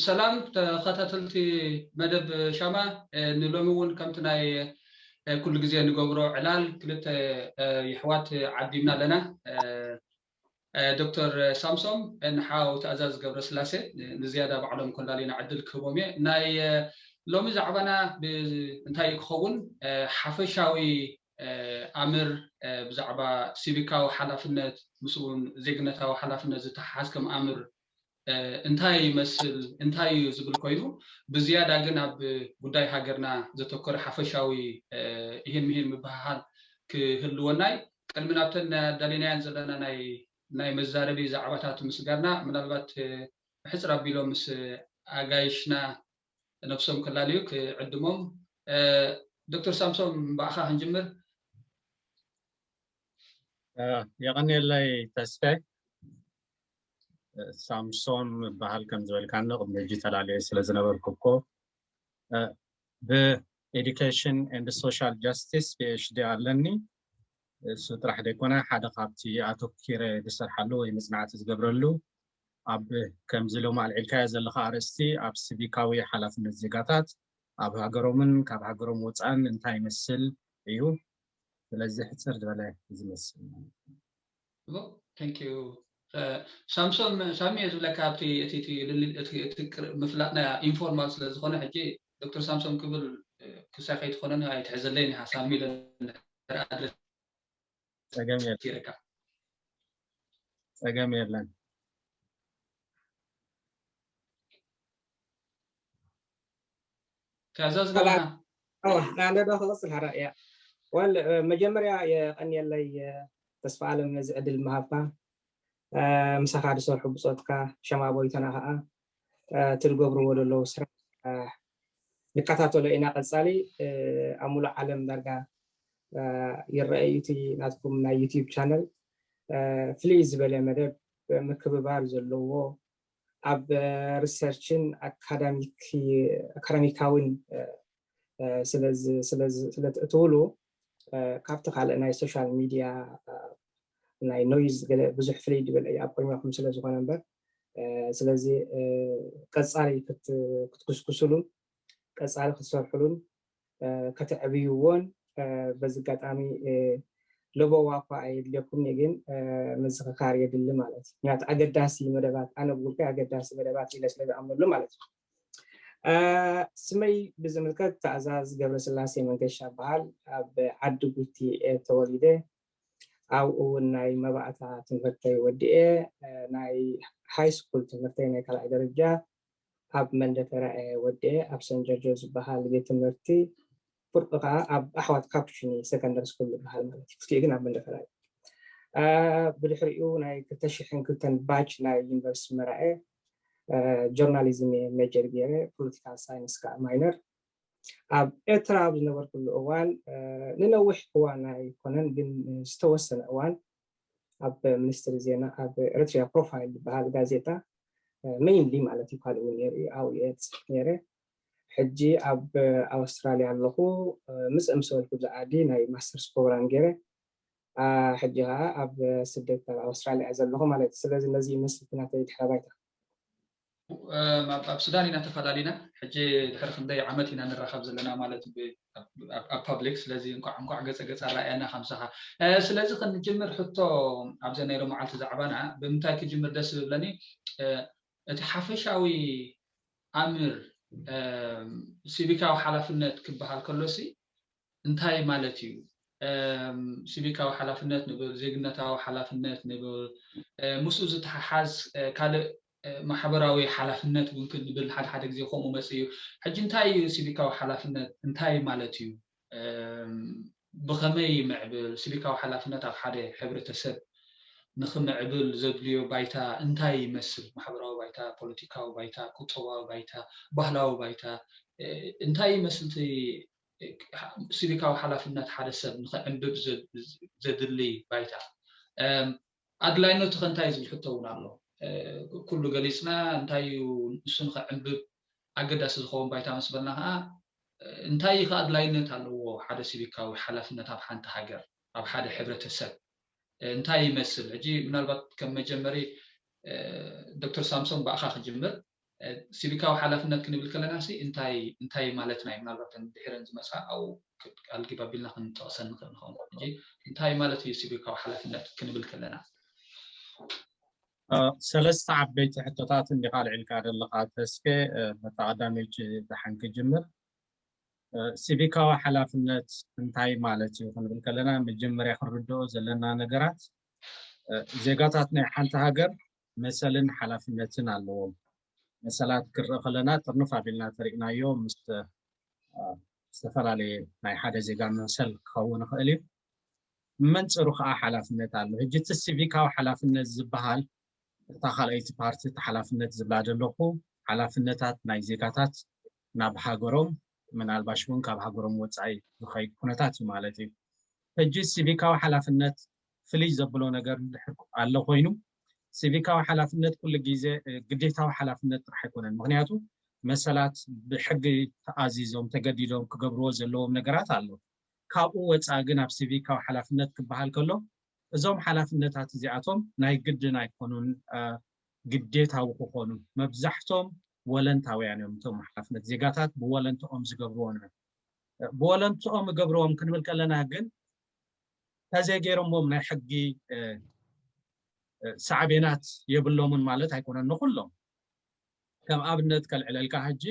ሰላም ተኸታተልቲ መደብ ሻማ፣ ንሎሚ እውን ከምቲ ናይ ኩሉ ግዜ ንገብሮ ዕላል ክልተ የሕዋት ዓዲምና ኣለና። ዶክተር ሳምሶም ንሓው ትእዛዝ ገብረስላሴ ንዝያዳ ባዕሎም ኮላሊና ዕድል ክህቦም እየ። ናይ ሎሚ ዛዕባና እንታይ እዩ ክኸውን? ሓፈሻዊ ኣምር ብዛዕባ ሲቪካዊ ሓላፍነት ምስኡን ዜግነታዊ ሓላፍነት ዝተሓሓዝ ከም ኣምር እንታይ ይመስል እንታይ እዩ ዝብል ኮይኑ፣ ብዝያዳ ግን ኣብ ጉዳይ ሃገርና ዘተኮረ ሓፈሻዊ ይህን ምሂን ምብህሃል ክህልወናይ። ቅድሚ ናብተን ኣዳሊናያን ዘለና ናይ መዛረቢ ዛዕባታት ምስጋርና ምናልባት ሕፅር ኣቢሎም ምስ ኣጋይሽና ነብሶም ክላለዩ ክዕድሞም። ዶክተር ሳምሶም ብኣኻ ክንጅምር። የቐንየለይ ተስፋይ። ሳምሶም በሃል ከም ዝበልካኒ ቅድሚ ሕጂ ተላለየ ስለ ዝነበርኩ እኮ ብ Education and Social Justice PhD ኣለኒ። እሱ ጥራሕ ደይኮነ ሓደ ካብቲ ኣተኪረ ዝሰርሓሉ ወይ መፅናዕቲ ዝገብረሉ ኣብ ከምዚ ሎም ኣልዒልካዮ ዘለካ ኣርእስቲ ኣብ ሲቪካዊ ሓላፍነት ዜጋታት ኣብ ሃገሮምን ካብ ሃገሮም ወፃእን እንታይ ይመስል እዩ። ስለዚ ሕፅር ዝበለ ዝመስል ሳምሶም ሳሚ እየ ዝብለካ ኣብቲ ምፍላጥና ኢንፎርማል ስለዝኮነ ሕጂ ዶክተር ሳምሶም ክብል ክሳይ ከይትኮነኒ ኣይትሕዘለይን ኢካ ሳሚ ኢለ ጸገም የለን። ጸገም የለን። ትእዛዝ ገባና። ናንደዶ ክቕፅል ሓራ እያ። ወል መጀመርያ የቐንየለይ ተስፋ ኣለም ነዚ ዕድል ምሃብካ ምሳኻ ዝሰርሑ ብፆትካ ሸማ ቦይቶና ከዓ ትልገብርዎ ዘለዉ ስራሕ ንከታተሎ ኢና። ቀፃሊ ኣብ ሙሉእ ዓለም ዳርጋ ይረአ እዩ እቲ ናትኩም ናይ ዩቲዩብ ቻነል። ፍልይ ዝበለ መደብ ምክብባር ዘለዎ ኣብ ሪሰርችን ኣካዳሚካዊን ስለትእትውሉ ካብቲ ካልእ ናይ ሶሻል ሚድያ ናይ ኖይዝ ገለ ብዙሕ ፍልይ ዝበለ እዩ ኣብ ቅድሚኹም ስለ ዝኾነ እምበር ስለዚ ቀፃሊ ክትጉስጉስሉን ቀፃሊ ክትሰርሕሉን ከተዕብይዎን በዚ ኣጋጣሚ ለበዋ እኳ ኣየድልየኩም ግን ምዝኽካር የድሊ ማለት እዩ። ምክንያቱ ኣገዳሲ መደባት ኣነ ብውልቀይ ኣገዳሲ መደባት ኢለ ስለ ዝኣምነሉ ማለት እዩ። ስመይ ብዝምልከት ትእዛዝ ገብረስላሴ መንገሻ በሃል ኣብ ዓዲ ጉቲ እየ ተወሊደ። ኣብኡ እውን ናይ መባእታ ትምህርተይ ወዲኤ ናይ ሃይ ስኩል ትምህርተይ ናይ ካልኣይ ደረጃ ኣብ መንደፈራ እየ ወዲኤ ኣብ ሰን ጆርጆ ዝበሃል ቤት ትምህርቲ ፍርቁ ከዓ ኣብ ኣሕዋት ካፕሽኒ ሰከንደሪ ስኩል ዝበሃል ማለት እዩ። ክልቲኡ ግን ኣብ መንደፈራ እዩ። ብድሕሪኡ ናይ ክልተ ሽሕን ክልተን ባች ናይ ዩኒቨርሲቲ መራኤ ጆርናሊዝም እየ ሜጀር ገይረ ፖለቲካል ሳይንስ ከዓ ማይነር። ኣብ ኤርትራ ኣብ ዝነበርኩሉ እዋን ንነዊሕ እዋን ኣይኮነን ግን ዝተወሰነ እዋን ኣብ ሚኒስትሪ ዜና ኣብ ኤርትሪያ ፕሮፋይል ዝበሃል ጋዜጣ ሜይንሊ ማለት እዩ ካልእ እውን ነይሩ እዩ ኣብኡ እየ ዝፅሕፍ ነይረ። ሕጂ ኣብ ኣውስትራልያ ኣለኹ። ምፅእ ምስ በልኩ ብዚ ዓዲ ናይ ማስተርስ ፕሮግራም ገይረ ሕጂ ከዓ ኣብ ስደት ኣብ ኣውስትራልያ ዘለኹ ማለት እዩ። ስለዚ ነዚ ይመስል እቲ ናተይ ድሕረ ባይታ። ኣብ ሱዳን ኢና ተፈላለና። ሕጂ ድሕሪ ክንደይ ዓመት ኢና ንራኸብ ዘለና ማለት ኣብ ፓብሊክ። ስለዚ እንቋዕ እንቋዕ ገፀ ገፅ ኣረኣየና ከምስኻ። ስለዚ ክንጅምር ሕቶ ኣብዚ ናይ ሎመዓልቲ ዛዕባና ብምንታይ ክጅምር ደስ ዝብለኒ እቲ ሓፈሻዊ ኣምር ሲቪካዊ ሓላፍነት ክበሃል ከሎሲ እንታይ ማለት እዩ? ሲቪካዊ ሓላፍነት ንብል፣ ዜግነታዊ ሓላፍነት ንብል፣ ምስኡ ዝተሓሓዝ ካልእ ማሕበራዊ ሓላፍነት እውን ክንብል ሓደ ሓደ ግዜ ከምኡ መፅእ እዩ። ሕጂ እንታይ እዩ ሲቪካዊ ሓላፍነት እንታይ ማለት እዩ? ብኸመይ ይምዕብል? ሲቪካዊ ሓላፍነት ኣብ ሓደ ሕብረተሰብ ንኽምዕብል ዘድልዮ ባይታ እንታይ ይመስል? ማሕበራዊ ባይታ፣ ፖለቲካዊ ባይታ፣ ቁጠባዊ ባይታ፣ ባህላዊ ባይታ እንታይ ይመስል? ሲቪካዊ ሓላፍነት ሓደ ሰብ ንኽዕንብብ ዘድሊ ባይታ ኣድላይነቱ ከ እንታይ ዝብል ሕቶ እውን ኣሎ። ኩሉ ገሊፅና እንታይ እዩ ንሱ ንኽዕንብብ ኣገዳሲ ዝኸውን ባይታ ምስ በልና ከዓ እንታይ ከ ኣድላይነት ኣለዎ ሓደ ሲቪካዊ ሓላፍነት ኣብ ሓንቲ ሃገር ኣብ ሓደ ሕብረተሰብ እንታይ ይመስል? ሕጂ ምናልባት ከም መጀመሪ ዶክተር ሳምሶን ብኣኻ ክጅምር። ሲቪካዊ ሓላፍነት ክንብል ከለና ሲ እንታይ እንታይ ማለትና እዩ? ምናልባት ድሕረን ዝመፃ ኣብኡ ኣልጊብ ኣቢልና ክንጠቕሰን ንኽእል ንኸውን። ሕጂ እንታይ ማለት እዩ ሲቪካዊ ሓላፍነት ክንብል ከለና? ሰለስተ ዓበይቲ ሕቶታት እንዲኻ ኣልዒልካ ዘለኻ ተስፌ። በታ ቀዳመይቲ ደሓን ክጅምር። ሲቪካዊ ሓላፍነት እንታይ ማለት እዩ ክንብል ከለና መጀመርያ ክንርድኦ ዘለና ነገራት፣ ዜጋታት ናይ ሓንቲ ሃገር መሰልን ሓላፍነትን ኣለዎም። መሰላት ክርኢ ከለና ጥርንፍ ኣቢልና ተሪእናዮ ምስ ዝተፈላለየ ናይ ሓደ ዜጋ መሰል ክኸውን ይኽእል እዩ። መንፅሩ ከዓ ሓላፍነት ኣሎ። ሕጂ እቲ ሲቪካዊ ሓላፍነት ዝበሃል እታ ካልኣይቲ ፓርቲ እቲ ሓላፍነት ዝብላ ዘለኹ ሓላፍነታት ናይ ዜጋታት ናብ ሃገሮም ምናልባሽ እውን ካብ ሃገሮም ወፃኢ ዝኸይድ ኩነታት እዩ ማለት እዩ። ሕጂ ሲቪካዊ ሓላፍነት ፍልይ ዘብሎ ነገር እንድሕር ኣሎ ኮይኑ ሲቪካዊ ሓላፍነት ኩሉ ግዜ ግዴታዊ ሓላፍነት ጥራሕ ኣይኮነን። ምክንያቱ መሰላት ብሕጊ ተኣዚዞም ተገዲዶም ክገብርዎ ዘለዎም ነገራት ኣሎ። ካብኡ ወፃኢ ግን ኣብ ሲቪካዊ ሓላፍነት ክበሃል ከሎ እዞም ሓላፍነታት እዚኣቶም ናይ ግድን ኣይኮኑን ግዴታዊ ክኾኑ። መብዛሕቶም ወለንታውያን እዮም። እቶም ሓላፍነት ዜጋታት ብወለንትኦም ዝገብርዎ ነ ብወለንትኦም እገብርዎም ክንብል ከለና ግን ተዘይገይሮምዎም ናይ ሕጊ ሳዕቤናት የብሎምን ማለት ኣይኮነን። ንኩሎም ከም ኣብነት ከልዕለልካ ሕጂ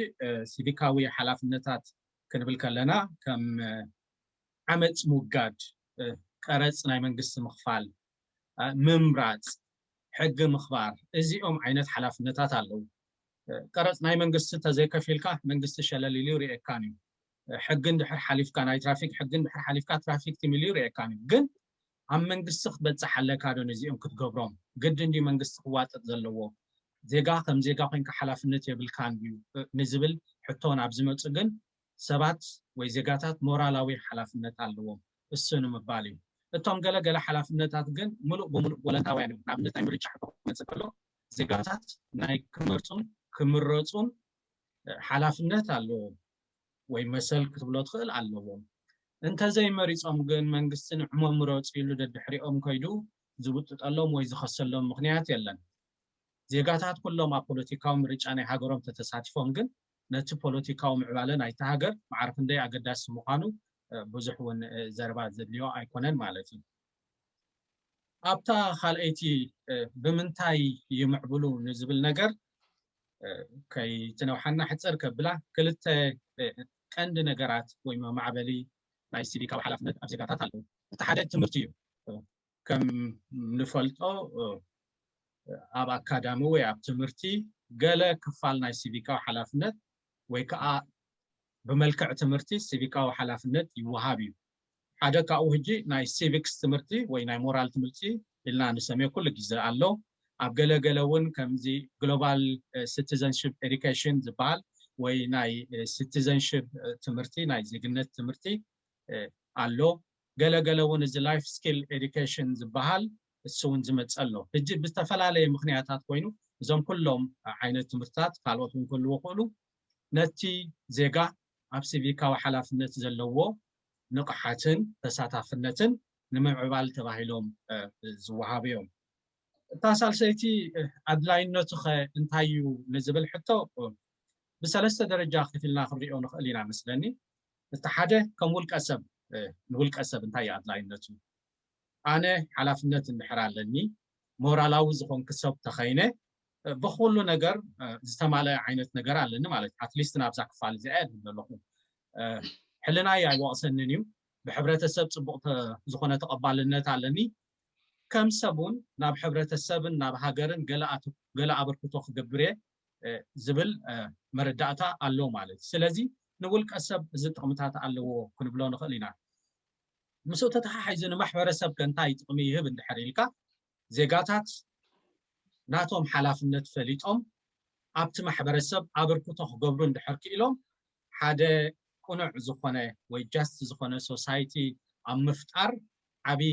ሲቪካዊ ሓላፍነታት ክንብል ከለና ከም ዓመፅ ምውጋድ፣ ቀረፅ ናይ መንግስቲ ምኽፋል፣ ምምራፅ፣ ሕጊ ምኽባር፣ እዚኦም ዓይነት ሓላፍነታት ኣለዉ። ቀረፅ ናይ መንግስቲ ተዘይከፊልካ መንግስቲ ሸለል ኢሉ ይርእየካን እዩ። ሕጊ እንድሕር ሓሊፍካ ናይ ትራፊክ ሕጊ እንድሕር ሓሊፍካ ትራፊክ ቲም ኢሉ ይርእየካን እዩ። ግን ኣብ መንግስቲ ክትበፅሕ ኣለካ ዶ ነዚኦም ክትገብሮም? ግድን ድዩ መንግስቲ ክዋጥጥ ዘለዎ? ዜጋ ከም ዜጋ ኮይንካ ሓላፍነት የብልካን ድዩ ንዝብል ሕቶ ናብ ዝመፁ ግን ሰባት ወይ ዜጋታት ሞራላዊ ሓላፍነት ኣለዎም። እሱ ንምባል እዩ። እቶም ገለገለ ሓላፍነታት ግን ምሉእ ብምሉእ ወለንታውያን እዮም። ንኣብነት ናይ ምርጫ ሕቶ ክመፅእ ከሎ ዜጋታት ናይ ክመርፁን ክምረፁን ሓላፍነት ኣለዎም ወይ መሰል ክትብሎ ትኽእል ኣለዎም። እንተዘይመሪፆም ግን መንግስቲ ንዕሞም ምረፁ ኢሉ ደድሕሪኦም ከይዱ ዝውጥጠሎም ወይ ዝኸሰሎም ምክንያት የለን። ዜጋታት ኩሎም ኣብ ፖለቲካዊ ምርጫ ናይ ሃገሮም ተተሳቲፎም ግን ነቲ ፖለቲካዊ ምዕባለ ናይቲ ሃገር ማዕረ ክንደይ ኣገዳሲ ምዃኑ ብዙሕ እውን ዘረባ ዘድልዮ ኣይኮነን ማለት እዩ። ኣብታ ካልኣይቲ ብምንታይ ይምዕብሉ ንዝብል ነገር ከይትነውሓና ሕፅር ከብላ ክልተ ቀንዲ ነገራት ወይ መማዕበሊ ናይ ሲቪካዊ ሓላፍነት ኣብ ዜጋታት ኣለዉ። እቲ ሓደ ትምህርቲ እዩ። ከም ንፈልጦ ኣብ ኣካዳሚ ወይ ኣብ ትምህርቲ ገለ ክፋል ናይ ሲቪካዊ ሓላፍነት ወይ ከዓ ብመልክዕ ትምህርቲ ሲቪካዊ ሓላፍነት ይወሃብ እዩ። ሓደ ካብኡ ሕጂ ናይ ሲቪክስ ትምህርቲ ወይ ናይ ሞራል ትምህርቲ ኢልና ንሰምዮ ኩሉ ግዜ ኣሎ። ኣብ ገለገለ እውን ከምዚ ግሎባል ሲቲዘንሽፕ ኤዱኬሽን ዝበሃል ወይ ናይ ሲቲዘንሽፕ ትምህርቲ ናይ ዜግነት ትምህርቲ ኣሎ። ገለገለ እውን እዚ ላይፍ ስኪል ኤዱኬሽን ዝበሃል እሱ እውን ዝመፀ ኣሎ። ሕጂ ብዝተፈላለየ ምክንያታት ኮይኑ እዞም ኩሎም ዓይነት ትምህርትታት ካልኦት እውን ክህልዎ ክእሉ ነቲ ዜጋ ኣብ ሲቪካዊ ሓላፍነት ዘለዎ ንቕሓትን ተሳታፍነትን ንምዕባል ተባሂሎም ዝወሃቡ እዮም። እታ ሳልሰይቲ ኣድላይነቱ ኸ እንታይ እዩ ንዝብል ሕቶ ብሰለስተ ደረጃ ከፊልና ክንሪኦ ንኽእል ኢና መስለኒ። እቲ ሓደ ከም ውልቀ ሰብ ንውልቀ ሰብ እንታይ እዩ ኣድላይነቱ? ኣነ ሓላፍነት እንድሕር ኣለኒ ሞራላዊ ዝኾንክ ሰብ ተኸይነ ብኩሉ ነገር ዝተማለአ ዓይነት ነገር ኣለኒ ማለት ኣትሊስት ናብዛ ክፋል እዚኣ እየ ዘለኹ። ሕልናይ ኣይወቕሰንን እዩ። ብሕብረተሰብ ፅቡቕ ዝኾነ ተቐባልነት ኣለኒ። ከም ሰብ እውን ናብ ሕብረተሰብን ናብ ሃገርን ገለ ኣበርክቶ ክገብር እየ ዝብል መረዳእታ ኣሎ ማለት እዩ። ስለዚ ንውልቀ ሰብ እዚ ጥቕምታት ኣለዎ ክንብሎ ንኽእል ኢና። ምስኡ ተተሓሒዙ ንማሕበረሰብ ከ እንታይ ጥቕሚ ይህብ እንድሕር ኢልካ ዜጋታት ናቶም ሓላፍነት ፈሊጦም ኣብቲ ማሕበረሰብ ኣበርክቶ ክገብሩ እንድሕር ክኢሎም ሓደ ቅኑዕ ዝኾነ ወይ ጃስት ዝኾነ ሶሳይቲ ኣብ ምፍጣር ዓብዪ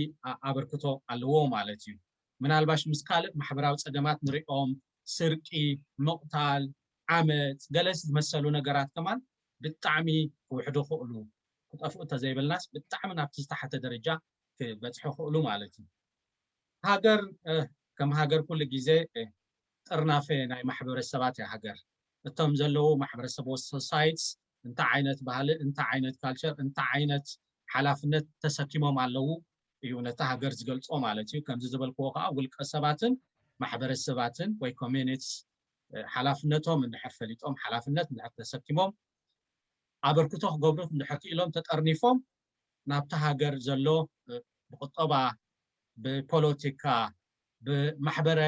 ኣበርክቶ ኣለዎ ማለት እዩ። ምናልባሽ ምስ ካልእ ማሕበራዊ ፀገማት ንሪኦም ስርቂ፣ ምቕታል፣ ዓመፅ፣ ገለ ዝመሰሉ ነገራት ከማን ብጣዕሚ ክውሕዱ ክእሉ ክጠፍኡ እንተዘይበልናስ ብጣዕሚ ናብቲ ዝተሓተ ደረጃ ክበፅሑ ክእሉ ማለት እዩ። ሃገር ከም ሃገር ኩሉ ግዜ ጥርናፈ ናይ ማሕበረሰባት እያ ሃገር። እቶም ዘለዉ ማሕበረሰብ societies እንታይ ዓይነት ባህሊ፣ እንታይ ዓይነት culture፣ እንታይ ዓይነት ሓላፍነት ተሰኪሞም ኣለዉ እዩ ነታ ሃገር ዝገልጾ ማለት እዩ። ከምዚ ዝበልክዎ ከዓ ውልቀ ሰባትን ማሕበረሰባትን ወይ communities ሓላፍነቶም እንድሕር ፈሊጦም፣ ሓላፍነት እንድሕር ተሰኪሞም፣ ኣበርክቶ ክገብሩ እንድሕር ክኢሎም፣ ተጠርኒፎም ናብታ ሃገር ዘሎ ብቁጠባ፣ ብፖለቲካ፣ ብማሕበረ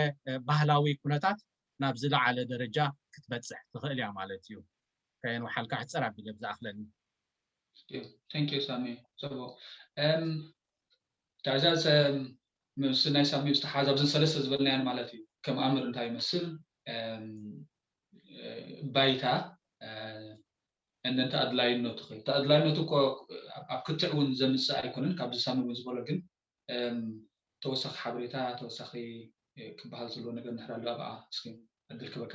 ባህላዊ ኩነታት ናብ ዝለዓለ ደረጃ ክትበፅሕ ትኽእል እያ ማለት እዩ። ከየን ውሓልካ ሕፅር ኣቢለ ብዝኣኽለኒ። Thank you ሳሚ። ሰቦ እም፣ ታዛዝ እም፣ ምስ ናይ ሳሚ ዝተሓዝ ኣብዘን ሰለስተ ዝበልናያን ማለት እዩ። ከም ኣምር እንታይ ይመስል? እም፣ እ፣ ባይታ እ፣ እንተ ኣድላይነቱ ኸ? እቲ ኣድላይነቱ እኮ ኣብ ክትዕ እውን ዘምፅእ ኣይኮነን። ካብዚ ሳሚ እውን ዝበሎ ግን እም፣ ተወሳኺ ሓበሬታ፣ ተወሳኺ እ፣ ክበሃል ዘለዎ ነገር እንድሕር ኣሎ ኣብኣ እስኪ ዕድል ክበካ።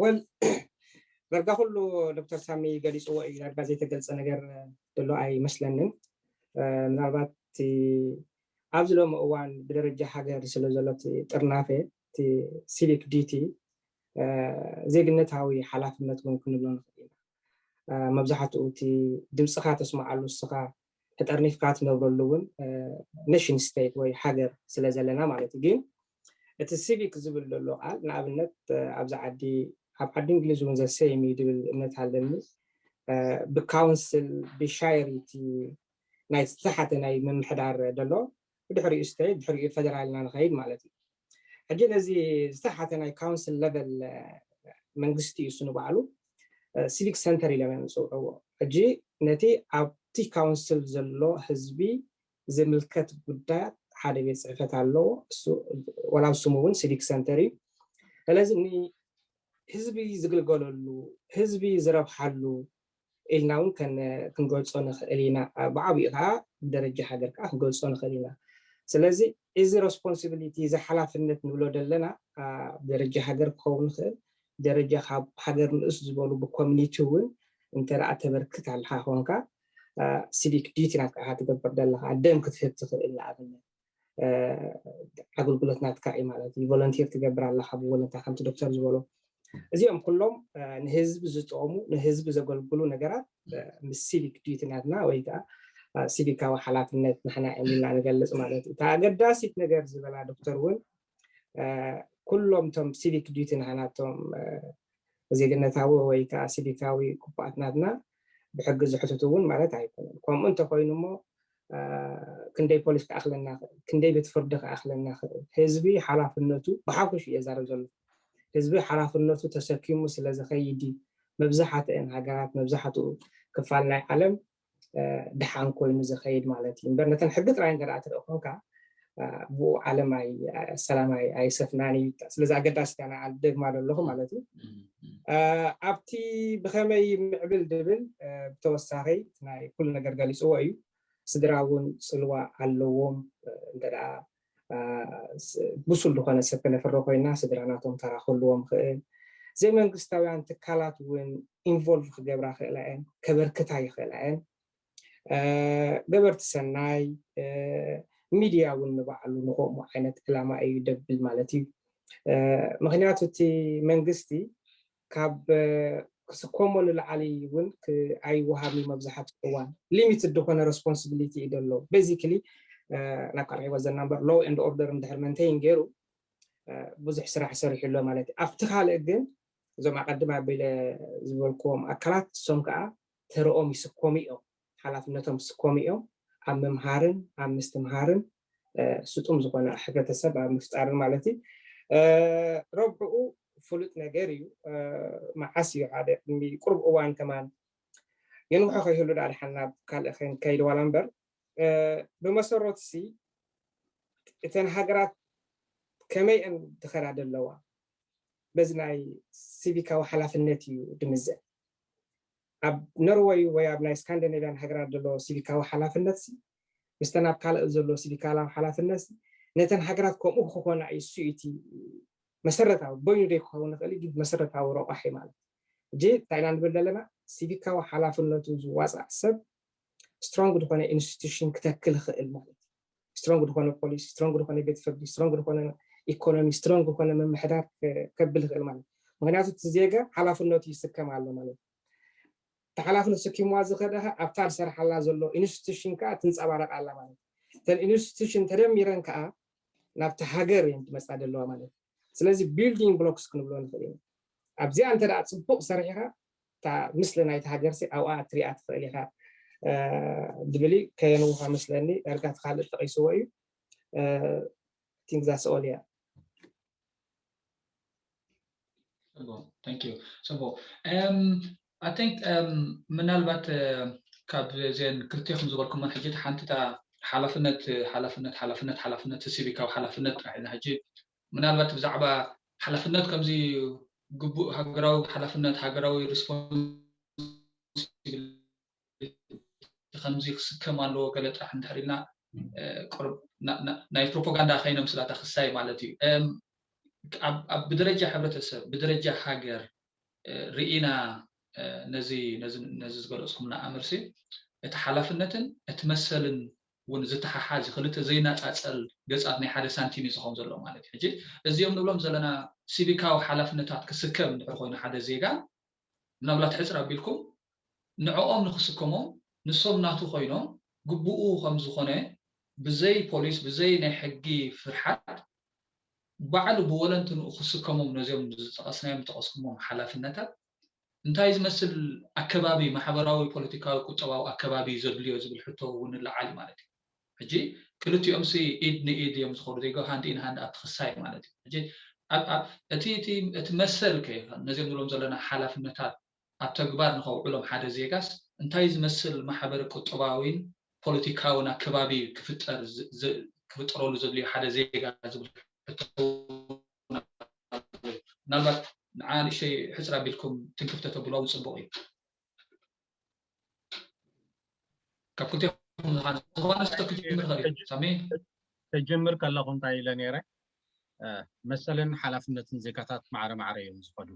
ወል ዳርጋ ኩሉ ዶክተር ሳሚ ገሊፅዎ እዩ። ዳርጋ ዘይተገልፀ ነገር ዘሎ ኣይመስለንን። ምናልባት ኣብዚ ሎሚ እዋን ብደረጃ ሃገር ስለ ዘሎ እቲ ጥርናፈ፣ እቲ ሲቪክ ዲቲ፣ ዜግነታዊ ሓላፍነት እውን ክንብሎ ንኽእል ኢና። መብዛሕትኡ እቲ ድምፅኻ ተስምዓሉ፣ ንስኻ ተጠርኒፍካ ትነብረሉ እውን ኔሽን ስቴት ወይ ሃገር ስለ ዘለና ማለት እዩ። ግን እቲ ሲቪክ ዝብል ዘሎ ቃል ንኣብነት ኣብዚ ዓዲ፣ ኣብ ዓዲ እንግሊዝ እውን ዘሰይም እዩ ዝብል እምነት ኣለኒ። ብካውንስል ብሻየር እቲ ናይ ዝተሓተ ናይ ምምሕዳር ዘሎ፣ ብድሕሪኡ ስቴት፣ ድሕሪኡ ፌደራል ኢና ንኸይድ ማለት እዩ። ሕጂ ነዚ ዝተሓተ ናይ ካውንስል ለቨል መንግስቲ እዩ እሱ ንባዕሉ ሲቪክ ሰንተር ኢሎም እዮም ዝፅውዕዎ። ሕጂ ነቲ ኣብቲ ካውንስል ዘሎ ህዝቢ ዝምልከት ጉዳያት ሓደ ቤት ፅሕፈት ኣለዎ። እሱ ዋላ ስሙ እውን ሲቪክ ሰንተር እዩ። ስለዚ ህዝቢ ዝግልገለሉ፣ ህዝቢ ዝረብሓሉ ኢልና እውን ክንገልፆ ንኽእል ኢና። ብዓብኡ ከዓ ብደረጃ ሃገር ከዓ ክንገልፆ ንኽእል ኢና። ስለዚ እዚ ሬስፖንሲቢሊቲ፣ እዚ ሓላፍነት ንብሎ ዘለና ብደረጃ ሃገር ክኸውን ይኽእል፣ ደረጃ ካብ ሃገር ንእስ ዝበሉ ብኮሚኒቲ እውን እንተ ደኣ ተበርክት ኣለኻ ኮንካ፣ ሲቪክ ዲቲ ናትካ ኢኻ ትገብር ዘለኻ። ደም ክትህብ ትኽእል፣ ንኣብነት ኣገልግሎት ናትካ እዩ ማለት እዩ። ቮለንቲር ትገብር ኣለኻ ብቮለንታ፣ ከምቲ ዶክተር ዝበሎ። እዚኦም ኩሎም ንህዝቢ ዝጠቕሙ፣ ንህዝቢ ዘገልግሉ ነገራት ምስ ሲቪክ ዲቲ ናትና ወይ ከዓ ሲቪካዊ ሓላፍነት ንሕና እዮም ኢልና ንገልፅ ማለት እዩ። እታ ኣገዳሲት ነገር ዝበላ ዶክተር እውን ኩሎም እቶም ሲቪክ ዲቲ ናህናቶም ዜግነታዊ ወይ ከዓ ሲቪካዊ ክፉኣት ናትና ብሕጊ ዝሕትቱ እውን ማለት ኣይኮነን። ከምኡ እንተኮይኑ እሞ ክንደይ ፖሊስ ክኣኽለና ክእል፣ ክንደይ ቤት ፍርዲ ክኣኽለና ክእል። ህዝቢ ሓላፍነቱ ብሓፈሹ እየ ዛረብ ዘሎ። ህዝቢ ሓላፍነቱ ተሰኪሙ ስለ ዝኸይድ እዩ መብዛሕትአን ሃገራት፣ መብዛሕትኡ ክፋል ናይ ዓለም ድሓን ኮይኑ ዝኸይድ ማለት እዩ። እምበር ነተን ሕጊ ጥራይ እንተ ደኣ ትርኢ ኮንካ ብኡ ዓለም ኣይ ሰላም ኣይ ኣይሰፍናን እዩ። ስለዚ ኣገዳሲት እያ ንዓ ደግማ ዘለኹ ማለት እዩ። ኣብቲ ብኸመይ ምዕብል ድብል ብተወሳኺ ናይ ኩሉ ነገር ገሊፅዎ እዩ። ስድራ እውን ፅልዋ ኣለዎም። እንተ ደኣ ብሱል ዝኾነ ሰብ ከነፍሪ ኮይና ስድራ ናቶም ተራ ክህልዎም ይኽእል። ዘይመንግስታውያን ትካላት እውን ኢንቮልቭ ክገብራ ይኽእላ እየን፣ ከበርክታ ይኽእላ እየን። ገበርቲ ሰናይ፣ ሚድያ እውን ንባዕሉ ንከምኡ ዓይነት ዕላማ እዩ ደብል ማለት እዩ። ምክንያቱ እቲ መንግስቲ ካብ ክስከሞ ንላዕሊ እውን ኣይወሃብን እዩ። መብዛሕትኡ እዋን ሊሚትድ ዝኾነ ሬስፖንሲቢሊቲ እዩ ዘሎ። ቤዚክሊ ናብ ካልእ ይወዘና እምበር ሎው ኤንድ ኦርደር እንድሕር መንተይን ገይሩ ብዙሕ ስራሕ ሰሪሑ ኣሎ ማለት እዩ። ኣብቲ ካልእ ግን እዞም ኣቐድም ኣቢለ ዝበልክዎም ኣካላት እሶም ከዓ ተረኦም ይስከሙ እዮም፣ ሓላፍነቶም ይስከሙ እዮም። ኣብ ምምሃርን ኣብ ምስትምሃርን ስጡም ዝኾነ ሕብረተሰብ ኣብ ምፍጣርን ማለት እዩ። ረብሕኡ ፍሉጥ ነገር እዩ። መዓስ እዩ ሓደ ቅድሚ ቁሩብ እዋን ከማን የንውሖ ከይህሉ ዳኣ ድሓን ናብ ካልእ ክንከይድ ዋላ እምበር ብመሰረቱ ሲ እተን ሃገራት ከመይ እየን ዝኸዳ ዘለዋ በዚ ናይ ሲቪካዊ ሓላፍነት እዩ ድምዘን። ኣብ ኖርወይ ወይ ኣብ ናይ ስካንዲኔቪያን ሃገራት ዘሎ ሲቪካዊ ሓላፍነት ሲ ምስተን ኣብ ካልእ ዘሎ ሲቪካዊ ሓላፍነት ሲ ነተን ሃገራት ከምኡ ክኾና እዩ። እሱ እቲ መሰረታዊ በይኑ ዘይክኸውን ይኽእል ግን መሰረታዊ ረቋሒ ማለት ሕጂ እንታይ ኢና ንብል ዘለና? ሲቪካዊ ሓላፍነቱ ዝዋፃእ ሰብ ስትሮንግ ዝኾነ ኢንስቲቱሽን ክተክል ይኽእል ማለት እዩ። ስትሮንግ ዝኾነ ፖሊስ፣ ስትሮንግ ዝኾነ ቤት ፍርዲ፣ ስትሮንግ ዝኾነ ኢኮኖሚ፣ ስትሮንግ ዝኾነ ምምሕዳር ከብል ይኽእል ማለት እዩ። ምክንያቱ እቲ ዜጋ ሓላፍነቱ ይስከም ኣሎ ማለት እዩ። እቲ ሓላፍነት ተሰኪምዋ ዝኸደ ኣብታ ዝሰርሓላ ዘሎ ኢንስቲቱሽን ከዓ ትንፀባረቕ ኣላ ማለት እዩ። እተን ኢንስቲቱሽን ተደሚረን ከዓ ናብቲ ሃገር እየን ዝመፃ ዘለዋ ማለት እዩ። ስለዚ ቢልዲንግ ብሎክስ ክንብሎ ንኽእል ኢና። ኣብዚኣ እንተ ደኣ ፅቡቕ ሰሪሕኻ እታ ምስሊ ናይቲ ሃገር ሲ ኣብኣ ትሪኣ ትኽእል ኢኻ ዝብል ከየንውኻ መስለኒ። እርጋት ካልእ ጠቒስዎ እዩ። ቲንክ ዛስ ኦል እያ። Thank you. So, um, I think um, ምናልባት ካብ ዜን ክልቴኹም ዝበልኩመን ሕጂ ሓንቲ ሓላፍነት ሓላፍነት ሓላፍነት ሓላፍነት ሲቪካዊ ሓላፍነት ጥራሕ ኢና ሕጂ ምናልባት ብዛዕባ ሓላፍነት ከምዚ ግቡእ ሃገራዊ ሓላፍነት ሃገራዊ ሪስፖንሲቢሊቲ ከምዚ ክስከም ኣለዎ ገለ ጥራሕ እንድሕር ኢልና ናይ ፕሮፓጋንዳ ከይነምስላታ ክሳይ ማለት እዩ። ኣብ ብደረጃ ሕብረተሰብ ብደረጃ ሃገር ርኢና ነዚ ነዚ ዝገለፅኩምና ኣምርሲ እቲ ሓላፍነትን እቲ መሰልን እውን ዝተሓሓዝ ክልተ ዘይናፃፀል ገፃት ናይ ሓደ ሳንቲም እዩ ዝኸውን ዘሎ ማለት እዩ። ሕጂ እዚኦም ንብሎም ዘለና ሲቪካዊ ሓላፍነታት ክስከም እንድሕር ኮይኑ ሓደ ዜጋ ምናልባት ሕፅር ኣቢልኩም ንዕኦም ንክስከሞም ንሶም ናቱ ኮይኖም ግቡኡ ከም ዝኾነ ብዘይ ፖሊስ ብዘይ ናይ ሕጊ ፍርሓት ባዕሉ ብወለንትንኡ ክስከሞም ነዚኦም ዝጠቐስናዮም ዝጠቐስኩሞም ሓላፍነታት እንታይ ዝመስል ኣከባቢ ማሕበራዊ ፖለቲካዊ ቁጠባዊ ኣከባቢ ዘድልዮ ዝብል ሕቶ እውን ንለዓል ማለት እዩ። ሕጂ ክልቲኦም ሲ ኢድ ንኢድ እዮም ዝኸዱ they go hand in hand ኣብቲ ክሳይ ማለት እዩ። ሕጂ እቲ መሰል ከ ነዚኦም ንብሎም ዘለና ሓላፍነታት ኣብ ተግባር ንኸውዕሎም ሓደ ዜጋስ እንታይ ዝመስል ማሕበረ ቁጠባዊን ፖለቲካውን ኣከባቢ ክፍጠር ክፍጠረሉ ዘድልዮ ሓደ ዜጋ ዝብል ምናልባት ንዓ ንእሽተይ ሕፅር ኣቢልኩም ትንክፍተ ተብልዋ እውን ፅቡቅ እዩ። ካብ ክልቴኹም ዝኾነ ስቶ ክጅምር ኸእል ሳሚ ክጅምር ከለኹ እንታይ ኢለ ነይረ? መሰልን ሓላፍነትን ዜጋታት ማዕረ ማዕረ እዮም ዝኸዱ።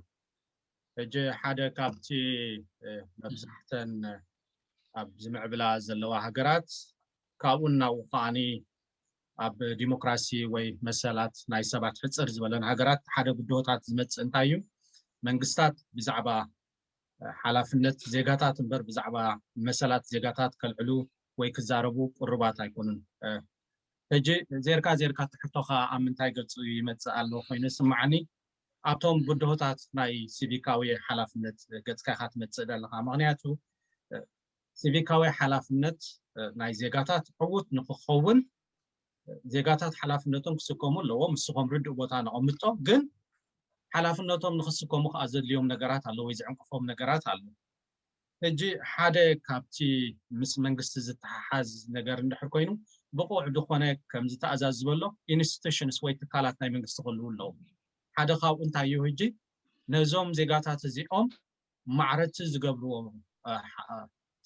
ሕጂ ሓደ ካብቲ መብዛሕተን ኣብ ዝምዕብላ ዘለዋ ሃገራት ካብኡ እናው ከዓኒ ኣብ ዲሞክራሲ ወይ መሰላት ናይ ሰባት ሕፅር ዝበለን ሃገራት ሓደ ብድሆታት ዝመፅእ እንታይ እዩ? መንግስታት ብዛዕባ ሓላፍነት ዜጋታት እምበር ብዛዕባ መሰላት ዜጋታት ከልዕሉ ወይ ክዛረቡ ቅሩባት ኣይኮኑን። ሕጂ ዜርካ ዜርካ ትሕቶኻ ኣብ ምንታይ ገፁ ይመፅእ ኣሎ ኮይኑ ስማዓኒ ኣብቶም ብድሆታት ናይ ሲቪካዊ ሓላፍነት ገፅካ ኢኻ ትመፅእ ዘለኻ። ምክንያቱ ሲቪካዊ ሓላፍነት ናይ ዜጋታት ዕዉት ንክኸውን ዜጋታት ሓላፍነቶም ክስከሙ ኣለዎም። ንስኹም ርዱእ ቦታ ነቐምጦ፣ ግን ሓላፍነቶም ንክስከሙ ከዓ ዘድልዮም ነገራት ኣሎ ወይ ዝዕንቅፎም ነገራት ኣሎ። ሕጂ ሓደ ካብቲ ምስ መንግስቲ ዝተሓሓዝ ነገር እንድሕር ኮይኑ ብቑዕ ዝኾነ ከም ዝተኣዛዝ ዝበሎ ኢንስቲቱሽንስ ወይ ትካላት ናይ መንግስቲ ክህልው ኣለዎም። ሓደ ካብኡ እንታይ እዩ? ሕጂ ነዞም ዜጋታት እዚኦም ማዕረቲ ዝገብርዎ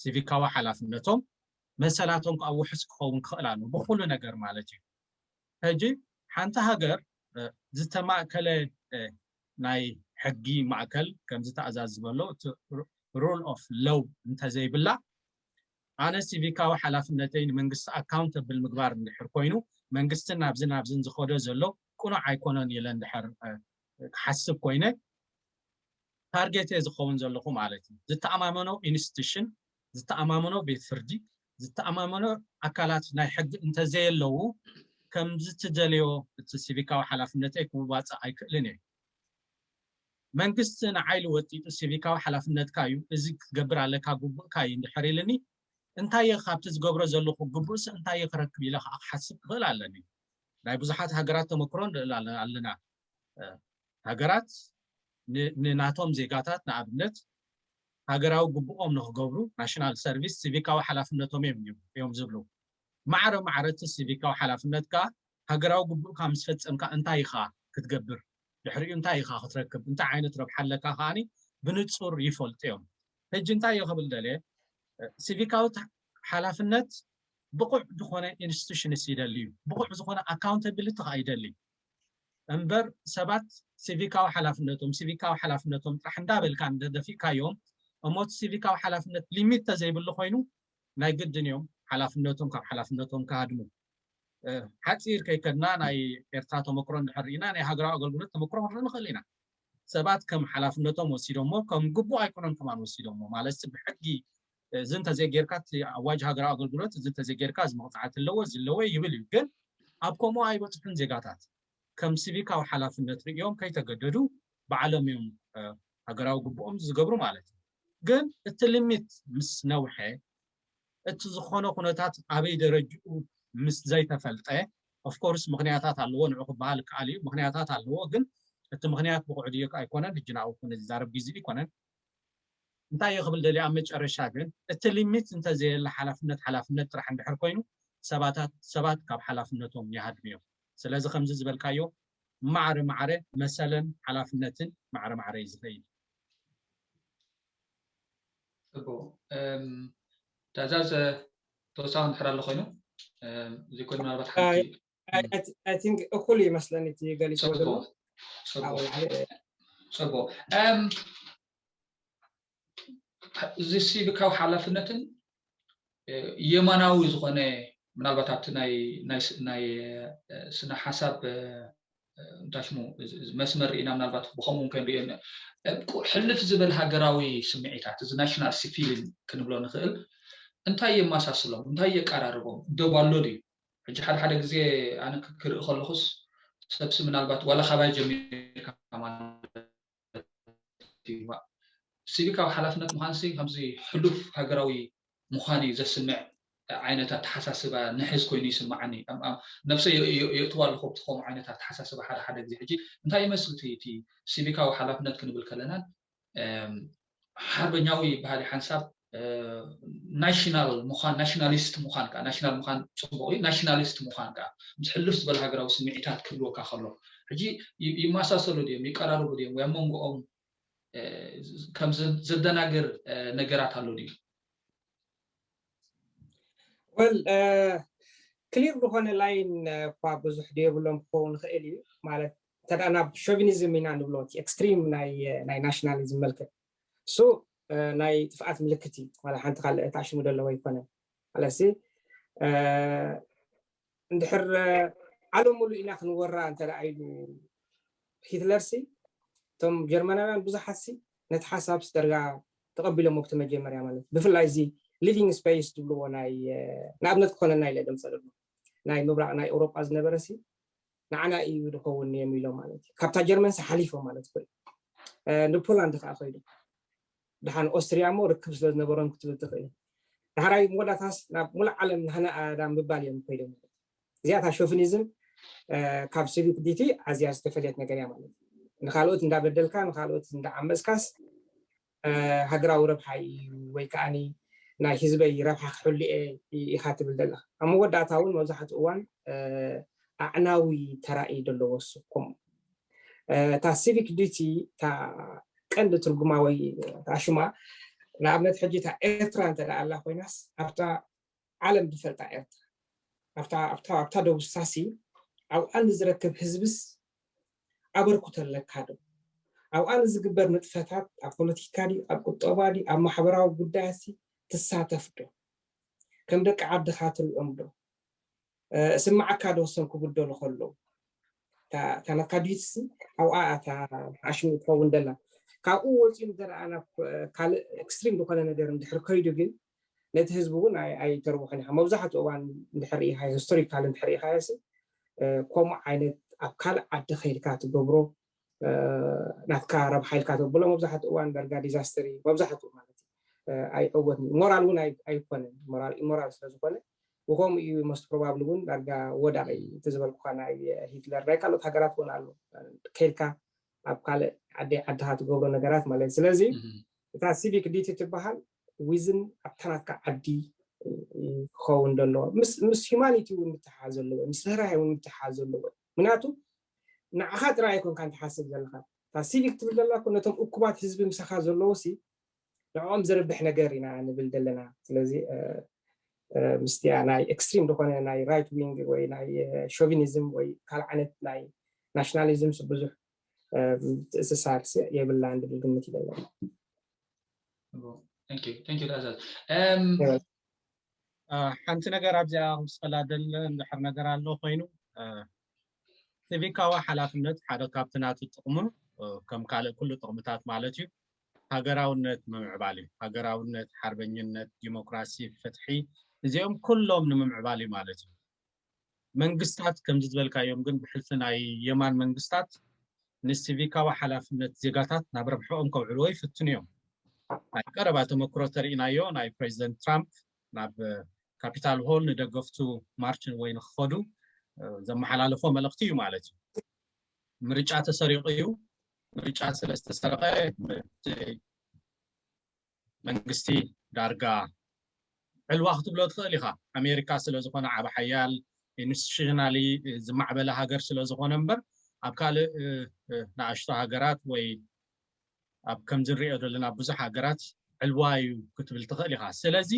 ሲቪካዊ ሓላፍነቶም መሰላቶም ከዓ ውሑስ ክኸውን ክኽእል ኣሎ ብኩሉ ነገር ማለት እዩ። ሕጂ ሓንቲ ሃገር ዝተማእከለ ናይ ሕጊ ማእከል ከም ዝተኣዛዝ ዝበሎ rule of law እንተዘይብላ ኣነ ሲቪካዊ ሓላፍነተይ ንመንግስቲ ኣካውንተብል ምግባር እንድሕር ኮይኑ መንግስቲ ናብዚ ናብዝን ዝኸዶ ዘሎ ቅኑዕ ኣይኮነን ኢለ እንድሕር ክሓስብ ኮይነ ታርጌት እየ ዝኸውን ዘለኹ ማለት እዩ። ዝተኣማመኖ ኢንስቲቱሽን ዝተኣማመኖ ቤት ፍርዲ ዝተኣማመኖ ኣካላት ናይ ሕጊ እንተዘየለዉ ከምዚ ትደልዮ እቲ ሲቪካዊ ሓላፍነተይ ክዋፃእ ኣይክእልን እየ። መንግስቲ ንዓይ ኢሉ ወጢጡ ሲቪካዊ ሓላፍነትካ እዩ፣ እዚ ክትገብር ኣለካ፣ ግቡእካ እዩ እንድሕር ኢልኒ እንታይ እየ ካብቲ ዝገብሮ ዘለኹ ግቡእስ እንታይ እየ ክረክብ ኢለ ከዓ ክሓስብ ክኽእል ኣለኒ። ናይ ብዙሓት ሃገራት ተመክሮ ንርኢ ኣለና። ሃገራት ንናቶም ዜጋታት ንኣብነት ሃገራዊ ግቡኦም ንክገብሩ ናሽናል ሰርቪስ ሲቪካዊ ሓላፍነቶም እዮም እዮም ዝብሉ። ማዕረ ማዕረ እቲ ሲቪካዊ ሓላፍነት ከዓ ሃገራዊ ግቡእካ ምስ ፈፀምካ እንታይ ኢኻ ክትገብር፣ ድሕሪኡ እንታይ ኢኻ ክትረክብ፣ እንታይ ዓይነት ረብሓ ኣለካ ከዓኒ ብንፁር ይፈልጡ እዮም። ሕጂ እንታይ እየ ክብል ደልየ፣ ሲቪካዊ ሓላፍነት ብቑዕ ዝኾነ ኢንስቲቱሽንስ ይደሊ እዩ። ብቑዕ ዝኾነ ኣካውንታቢሊቲ ከዓ ይደሊ እምበር ሰባት ሲቪካዊ ሓላፍነቶም ሲቪካዊ ሓላፍነቶም ጥራሕ እንዳበልካ እንደደፊእካዮም እሞ እቲ ሲቪካዊ ሓላፍነት ሊሚት ተዘይብሉ ኮይኑ ናይ ግድን እዮም ሓላፍነቶም ካብ ሓላፍነቶም ክሃድሙ። ሓፂር ከይከድና ናይ ኤርትራ ተመክሮ እንድሕር ርኢና ናይ ሃገራዊ ኣገልግሎት ተመክሮ ክንርኢ ንኽእል ኢና። ሰባት ከም ሓላፍነቶም ወሲዶሞ፣ ከም ግቡእ ኣይኮነን ከማን ወሲዶሞ። ማለት ብሕጊ እዚ እንተዘይጌርካ፣ እቲ ኣዋጅ ሃገራዊ ኣገልግሎት እዚ እንተዘይጌርካ፣ እዚ መቕፃዕቲ ኣለዎ፣ እዚ ኣለዎ ይብል እዩ። ግን ኣብ ከምኡ ኣይበፅሑን። ዜጋታት ከም ሲቪካዊ ሓላፍነት ርእዮም ከይተገደዱ፣ ባዕሎም እዮም ሃገራዊ ግቡኦም ዝገብሩ ማለት እዩ። ግን እቲ ሊሚት ምስ ነውሐ፣ እቲ ዝኾነ ኩነታት ኣበይ ደረጅኡ ምስ ዘይተፈልጠ፣ ኦፍኮርስ ምኽንያታት ኣለዎ፣ ንዑ ክበሃል ይከኣል እዩ። ምኽንያታት ኣለዎ፣ ግን እቲ ምኽንያት ብቑዕ ድዩ ኣይኮነን፣ ሕጂ ናብኡ ኮነ ዝዛረብ ግዜ ኣይኮነን። እንታይ እየ ክብል ደልየ ኣብ መጨረሻ ግን፣ እቲ ሊሚት እንተዘየለ፣ ሓላፍነት ሓላፍነት ጥራሕ እንድሕር ኮይኑ፣ ሰባታት ሰባት ካብ ሓላፍነቶም ይሃድሙ እዮም። ስለዚ ከምዚ ዝበልካዮ፣ ማዕረ ማዕረ መሰለን ሓላፍነትን ማዕረ ማዕረ እዩ ዝኸይድ። ጽቡቅ። ታዛዝ ተወሳኺ እንድሕር ኣሎ ኮይኑ፣ ዘይኮይኑ ምናልባት ሓንቲ I think እኩል ይመስለኒ እቲ ገሊጽ ጽቡቅ። ጽቡቅ። እዚ ሲቪካዊ ሓላፍነትን የማናዊ ዝኾነ፣ ምናልባት ኣብቲ ናይ ስነ ሓሳብ እንታይ ሽሙ መስመር ርኢና፣ ምናልባት ብኸምኡ ከንሪኦ፣ ሕልፍ ዝበል ሃገራዊ ስምዒታት፣ እዚ ናሽናል ሲፊሊን ክንብሎ ንኽእል፣ እንታይ የመሳስሎም? እንታይ የቀራርቦም? ደብ ኣሎ ድዩ? ሕጂ ሓደ ሓደ ግዜ ኣነ ክርኢ ከለኹስ፣ ሰብሲ ምናልባት ዋላ ካባይ ጀሚርካ ማለት እዩ። ሲቪካዊ ሓላፍነት ምዃንሲ ከምዚ ሕሉፍ ሃገራዊ ምዃን እዩ ዘስምዕ ዓይነት ኣተሓሳስባ ንሕዝ ኮይኑ ይስምዓኒ። ነብሰይ የእትዋ ኣለኹ ኣብቲ ከምኡ ዓይነት ኣተሓሳስባ ሓደ ሓደ ግዜ። ሕጂ እንታይ ይመስል እቲ ሲቪካዊ ሓላፍነት ክንብል ከለናን ሓርበኛዊ ባህሊ ሓንሳብ ናሽናል ምዃን፣ ናሽናሊስት ምዃን፣ ናሽናል ምዃን ፅቡቅ እዩ። ናሽናሊስት ምዃን ከዓ ምስ ሕልፍ ዝበለ ሃገራዊ ስምዒታት ክህልወካ ከሎ፣ ሕጂ ይመሳሰሉ ድዮም፣ ይቀራረቡ ድዮም፣ ወይ ኣብ መንጎኦም ከም ዘደናግር ነገራት ኣሎ ድዩ? ወል ክሊር ዝኾነ ላይን እኳ ብዙሕ ድየብሎም ክኸውን ይኽእል እዩ። ማለት እንተ ናብ ሾቪኒዝም ኢና ንብሎ፣ ኤክስትሪም ናይ ናሽናሊዝም መልክዕ፣ እሱ ናይ ጥፍኣት ምልክት እዩ። ማለት ሓንቲ ካልእ ታሽሙ ዘለዎ ኣይኮነን። ማለትሲ እንድሕር ዓለም ሙሉእ ኢና ክንወራ እንተ ኢሉ ሂትለር ሲ፣ እቶም ጀርመናውያን ብዙሓት ሲ ነቲ ሓሳብ ሲ ደርጋ ተቐቢሎም ኣብቲ መጀመርያ ማለት፣ ብፍላይ እዚ ሊቪንግ ስፔስ ዝብልዎ ናይ ንኣብነት ክኾነና ኢለ ደምፀ ዘሎ ናይ ምብራቕ ናይ ኤውሮጳ ዝነበረ ሲ ንዓና እዩ ዝኸውን እዮም ኢሎም ማለት እዩ። ካብታ ጀርመን ሲ ሓሊፎም ማለት ኮይኑ ንፖላንድ ከዓ ኮይዶም ደሓን ኦስትሪያ እሞ ርክብ ስለ ዝነበሮም ክትብል ትኽእል። ዳሕራይ መወዳእታስ ናብ ሙሉእ ዓለም ንህና ኣዳም ምባል እዮም ኮይዶም። እዚኣታ ሾቪኒዝም ካብ ሲቪክ ዲቲ ኣዝያ ዝተፈለየት ነገር እያ ማለት እዩ። ንካልኦት እንዳበደልካ፣ ንካልኦት እንዳዓመፅካስ ሃገራዊ ረብሓ እዩ ወይ ከዓኒ ናይ ህዝበይ ረብሓ ክሕሉ እየ ኢኻ ትብል ዘለኻ። ኣብ መወዳእታ እውን መብዛሕትኡ እዋን ኣዕናዊ ተራኢ ዘለዎ ሱ ከምኡ እታ ሲቪክ ዲቲ እታ ቀንዲ ትርጉማ ወይ እታ ሽማ ንኣብነት ሕጂ እታ ኤርትራ እንተ ደኣ ኣላ ኮይናስ ኣብታ ዓለም ዝፈልጣ ኤርትራ ኣብታ ኣብታ ኣብታ ደቡብ ሳሲ ኣብኣ ንዝረክብ ህዝብስ ኣበርክቶ ኣለካ ዶ? ኣብኣ ንዝግበር ንጥፈታት ኣብ ፖለቲካ ድዩ ኣብ ቁጠባ ድዩ ኣብ ማሕበራዊ ጉዳያሲ ትሳተፍ ዶ? ከም ደቂ ዓድኻ ትሪኦም ዶ? ስምዓካ ዶ እሶም ክብደሉ ከለዉ እታ ናትካ ድዩትሲ ኣብኣ እታ ኣሽሙ ትኸውን ደላ ካብኡ ወፂኡ እንተ ናብ ካልእ ኤክስትሪም ዝኾነ ነገር እንድሕር ከይዱ ግን ነቲ ህዝቢ እውን ኣይተርብሖን ኢኻ። መብዛሕትኡ እዋን እንድሕር ርኢኻ ሂስቶሪካል እንድሕር ርኢኻ ሲ ከምኡ ዓይነት ኣብ ካልእ ዓዲ ከይድካ ትገብሮ ናትካ ረብሓ ኢልካ ተብሎ መብዛሕትኡ እዋን ዳርጋ ዲዛስተር እዩ መብዛሕትኡ ማለት እዩ። ኣይዕወትን ሞራል እውን ኣይኮነን ሞራል ኢሞራል ስለ ዝኾነ ብከምኡ እዩ most probably እውን ዳርጋ ወዳቂ እቲ ዝበልኩካ ናይ ሂትለር ናይ ካልኦት ሃገራት እውን ኣሎ ከይድካ ኣብ ካልእ ዓዲ ዓድኻ ትገብሮ ነገራት ማለት እዩ። ስለዚ እታ ሲቪክ ዲቲ ትበሃል ዊዝን ኣብታ ናትካ ዓዲ ክኸውን ዘለዎ ምስ ሂማኒቲ እውን ምትሓሓዝ ዘለዎ ምስ ርህራሄ እውን ምትሓሓዝ ዘለዎ ምክንያቱ ንዓኻ ጥራይ ኣይኮንካ ትሓስብ ዘለካ እታ ሲቪክ ትብል ዘለካ ነቶም እኩባት ህዝቢ ምሳኻ ዘለዎ ሲ ንዕኦም ዝርብሕ ነገር ኢና ንብል ዘለና። ስለዚ ምስቲያ ናይ ኤክስትሪም ዝኾነ ናይ ራይት ዊንግ ወይ ናይ ሾቪኒዝም ወይ ካልእ ዓይነት ናይ ናሽናሊዝም ብዙሕ ምትእስሳር የብላን ዝብል ግምት ይለና። ሓንቲ ነገር ኣብዚኣ ክውስኸላ ደለ እንድሕር ነገር ኣሎ ኮይኑ ሲቪካዊ ሓላፍነት ሓደ ካብቲ ናቱ ጥቕሙን ከም ካልእ ኩሉ ጥቕምታት ማለት እዩ። ሃገራውነት ምምዕባል እዩ። ሃገራውነት፣ ሓርበኝነት፣ ዲሞክራሲ፣ ፍትሒ፣ እዚኦም ኩሎም ንምምዕባል እዩ ማለት እዩ። መንግስታት ከምዚ ዝበልካዮም ግን ብሕልፊ ናይ የማን መንግስታት ንሲቪካዊ ሓላፍነት ዜጋታት ናብ ረብሕኦም ከውዕልዎ ይፍትኑ እዮም። ናይ ቀረባ ተመክሮ ተርኢናዮ ናይ ፕሬዚደንት ትራምፕ ናብ ካፒታል ሆል ንደገፍቱ ማርችን ወይ ንክኸዱ ዘመሓላለፎ መልእኽቲ እዩ ማለት እዩ። ምርጫ ተሰሪቑ እዩ። ምርጫ ስለ ዝተሰረቐ መንግስቲ ዳርጋ ዕልዋ ክትብሎ ትኽእል ኢኻ። ኣሜሪካ ስለ ዝኾነ ዓብ ሓያል ኢንስቲቱሽናሊ ዝማዕበለ ሃገር ስለ ዝኾነ እምበር ኣብ ካልእ ንኣሽቶ ሃገራት ወይ ኣብ ከምዚ ንሪኦ ዘለና ብዙሕ ሃገራት ዕልዋ እዩ ክትብል ትኽእል ኢኻ። ስለዚ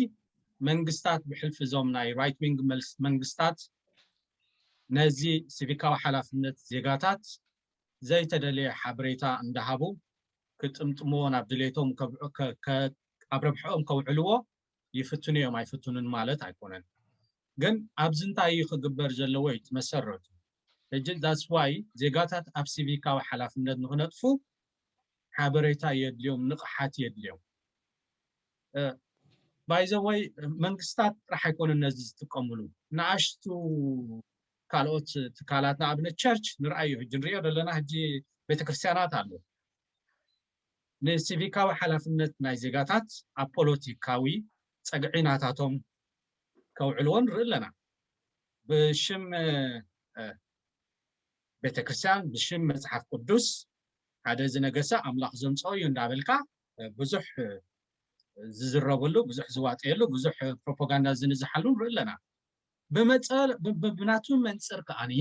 መንግስታት ብሕልፊ እዞም ናይ ራይት ዊንግ መንግስታት ነዚ ሲቪካዊ ሓላፍነት ዜጋታት ዘይተደለየ ሓበሬታ እንዳሃቡ ክጥምጥምዎ ናብ ድሌቶም ኣብ ረብሕኦም ከውዕልዎ ይፍትኑ እዮም ኣይፍትኑን ማለት ኣይኮነን። ግን ኣብዚ እንታይ እዩ ክግበር ዘለዎ እዩ መሰረቱ። ሕጂ that's why ዜጋታት ኣብ ሲቪካዊ ሓላፍነት ንክነጥፉ ሓበሬታ የድልዮም፣ ንቕሓት የድልዮም። ባይዘወይ መንግስታት ጥራሕ ኣይኮኑን ነዚ ዝጥቀምሉ፣ ንኣሽቱ ካልኦት ትካላት ንኣብነት ቸርች ንርኣዩ ሕጂ ንሪኦ ዘለና ሕጂ ቤተክርስትያናት ኣሎ። ንሲቪካዊ ሓላፍነት ናይ ዜጋታት ኣብ ፖለቲካዊ ጸግዒ ናታቶም ከውዕልዎ ንርኢ ኣለና። ብሽም ቤተክርስትያን ብሽም መፅሓፍ ቅዱስ ሓደ ዝነገሰ ኣምላኽ ዘምፀኦ እዩ እንዳበልካ ብዙሕ ዝዝረበሉ ብዙሕ ዝዋጠየሉ ብዙሕ ፕሮፓጋንዳ ዝንዝሓሉ ንርኢ ኣለና። ብናቱ መንፅር ከዓኒ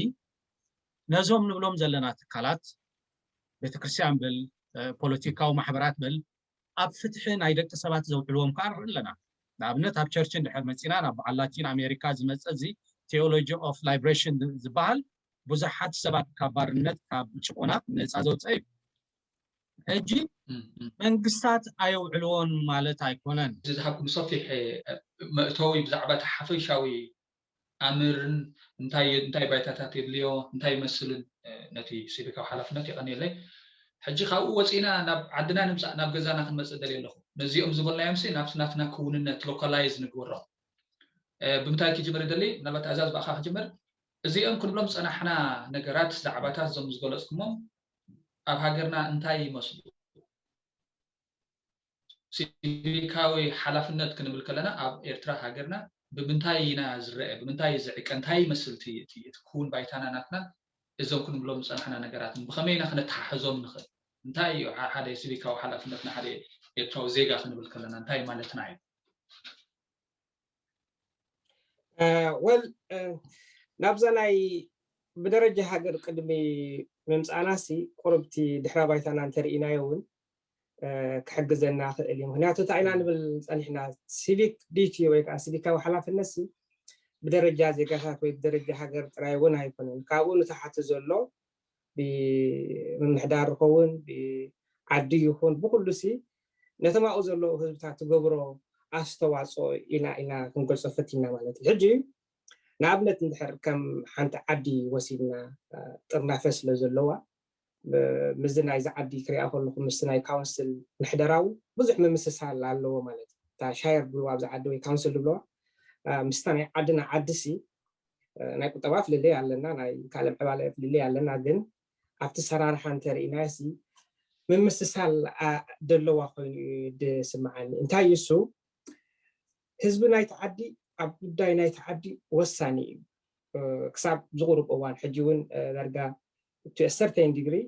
ነዞም ንብሎም ዘለና ትካላት ቤተክርስትያን በል ፖለቲካዊ ማሕበራት በል ኣብ ፍትሒ ናይ ደቂ ሰባት ዘውዕልዎም ከዓ ንርኢ ኣለና። ንኣብነት ኣብ ቸርች እንድሕር መፂና ናብ በዓል ላቲን ኣሜሪካ ዝመፀ እዚ ቴዎሎጂ ኦፍ ላይብሬሽን ዝበሃል ብዙሓት ሰባት ካብ ባርነት ካብ ጭቆና ነፃ ዘውፀ እዩ። ሕጂ መንግስታት ኣየውዕልዎን ማለት ኣይኮነን። ዝሃብኩም ሰፊሕ መእተዊ ብዛዕባ እቲ ሓፈሻዊ ኣምርን እንታይ እንታይ ባይታታት የድልዮ እንታይ ይመስልን ነቲ ሲቪካዊ ሓላፍነት የቐንየለይ። ሕጂ ካብኡ ወፂና ናብ ዓድና ንምፃእ ናብ ገዛና ክንመፅእ ደልየ ኣለኹ። ነዚኦም ዝበልናዮም ሲ ናብቲ ናትና ክውንነት ሎካላይዝ ንግበሮ። ብምንታይ ክጅምር ይደሊ? ምናልባት ኣዛዝ ብኣኻ ክጅምር። እዚኦም ክንብሎም ዝፀናሕና ነገራት ዛዕባታት እዞም ዝገለፅኩሞም ኣብ ሃገርና እንታይ ይመስሉ? ሲቪካዊ ሓላፍነት ክንብል ከለና ኣብ ኤርትራ ሃገርና ብምንታይ ኢና ዝረአ ብምንታይ እዩ ዝዕቀ እንታይ ይመስል እቲ እቲ እቲ ክውን ባይታና ናትና እዞም ክንብሎም ዝፀናሕና ነገራትን ብኸመይ ኢና ክነተሓሕዞም ንኽእል እንታይ እዩ ሓደ ሲቪካዊ ሓላፍነት ንሓደ ኤርትራዊ ዜጋ ክንብል ከለና እንታይ ማለትና እዩ ወል ናብዛ ናይ ብደረጃ ሃገር ቅድሚ ምምፃእናሲ ቁርብቲ ድሕረ ባይታና እንተርኢናዮ እውን ክሕግዘና ክእል እዩ ምክንያቱ እንታይ ኢና ንብል ፀኒሕና ሲቪክ ዲቲ ወይ ከዓ ሲቪካዊ ሓላፍነት ብደረጃ ዜጋታት ወይ ብደረጃ ሃገር ጥራይ እውን ኣይኮነን ካብኡ ንታሓቲ ዘሎ ብምምሕዳር ይኸውን ብዓዲ ይኹን ብኩሉ ሲ ነቶም ኣብኡ ዘለዉ ህዝብታት ትገብሮ ኣስተዋፅኦ ኢና ኢና ክንገልፆ ፈቲና ማለት እዩ ሕጂ ንኣብነት እንድሕር ከም ሓንቲ ዓዲ ወሲድና ጥርናፈ ስለ ዘለዋ ምስዚ ናይዚ ዓዲ ክሪኣ ከለኹ ምስቲ ናይ ካውንስል ምሕደራዊ ብዙሕ ምምስሳል ኣለዎ ማለት እዩ እታ ሻየር ድብልዋ ኣብዚ ዓዲ ወይ ካውንስል ድብልዋ ምስታ ናይ ዓድና ዓዲ ሲ ናይ ቁጠባ ፍልልይ ኣለና ናይ ካልእ ምዕባለ ፍልልይ ኣለና ግን ኣብቲ ሰራርሓ እንተርኢናዮ ሲ ምምስሳል ደለዋ ኮይኑ እዩ ዝስምዓኒ እንታይ እዩ እሱ ህዝቢ ናይቲ ዓዲ ኣብ ጉዳይ ናይቲ ዓዲ ወሳኒ እዩ ክሳብ ዝቁርብ እዋን ሕጂ እውን ዳርጋ to a certain degree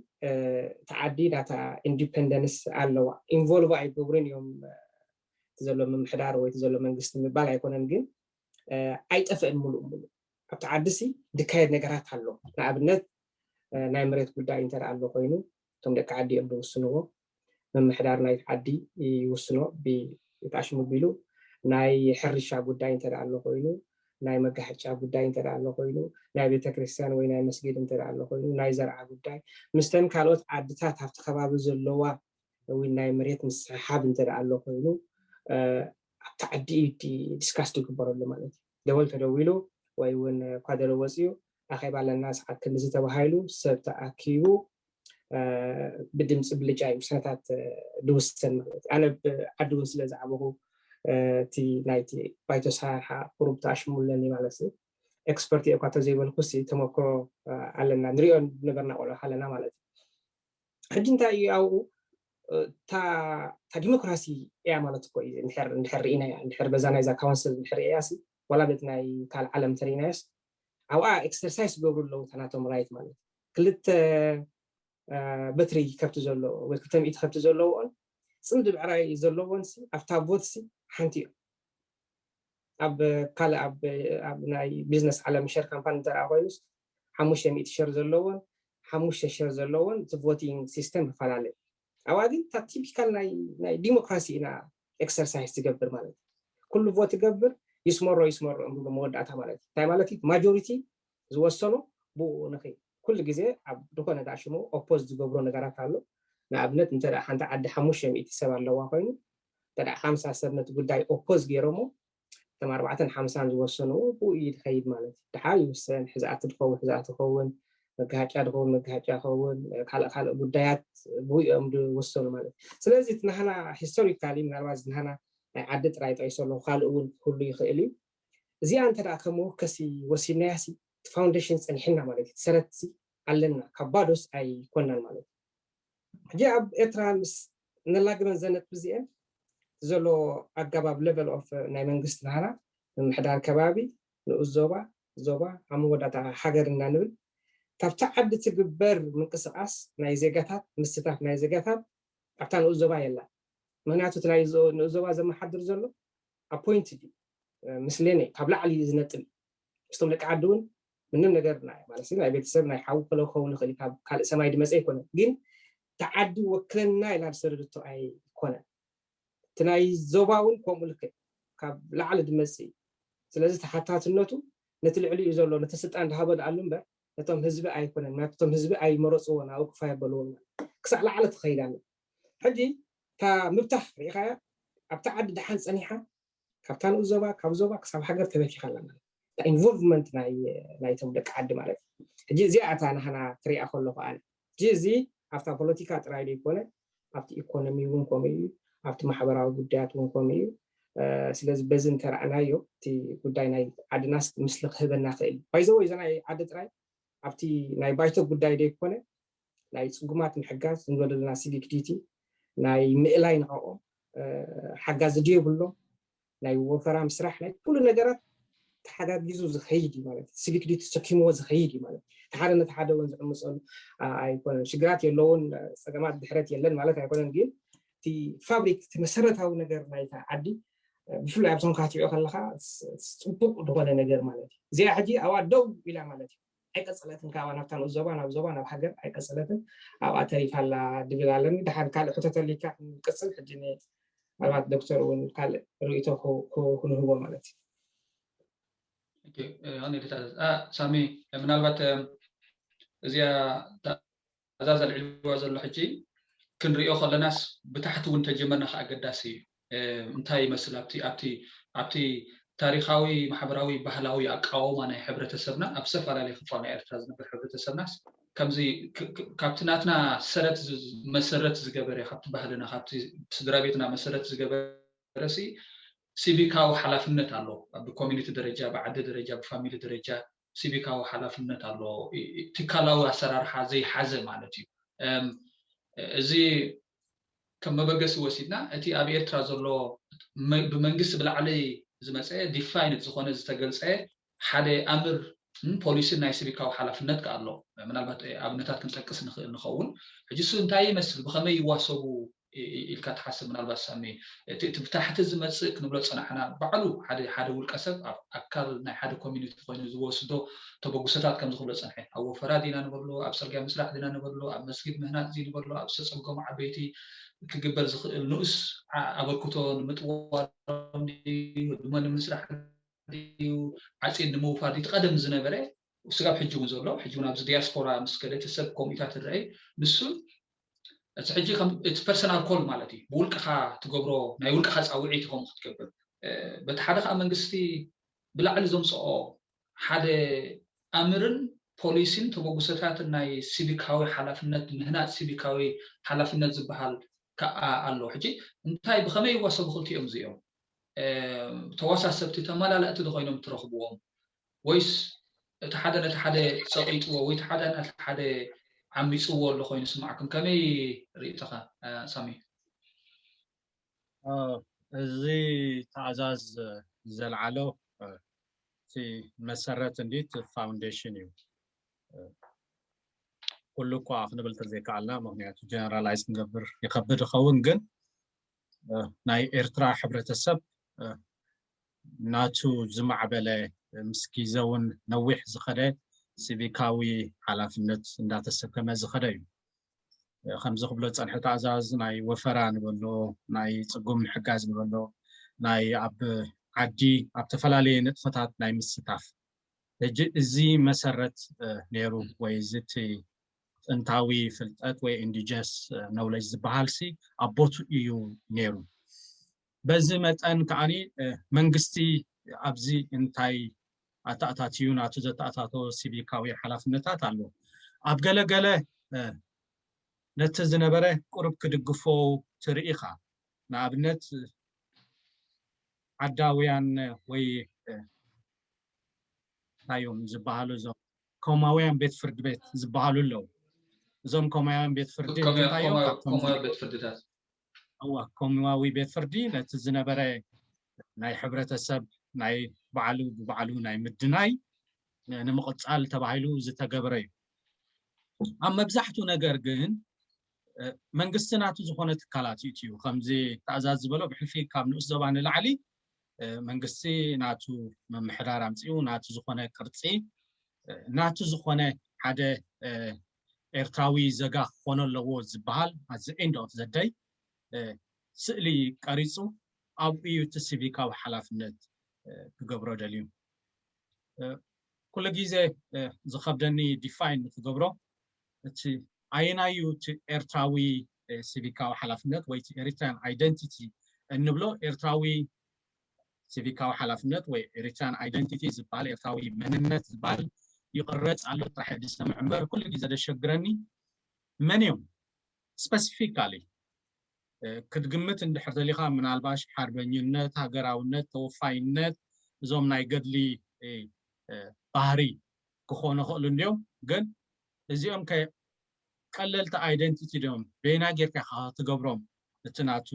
እቲ ዓዲ ናታ independence ኣለዋ involve ኣይገብሩን እዮም ዘሎ ምምሕዳር ወይ ዘሎ መንግስቲ ምባል ኣይኮነን ግን ኣይጠፍእን ሙሉእ ሙሉእ ኣብቲ ዓዲ ሲ ዝካየድ ነገራት ኣሎ ንኣብነት ናይ መሬት ጉዳይ እንተ ኣሎ ኮይኑ እቶም ደቂ ዓዲ እዮም ዝውስንዎ ምምሕዳር ናይ ዓዲ ይውስኖ ብጣሽሙ ቢሉ ናይ ሕርሻ ጉዳይ እንተ ኣሎ ኮይኑ ናይ መጋሕጫ ጉዳይ እንተ ኣሎ ኮይኑ ናይ ቤተክርስትያን ወይ ናይ መስጊድ እንተ ኣሎ ኮይኑ ናይ ዘርዓ ጉዳይ ምስተን ካልኦት ዓድታት ኣብቲ ከባቢ ዘለዋ ወይ ናይ መሬት ምስሕሓብ እንተ ኣሎ ኮይኑ ኣብቲ ዓዲ ዲስካስ ዝግበረሉ ማለት እዩ ደወል ተደዊሉ ወይ እውን ኳደሎ ወፅዩ ኣኼባ ኣለና ሰዓት ክንድዚ ተባሂሉ ሰብ ተኣኪቡ ብድምፂ ብልጫ እዩ ውሳነታት ዝውስን ማለት እዩ። ኣነ ብዓዲ እውን ስለ ዝዓበኹ እቲ ናይቲ ባይቶ ኣሰራርሓ ቁሩብ ተኣሽሙ ኣለኒ ማለት እዩ። ኤክስፐርት እየ እኳ ተዘይበልኩ ሲ ተመክሮ ኣለና፣ ንሪኦ ነበርና ቆልዑ ኣለና ማለት እዩ። ሕጂ እንታይ እዩ ኣብኡ እታ ዲሞክራሲ እያ ማለት እኮ እዩ። እንድሕር ርኢናያ፣ እንድሕር በዛ ናይዛ ካውንስል እንድሕር ርኢያ ሲ ዋላ ቤት ናይ ካልእ ዓለም ተርኢናዮስ ኣብኣ ኤክሰርሳይዝ ዝገብሩ ኣለዉ እታ ናቶም ራይት ማለት እዩ። ክልተ በትሪ ከብቲ ዘለዎ ወይ ክልተ ሚእቲ ከብቲ ዘለዎን ፅምዲ ብዕራይ ዘለዎን ኣብታ ቮት ሲ ሓንቲ እዮም። ኣብ ካልእ ኣብ ናይ ቢዝነስ ዓለም ሸር ካምፓኒ እንተ ኮይኑስ ሓሙሽተ ሚእቲ ሸር ዘለዎን ሓሙሽተ ሸር ዘለዎን እቲ ቮቲንግ ሲስተም ይፈላለ። ኣብኣ ግን እታ ቲፒካል ናይ ዲሞክራሲ ኢና ኤክሰርሳይዝ ትገብር ማለት እዩ። ኩሉ ቮት ትገብር ይስመሮ ይስመሮ እዮም ዝብሉ መወዳእታ ማለት እዩ። እንታይ ማለት እዩ? ማጆሪቲ ዝወሰኖ ብኡ ንኸይድ ኩሉ ግዜ ኣብ ዝኾነ ዳሽሙ ኦፖዝ ዝገብሮ ነገራት ኣሎ። ንኣብነት እንተ ሓንቲ ዓዲ ሓሙሽተ ሚእቲ ሰብ ኣለዋ ኮይኑ እንተ ሓምሳ ሰብ ነቲ ጉዳይ ኦፖዝ ገይሮሞ እቶም ኣርባዕተን ሓምሳን ዝወሰንዎ ብኡ እዩ ዝኸይድ ማለት እዩ። ድሓር ይውሰን፣ ሕዛእቲ ድኸውን ሕዛእቲ ይኸውን፣ መጋሃጫ ድኸውን መጋሃጫ ይኸውን፣ ካልእ ካልእ ጉዳያት ብኡ እዮም ዝወሰኑ ማለት እዩ። ስለዚ እቲ ናህና ሂስቶሪካሊ ምናልባት እዚ ናህና ናይ ዓዲ ጥራይ ጠቂሰ ኣለኹ፣ ካልእ እውን ክህሉ ይኽእል እዩ። እዚኣ እንተ ደኣ ከም መወከሲ ወሲድናያ ሲ እቲ ፋውንዴሽን ጸኒሕና ማለት እዩ። እቲ ሰረት ሲ ኣለና፣ ካብ ባዶስ ኣይኮናን ማለት እዩ። ሕጂ ኣብ ኤርትራ ምስ ነላግበን ዘነጥብ እዚአን ዘሎ ኣገባብ ሌቨል ኦፍ ናይ መንግስቲ ናህና ምምሕዳር ከባቢ ንኡስ ዞባ ዞባ ኣብ መወዳእታ ሃገር እናንብል ካብቲ ዓዲ ትግበር ምንቅስቃስ ናይ ዜጋታት ምስታፍ ናይ ዜጋታት ኣብታ ንኡስ ዞባ የላን። ምክንያቱ እቲ ናይ ንኡስ ዞባ ዘመሓድር ዘሎ ኣፖይንትድ እዩ፣ ምስሌነ ካብ ላዕሊ ዝነጥብ ምስቶም ደቂ ዓዲ እውን ምንም ነገር ናይ ማለት ናይ ቤተሰብ ናይ ሓው ክለው ክኸውን ይኽእል ካብ ካልእ ሰማይ ድመፀ ኣይኮነን። ግን ተዓዲ ወክለና ኢላ ዝሰደደቶ ኣይኮነን። እቲ ናይ ዞባ እውን ከምኡ ልክዕ ካብ ላዕሊ ድመፅእ እዩ። ስለዚ ተሓታትነቱ ነቲ ልዕሊኡ ዘሎ ነቲ ስልጣን ድሃቦ ድኣሉ እምበር ነቶም ህዝቢ ኣይኮነን። ምክንያቱ እቶም ህዝቢ ኣይመረፅዎን፣ ኣብኡ ክፋ የበልዎን ማለት ክሳዕ ላዕሊ ትኸይድ ኣለ። ሕጂ እታ ምብታኽ ርኢኻያ ኣብቲ ዓዲ ደሓን ፀኒሓ ካብታ ንኡስ ዞባ ካብ ዞባ ክሳብ ሃገር ተበቲኻ ኣላ ማለት ኢንቮልቭመንት ናይቶም ደቂ ዓዲ ማለት እዩ። ሕጂ እዚኣ እታ ናህና ክሪኣ ከለኹ ኣነ ሕጂ እዚ ኣብታ ፖለቲካ ጥራይ ዘይኮነ ኣብቲ ኢኮኖሚ እውን ከምኡ እዩ፣ ኣብቲ ማሕበራዊ ጉዳያት እውን ከምኡ እዩ። ስለዚ በዚ እንተረኣናዮ እቲ ጉዳይ ናይ ዓድናስ ምስሊ ክህበና ክእል ባይዘወ እዛ ናይ ዓዲ ጥራይ ኣብቲ ናይ ባይቶ ጉዳይ ዘይኮነ ናይ ፅጉማት ምሕጋዝ ንበለልና ሲቪክ ዲቲ ናይ ምእላይ ንዕኦም ሓጋዚ ድዮ ብሎም ናይ ወፈራ ምስራሕ ናይ ኩሉ ነገራት ተሓጋጊዙ ዝኸይድ እዩ ማለት እዩ። ሲቪክ ዲቲ ተሰኪምዎ ዝኸይድ እዩ ማለት እዩ። ሓደ ነቲ ሓደ እውን ዝዕምፀሉ ኣይኮነን። ሽግራት የለውን፣ ፀገማት ድሕረት የለን ማለት ኣይኮነን። ግን እቲ ፋብሪክ እቲ መሰረታዊ ነገር ናይታ ዓዲ ብፍላይ ኣብዞም ካትሪኦ ከለካ ፅቡቅ ዝኾነ ነገር ማለት እዩ። እዚኣ ሕጂ ኣብኣ ደው ኢላ ማለት እዩ። ኣይቀፀለትን፣ ካብኣ ናብታ ንኡስ ዞባ ናብ ዞባ ናብ ሃገር ኣይቀፀለትን፣ ኣብኣ ተሪፋ ኣላ ድብል ኣለኒ። ድሓር ካልእ ሕቶ ተልካ ክንቅፅል ሕጂ ምናልባት ዶክተር እውን ካልእ ርእቶ ክንህቦ ማለት እዩ። ሳሚ ምናልባት እዚኣ ኣዛዘ ልዕልዋ ዘሎ ሕጂ ክንሪኦ ከለናስ ብታሕቲ እውን ተጀመርና ከኣገዳሲ እዩ። እንታይ ይመስል ኣብቲ ኣብቲ ኣብቲ ታሪኻዊ ማሕበራዊ ባህላዊ ኣቃወማ ናይ ሕብረተሰብና ኣብ ዝተፈላለየ ክፋል ናይ ኤርትራ ዝነብር ሕብረተሰብናስ ከምዚ ካብቲ ናትና ሰረት መሰረት ዝገበረ ካብቲ ባህልና ካብቲ ስድራ ቤትና መሰረት ዝገበረ ሲ ሲቪካዊ ሓላፍነት ኣሎ። ብኮሚኒቲ ደረጃ ብዓዲ ደረጃ ብፋሚሊ ደረጃ ሲቪካዊ ሓላፍነት ኣሎ። ትካላዊ ኣሰራርሓ ዘይሓዘ ማለት እዩ። እዚ ከም መበገሲ ወሲድና እቲ ኣብ ኤርትራ ዘሎ ብመንግስቲ ብላዕሊ ዝመፀ ዲፋይንድ ዝኾነ ዝተገልፀ ሓደ ኣምር ፖሊሲን ናይ ሲቪካዊ ሓላፍነት ከ ኣሎ። ምናልባት ኣብነታት ክንጠቅስ ንኽእል ንኸውን። ሕጂ እሱ እንታይ ይመስል ብኸመይ ይዋሰቡ ኢልካ ትሓስብ? ምናልባት ሳሚ እቲ ብታሕቲ ዝመፅእ ክንብሎ ፀናሕና ባዕሉ ሓደ ሓደ ውልቀ ሰብ ኣብ ኣካል ናይ ሓደ ኮሚኒቲ ኮይኑ ዝወስዶ ተበግሶታት ከምዚ ክብሎ ፀንሐ ኣብ ወፈራ ዲና ንበሎ ኣብ ፅርግያ ምስራሕ ዲና ንበሎ ኣብ መስጊድ ምህናፅ ዲ ንበሎ ኣብ ዝተፀገሙ ዓበይቲ ክግበር ዝኽእል ንኡስ ኣበርክቶ ንምጥዋሮም ድዩ ህድሞ ንምስራሕ ድዩ ዓፂድ ንምውፋር ድዩ እቲ ቀደም ዝነበረ ስጋብ ሕጂ እውን ዘሎ ሕጂ እውን ኣብዚ ዲያስፖራ ምስ ከደ እቲ ሰብ ከምኡታት ትረአ ንሱን እቲ ሕጂ እቲ ፐርሰናል ኮል ማለት እዩ ብውልቅኻ ትገብሮ ናይ ውልቅኻ ፃውዒት ከምኡ ክትገብር በቲ ሓደ ከዓ መንግስቲ ብላዕሊ ዘምፅኦ ሓደ ኣምርን ፖሊሲን ተበግሶታትን ናይ ሲቪካዊ ሓላፍነት፣ ምህናጽ ሲቪካዊ ሓላፍነት ዝበሃል ከኣ ኣሎ። ሕጂ እንታይ፣ ብኸመይ ይዋሰቡ ክልቲኦም እዚኦም? ተዋሳሰብቲ፣ ተመላለእቲ ዶ ኮይኖም ትረኽብዎም? ወይስ እቲ ሓደ ነቲ ሓደ ጸቒጥዎ ወይ እቲ ሓደ ነቲ ሓደ ዓሚጽዎ ኣሎ ኮይኑ ይስምዓኩም? ከመይ ርእይቶኻ ሳሚ? እዚ ትእዛዝ ዘልዓሎ እቲ መሰረት እንዲ እቲ ፋውንዴሽን እዩ። ኩሉ እኳ ክንብል ተዘይከኣልና፣ ምክንያቱ ጀነራላይዝ ክንገብር ይከብድ ይኸውን፣ ግን ናይ ኤርትራ ሕብረተሰብ ናቱ ዝማዕበለ፣ ምስ ግዜ እውን ነዊሕ ዝኸደ ሲቪካዊ ሓላፍነት እንዳተሰከመ ዝኸደ እዩ። ከምዚ ክብሎ ዝጸንሐ ትእዛዝ ናይ ወፈራ ንበሎ፣ ናይ ጽጉም ምሕጋዝ ንበሎ፣ ናይ ኣብ ዓዲ ኣብ ተፈላለየ ንጥፈታት ናይ ምስታፍ። ሕጂ እዚ መሰረት ነይሩ ወይ እዚ እቲ ጥንታዊ ፍልጠት ወይ ኢንዲጀስ ኖውለጅ ዝበሃል ሲ ኣብ ቦቱ እዩ ነይሩ። በዚ መጠን ከዓኒ መንግስቲ ኣብዚ እንታይ ኣተኣታትዩ ናቱ ዘተኣታቶ ሲቪካዊ ሓላፍነታት ኣሎ። ኣብ ገለገለ ነቲ ዝነበረ ቁሩብ ክድግፎ ትርኢ ኢኻ። ንኣብነት ዓዳውያን ወይ እንታይ እዮም ዝበሃሉ እዞም ኮማውያን ቤት ፍርዲ ቤት ዝበሃሉ ኣለዉ። እዞም ኮማውያን ቤት ፍርዲ እንታይ እዮም? ኮማውያን ቤት ፍርድታት እዋ ኮማዊ ቤት ፍርዲ ነቲ ዝነበረ ናይ ሕብረተሰብ ናይ ባዕሉ ብባዕሉ ናይ ምድናይ ንምቕጻል ተባሂሉ ዝተገበረ እዩ። ኣብ መብዛሕቱ ነገር ግን መንግስቲ ናቱ ዝኾነ ትካላት እዩ። ከምዚ ትእዛዝ ዝበሎ ብሕልፊ ካብ ንኡስ ዞባ ንላዕሊ መንግስቲ ናቱ ምምሕዳር ኣምጺኡ ናቱ ዝኾነ ቅርጺ ናቱ ዝኾነ ሓደ ኤርትራዊ ዘጋ ክኾኖ ኣለዎ ዝበሃል ኣዚ ኤንድ ኦፍ ዘደይ ስእሊ ቀሪጹ ኣብኡ እዩ እቲ ሲቪካዊ ሓላፍነት ክገብሮ ደልዩ። ኩሉ ግዜ ዝኸብደኒ ዲፋይን ንክገብሮ እቲ ኣየናዩ እቲ ኤርትራዊ ሲቪካዊ ሓላፍነት ወይ እቲ ኤሪትራያን ኣይደንቲቲ እንብሎ ኤርትራዊ ሲቪካዊ ሓላፍነት ወይ ኤሪትራያን ኣይደንቲቲ ዝበሃል ኤርትራዊ መንነት ዝበሃል ይቕረጽ ኣሎ ጥራሕ ድሰምዕ እምበር ኩሉ ግዜ ዘደሸግረኒ መን እዮም ስፐሲፊካሊ ክትግምት እንድሕር ደሊኻ ምናልባሽ ሓርበኝነት፣ ሃገራውነት፣ ተወፋይነት እዞም ናይ ገድሊ ባህሪ ክኾኑ ይኽእሉ እንዲዮም። ግን እዚኦም ከ ቀለልቲ ኣይደንቲቲ ድዮም? በየና ጌርካ ኢኻ ክትገብሮም? እቲ ናቱ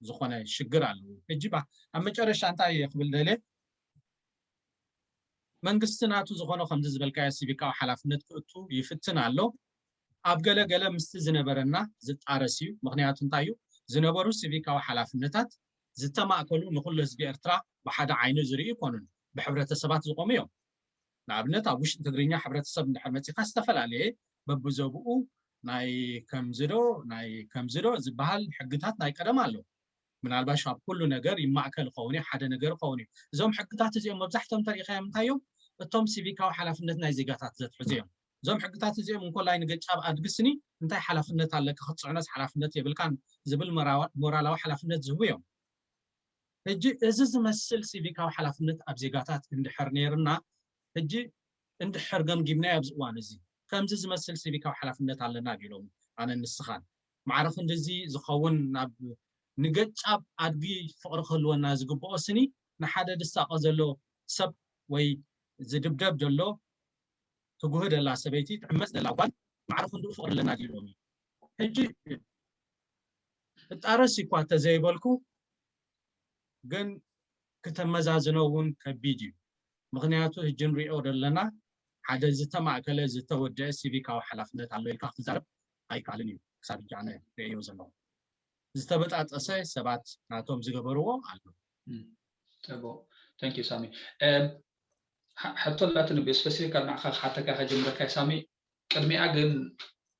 ዝኾነ ሽግር ኣለዎ። ሕጂ ባ ኣብ መጨረሻ እንታይ እየ ክብል ደልየ መንግስቲ ናቱ ዝኾነ ከምዚ ዝበልካዮ ሲቪካዊ ሓላፍነት ክእቱ ይፍትን ኣሎ። ኣብ ገለ ገለ ምስቲ ዝነበረና ዝጣረስ እዩ። ምክንያቱ እንታይ እዩ ዝነበሩ ሲቪካዊ ሓላፍነታት ዝተማእከሉ ንኩሉ ህዝቢ ኤርትራ ብሓደ ዓይኑ ዝርኢ ይኮኑን ብሕብረተሰባት ዝቆሙ እዮም። ንኣብነት ኣብ ውሽጢ ትግርኛ ሕብረተሰብ እንድሕር መፂካ ዝተፈላለየ በብዘብኡ ናይ ከምዝዶ ናይ ከምዝዶ ዝበሃል ሕግታት ናይ ቀደም ኣሎ። ምናልባሽ ኣብ ኩሉ ነገር ይማእከል ይኸውን እዩ ሓደ ነገር ይኸውን እዩ። እዞም ሕግታት እዚኦም መብዛሕቶም ተሪኢኻዮም እንታይ እዮም? እቶም ሲቪካዊ ሓላፍነት ናይ ዜጋታት ዘትሕዙ እዮም። እዞም ሕግታት እዚኦም እንኮላይ ንገጫብ ኣድግስኒ እንታይ ሓላፍነት ኣለካ ክትፅዕኖስ ሓላፍነት የብልካን ዝብል ሞራላዊ ሓላፍነት ዝህቡ እዮም። ሕጂ እዚ ዝመስል ሲቪካዊ ሓላፍነት ኣብ ዜጋታት እንድሕር ነይርና ሕጂ እንድሕር ገምጊምናዮ ኣብዚ እዋን እዚ ከምዚ ዝመስል ሲቪካዊ ሓላፍነት ኣለና ቢሎም ኣነ ንስኻን ማዕረ ክንድዚ ዝኸውን ናብ ንገጫብ ኣድጊ ፍቕሪ ክህልወና ዝግብኦ ስኒ ንሓደ ድሳቐ ዘሎ ሰብ ወይ ዝድብደብ ዘሎ ትጉህ ደላ ሰበይቲ ትዕመፅ ደላ ጓል ማዕረ ክንድኡ ፍቕሪ ኣለና ዲሎም ሕጂ እጣረስ እኳ ተዘይበልኩ ግን ክተመዛዝኖ እውን ከቢድ እዩ። ምክንያቱ ሕጂ ንሪኦ ዘለና ሓደ ዝተማእከለ ዝተወደአ ሲቪካዊ ሓላፍነት ኣሎ ኢልካ ክትዛረብ ኣይከኣልን እዩ። ክሳብ ሕጂ ኣነ ርእዮ ዘለኹ ዝተበጣጠሰ ሰባት ናቶም ዝገበርዎ ኣሎ። ጽቡቅ thank you ሳሚ። ሕቶ ላትን ብስፐሲፊካል ንዓኻ ክሓተካ ከጀምረካ ሳሚ ቅድሚኣ ግን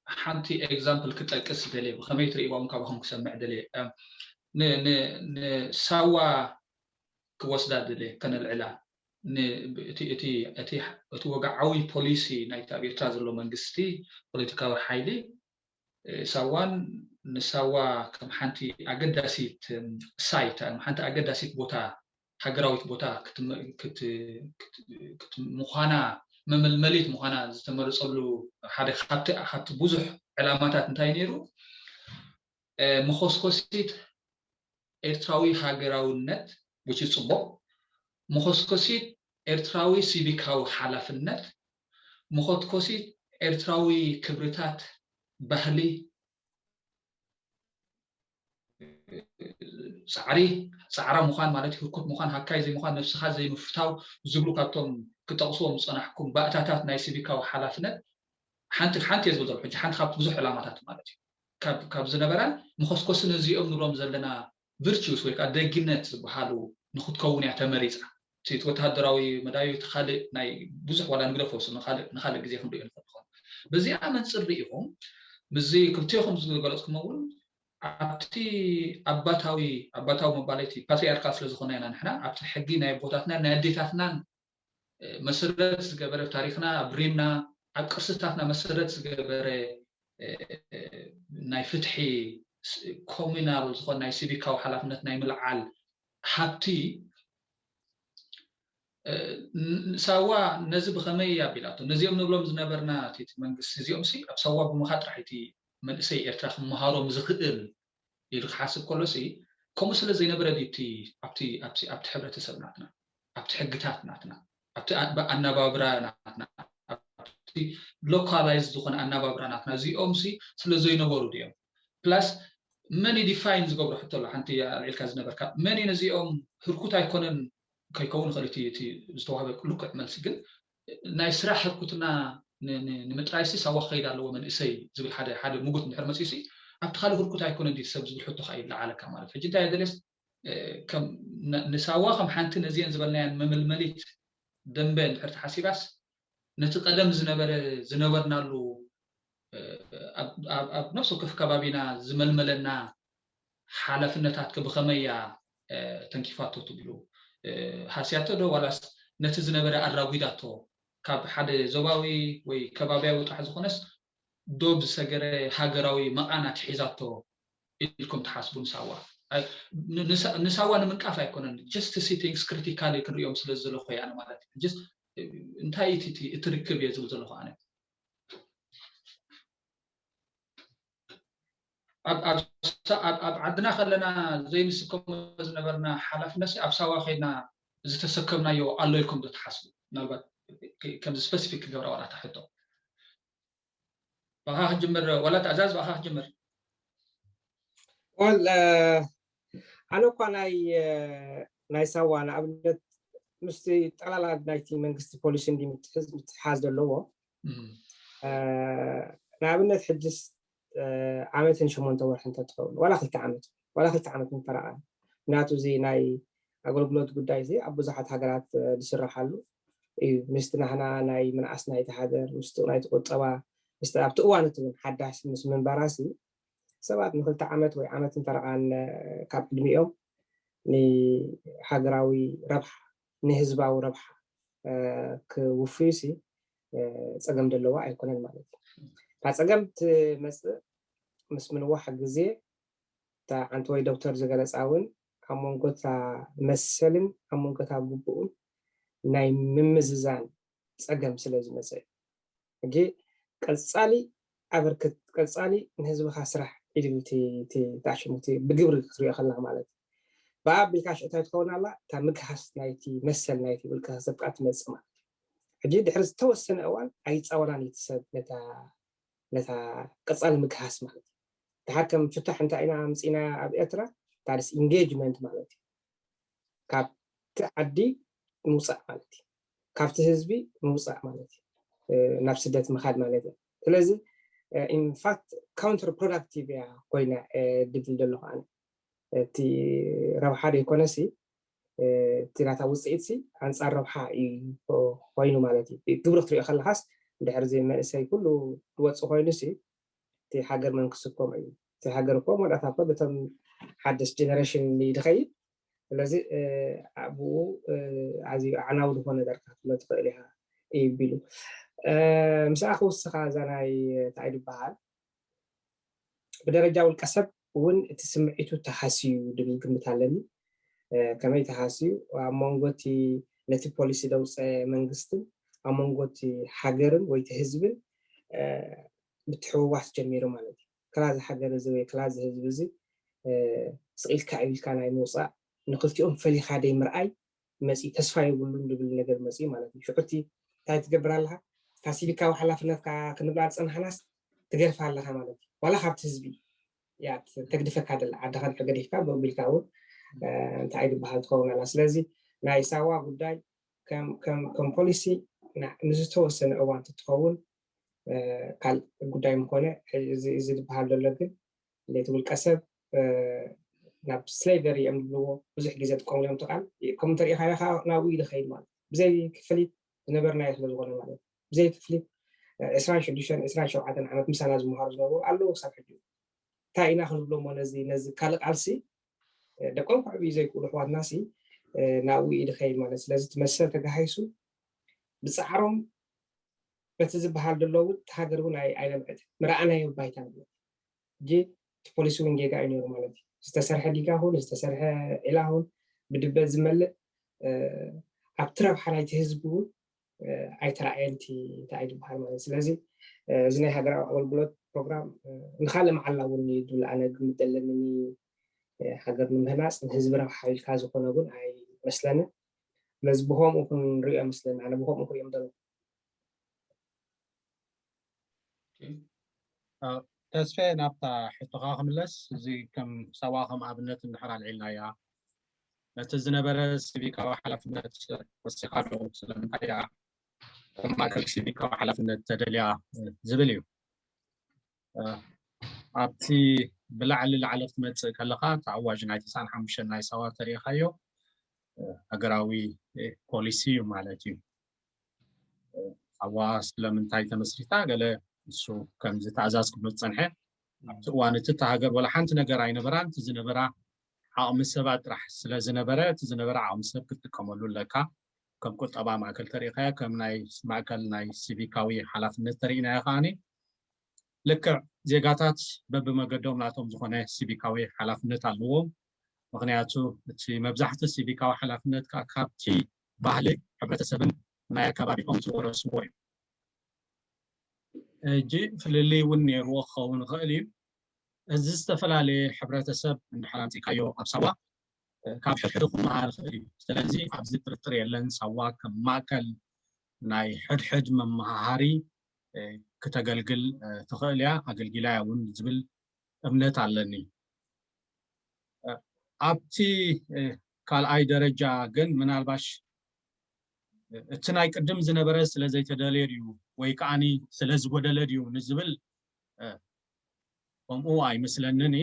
ሓንቲ ኤግዛምፕል ክጠቅስ ደልየ ብከመይ ትርእይዋ እውን ካባኹም ክሰምዕ ደልየ ንሳዋ ክወስዳ ደልየ ከነልዕላ እቲ ወግዓዊ ፖሊሲ ናይቲ ኣብ ኤርትራ ዘሎ መንግስቲ ፖለቲካዊ ሓይሊ ሳዋን ንሳዋ ከም ሓንቲ ኣገዳሲት ሳይት ሓንቲ ኣገዳሲት ቦታ ሃገራዊት ቦታ ምዃና መመልመሊት ምዃና ዝተመረፀሉ ሓደ ካብቲ ካብቲ ብዙሕ ዕላማታት እንታይ ነይሩ? መኾስኮሲት ኤርትራዊ ሃገራውነት፣ ውጪ ጽቡቕ፣ መኾስኮሲት ኤርትራዊ ሲቪካዊ ሓላፍነት፣ መኾትኮሲት ኤርትራዊ ክብርታት፣ ባህሊ፣ ፃዕሪ፣ ፃዕራ ምዃን ማለት ህርኩት ምዃን፣ ሃካይ ዘይምዃን፣ ነብስኻ ዘይምፍታው ዝብሉ ካብቶም ክጠቕስዎም ዝፀናሕኩም ባእታታት ናይ ሲቪካዊ ሓላፍነት ሓንቲ ሓንቲ እየ ዝብል ዘሎ። ሕጂ ሓንቲ ካብቲ ብዙሕ ዕላማታት ማለት እዩ ካብ ዝነበራን መኾስኮሲ ነዚኦም ንብሎም ዘለና ቪርቹስ ወይ ከዓ ደግነት ዝበሃሉ ንክትከውን እያ ተመሪፃ። እቲ ወተሃደራዊ መዳዩ እቲ ካልእ ናይ ብዙሕ ዋላ ንግደፎ ንካልእ ግዜ ክንሪኦ ንኽእል ንኾን። በዚኣ መንፅር ርኢኹም ምስዚ ክልቲኹም ዝገለፅኩም እውን ኣብቲ ኣባታዊ ኣባታዊ መባለይቲ ፓትሪኣርካል ስለ ዝኾነ ኢና ንሕና ኣብቲ ሕጊ ናይ ኣቦታትናን ናይ ኣዴታትናን መሰረት ዝገበረ ታሪክና ኣብ ሪምና ኣብ ቅርስታትና መሰረት ዝገበረ ናይ ፍትሒ ኮሚናል ዝኾነ ናይ ሲቪካዊ ሓላፍነት ናይ ምልዓል ሃብቲ ሳዋ ነዚ ብኸመይ ኣቢላቶ ነዚኦም ንብሎም ዝነበርና እቲ መንግስቲ እዚኦም ሲ ኣብ ሳዋ ብምኻ ጥራሕ እቲ መንእሰይ ኤርትራ ክመሃሮም ዝኽእል ኢሉ ክሓስብ ከሎ ሲ ከምኡ ስለ ዘይነበረ ድቲ ኣብቲ ኣብቲ ኣብቲ ሕብረተሰብ ናትና ኣብቲ ሕግታት ናትና ኣብቲ ኣናባብራ ናትና ኣብቲ ሎካላይዝ ዝኾነ ኣናባብራ ናትና እዚኦም ሲ ስለ ዘይነበሩ ድዮም ፕላስ መን ዲፋይን ዝገብሮ ሕቶ ኣሎ ሓንቲ ኣልዒልካ ዝነበርካ መን ነዚኦም ህርኩት ኣይኮነን ከይከውን ይኽእል እቲ ዝተዋህበ ልክዕ መልሲ ግን ናይ ስራሕ ህርኩትና ንምጥራይሲ ሳዋ ክኸይድ ኣለዎ መንእሰይ ዝብል ሓደ ሓደ ምጉት እንድሕር መፂኡ ሲ ኣብቲ ካልእ ህርኩት ኣይኮነን ድዩ ሰብ ዝብል ሕቶ ከዓ ይለዓለካ ማለት ሕጂ እንታይ የደለስ ንሳዋ ከም ሓንቲ ነዚአን ዝበልናያን መመልመሊት ደንበ እንድሕር ተሓሲባስ ነቲ ቀደም ዝነበረ ዝነበርናሉ ኣብ ነፍሲ ወከፍ ከባቢና ዝመልመለና ሓላፍነታትከ ብኸመይ እያ ተንኪፋቶ ትብሉ? ሃስያቶ ዶ ዋላስ ነቲ ዝነበረ ኣራጒዳቶ? ካብ ሓደ ዞባዊ ወይ ከባብያዊ ጥራሕ ዝኾነስ ዶብ ዝሰገረ ሃገራዊ መቓን ኣትሒዛቶ ኢልኩም ትሓስቡ ንሳዋ? ንሳዋ ንምንቃፍ ኣይኮነን just see things critically ክንሪኦም ስለ ዝደለኹ እየ ኣነ ማለት እዩ። እንታይ እቲ ርክብ እየ ዝብል ዘለኹ ኣነ ኣብ ዓድና ከለና ዘይንስከሞ ዝነበርና ሓላፍነት ኣብ ሳዋ ከይድና ዝተሰከምናዮ ኣሎ ኢልኩም ዶ ትሓስቡ? ምናልባት ከምዚ ስፐሲፊክ ክገብራ ዋላ እታ ሕቶ። ብኣኻ ክጅምር ዋላ ትእዛዝ ብኣኻ ክጅምር። ወል ኣነ እኳ ናይ ናይ ሳዋ ንኣብነት ምስቲ ጠቕላላ ናይቲ መንግስቲ ፖሊሲ እንዲ ምትሓዝ ዘለዎ ንኣብነት ሕጅስ ዓመትን ሸሞንተ ወርሒ እንተትኸውን ዋላ ክልተ ዓመት ዋላ ክልተ ዓመት ምፈረቓ ምክንያቱ እዚ ናይ ኣገልግሎት ጉዳይ እዚ ኣብ ብዙሓት ሃገራት ዝስረሓሉ እዩ ምስቲ ናህና ናይ ምንኣስ ናይቲ ሃገር ምስቲ ናይቲ ቁጠባ ምስቲ ኣብቲ እዋን እቲ እውን ሓዳሽ ምስ ምንባራሲ ሰባት ንክልተ ዓመት ወይ ዓመትን ፈረቓን ካብ ቅድሚኦም ንሃገራዊ ረብሓ ንህዝባዊ ረብሓ ክውፍዩሲ ፀገም ዘለዋ ኣይኮነን ማለት እዩ። እታ ፀገም ትመፅእ ምስ ምንዋሕ ግዜ እታ ዓንተወይ ዶክተር ዝገለፃ እውን ኣብ መንጎ እታ መሰልን ኣብ መንጎ እታ ግቡእን ናይ ምምዝዛን ፀገም ስለ ዝመፀ እዩ። ሕጂ ቀፃሊ ኣበርክት ቀፃሊ ንህዝብኻ ስራሕ ኢሉ ተኣሽሙ ብግብሪ ክትሪኦ ከለካ ማለት እዩ። ብኣ ኣቢልካ ሽዑ እንታይ ትኸውን ኣላ እታ ምግሃስ ናይቲ መሰል ናይቲ ውልቀ ሰብካ ትመፅእ ማለት እዩ። ሕጂ ድሕሪ ዝተወሰነ እዋን ኣይፃወላን እቲ ሰብ ነታ ነታ ቀፃሊ ምግሃስ ማለት እዩ። ድሓር ከም ፍታሕ እንታይ ኢና ኣምፂና ኣብ ኤርትራ ታዲስ ኢንጌጅመንት ማለት እዩ። ካብቲ ዓዲ ምውፃእ ማለት እዩ። ካብቲ ህዝቢ ምውፃእ ማለት እዩ። ናብ ስደት ምኻድ ማለት እዩ። ስለዚ ኢንፋክት ካውንተር ፕሮዳክቲቭ እያ ኮይና ድብል ዘለኹ ኣነ እቲ ረብሓ ዘይኮነሲ እቲ ናታ ውፅኢት ሲ ኣንፃር ረብሓ እዩ ኮይኑ ማለት እዩ። ግብሪ ክትሪኦ ከለካስ ድሕሪ እዚ መንእሰይ ኩሉ ዝወፅእ ኮይኑ ሲ እቲ ሃገር መን ክስከሞ እዩ? እቲ ሃገር እኮ መወዳእታ እኮ በቶም ሓደስ ጀነሬሽን እዩ ዝኸይድ። ስለዚ ኣብኡ ኣዝዩ ኣዕናዊ ዝኾነ ነገር ክትብሎ ትኽእል ኢኻ እዩ ቢሉ። ምስኣ ክውስኻ እዛ ናይ እንታይ ዝበሃል ብደረጃ ውልቀ ሰብ እውን እቲ ስምዒቱ ተሃስዩ ድብል ግምት ኣለኒ። ከመይ ተሃስዩ ኣብ መንጎ እቲ ነቲ ፖሊሲ ደውፀ መንግስትን ኣብ መንጎ እቲ ሃገርን ወይ እቲ ህዝብን ምትሕውዋስ ጀሚሩ ማለት እዩ። ክላዚ ሃገር እዚ ወይ ክላዚ ህዝቢ እዚ ስቕ ኢልካ ዕቢልካ ናይ ምውፃእ፣ ንክልቲኦም ፈሊኻ ደይ ምርኣይ መፂ፣ ተስፋ የብሉን ዝብል ነገር መፂ ማለት እዩ። ሽዑቲ እንታይ ትገብር ኣለኻ? እታ ሲቪካዊ ሓላፍነትካ ክንብላ ዝፀናሕናስ ትገድፋ ኣለኻ ማለት እዩ። ዋላ ካብቲ ህዝቢ እያ ተግድፈካ ደላ፣ ዓድኻ ድሕር ገዲፍካ ብኡ ቢልካ እውን እንታይ ዝበሃል ትኸውን ኣላ። ስለዚ ናይ ሳዋ ጉዳይ ከም ፖሊሲ ንዝተወሰነ እዋን ትትኸውን ካልእ ጉዳይ ምኾነ። እዚ ዝበሃል ዘሎ ግን ለይቲ ውልቀ ሰብ ናብ ስሌቨሪ እዮም ዝብልዎ። ብዙሕ ግዜ ጥቀምሉ እዮም ትቃል ከም እንተሪኢኻዮ ከዓ ናብኡ ኢሉ ኸይድ ማለት ብዘይ ክፍሊት ዝነበርናዮ ስለ ዝኾነ ማለት ብዘይ ክፍሊት ዕስራን ሽዱሽተን ዕስራን ሸውዓተን ዓመት ምሳና ዝመሃሩ ዝነበሩ ኣለዉ ክሳብ ሕጂ። እንታይ ኢና ክንብሎ እሞ ነዚ ነዚ ካልእ ቃልሲ ደቆም ከዕብዩ ዘይክእሉ ኣሕዋትና ሲ ናብኡ ኢሉ ኸይድ ማለት ስለዚ እቲ መሰል ተጋሂሱ ብፃዕሮም በቲ ዝበሃል ዘሎ እውን እቲ ሃገር እውን ኣይለምዕት ምረኣናዮ ባይታ ንብሎ ሕጂ እቲ ፖሊሲ እውን ጌጋ እዩ ነይሩ ማለት እዩ። ዝተሰርሐ ዲጋ ኹን ዝተሰርሐ ዒላ ኹን ብድበ ዝመልእ ኣብቲ ረብሓ ናይቲ ህዝቢ እውን ኣይተረኣየን እቲ እንታይ ዝበሃል ማለት ስለዚ እዚ ናይ ሃገራዊ ኣገልግሎት ፕሮግራም ንካልእ መዓላ እውን እዩ ዝብል ኣነ ግምት ዘለኒ። ሃገር ንምህናፅ ንህዝቢ ረብሓ ኢልካ ዝኾነ እውን ኣይመስለንን። ስለዚ ብኸምኡ ክንሪኦ ይመስለኒ ኣነ ብኸምኡ ክሪኦም ዘለኹ። ተስፈ ናብታ ሕቶኻ ክምለስ እዚ ከም ሳዋ ከም ኣብነት እንድሕር ኣልዒልናያ ነቲ ዝነበረ ሲቪካዊ ሓላፍነት ወሲኻ ዶ ስለምንታይ እያ ከም ማእከል ሲቪካዊ ሓላፍነት ተደልያ ዝብል እዩ። ኣብቲ ብላዕሊ ላዕሊ ክትመፅእ ከለካ እቲ ኣዋጅ ናይ ተስዓን ሓሙሽተን ናይ ሳዋ ተሪኢካዮ ሃገራዊ ፖሊሲ እዩ ማለት እዩ። ሳዋ ስለምንታይ ተመስሪታ ገለ እሱ ከምዚ ተኣዛዝ ክብሎ ዝፀንሐ ኣብቲ እዋን እቲ እታ ሃገር ወላ ሓንቲ ነገር ኣይነበራን እቲ ዝነበራ ዓቕሚ ሰባት ጥራሕ ስለ ዝነበረ እቲ ዝነበረ ዓቕሚ ሰብ ክትጥቀመሉ ኣለካ። ከም ቁጠባ ማእከል ተሪኢኻያ ከም ናይ ማእከል ናይ ሲቪካዊ ሓላፍነት ተሪኢናዮ ከዓኒ ልክዕ ዜጋታት በብመገዶም ናቶም ዝኾነ ሲቪካዊ ሓላፍነት ኣለዎም። ምክንያቱ እቲ መብዛሕቲ ሲቪካዊ ሓላፍነት ከዓ ካብቲ ባህሊ ሕብረተሰብን ናይ ኣከባቢኦም ዝወረስዎ እዩ። ሕጂ ፍልልይ እውን ነይርዎ ክኸውን ይኽእል እዩ። እዚ ዝተፈላለየ ሕብረተሰብ እንድሕር ኣምፂእካዮ ኣብ ሳዋ ካብ ሕድሕድ ክመሃር ይኽእል እዩ። ስለዚ ኣብዚ ጥርጥር የለን ሳዋ ከም ማእከል ናይ ሕድሕድ መመሃሃሪ ክተገልግል ትኽእል እያ ኣገልጊላ እያ እውን ዝብል እምነት ኣለኒ። ኣብቲ ካልኣይ ደረጃ ግን ምናልባሽ እቲ ናይ ቅድም ዝነበረ ስለ ዘይተደልየ ድዩ ወይ ከዓኒ ስለ ዝጎደለ ድዩ ንዝብል ከምኡ ኣይመስለንን።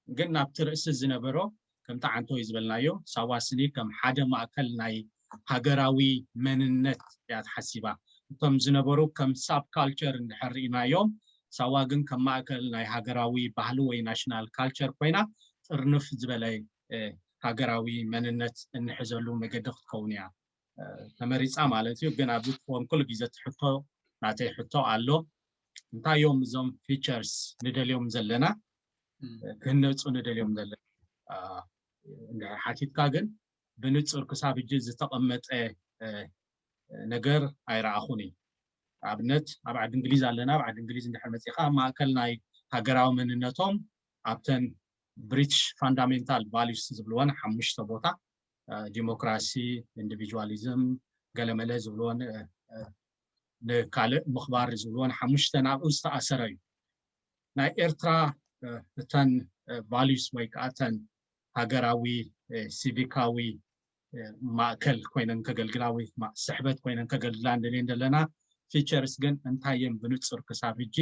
ግን ናብቲ ርእሲ ዝነበሮ ከምቲ ዓንቶይ ዝበልናዮ ሳዋ ስኒ ከም ሓደ ማእከል ናይ ሃገራዊ መንነት እያ ተሓሲባ። እቶም ዝነበሩ ከም ሳብ ካልቸር እንድሕር ርኢናዮም ሳዋ ግን ከም ማእከል ናይ ሃገራዊ ባህሊ ወይ ናሽናል ካልቸር ኮይና ጥርንፍ ዝበለ ሃገራዊ መንነት እንሕዘሉ መገዲ ክትከውን እያ ተመሪፃ ማለት እዩ። ግን ኣብዚ ትኸውን ኩሉ ግዜ ትሕቶ ናተይ ሕቶ ኣሎ። እንታይ እዮም እዞም ፊቸርስ ንደልዮም ዘለና ክህነፁ ንደልዮም ዘለና እንድሕር ሓቲትካ ግን ብንፁር ክሳብ ሕጂ ዝተቐመጠ ነገር ኣይረኣኹን እዩ። ኣብነት ኣብ ዓዲ እንግሊዝ ኣለና። ኣብ ዓዲ እንግሊዝ እንድሕር መፂኻ ማእከል ናይ ሃገራዊ መንነቶም ኣብተን ብሪቲሽ ፋንዳሜንታል ቫሊዩስ ዝብልወን ሓሙሽተ ቦታ ዲሞክራሲ፣ ኢንዲቪጁዋሊዝም፣ ገለመለ ዝብልወን ንካልእ ምኽባር ዝብልወን ሓሙሽተ ናብኡ ዝተኣሰረ እዩ። ናይ ኤርትራ እተን ቫሊዩስ ወይ ከዓ እተን ሃገራዊ ሲቪካዊ ማእከል ኮይነን ከገልግላ ወይ ስሕበት ኮይነን ከገልግላ እንደልየን ዘለና ፊቸርስ ግን እንታይ እየን ብንፁር ክሳብ ሕጂ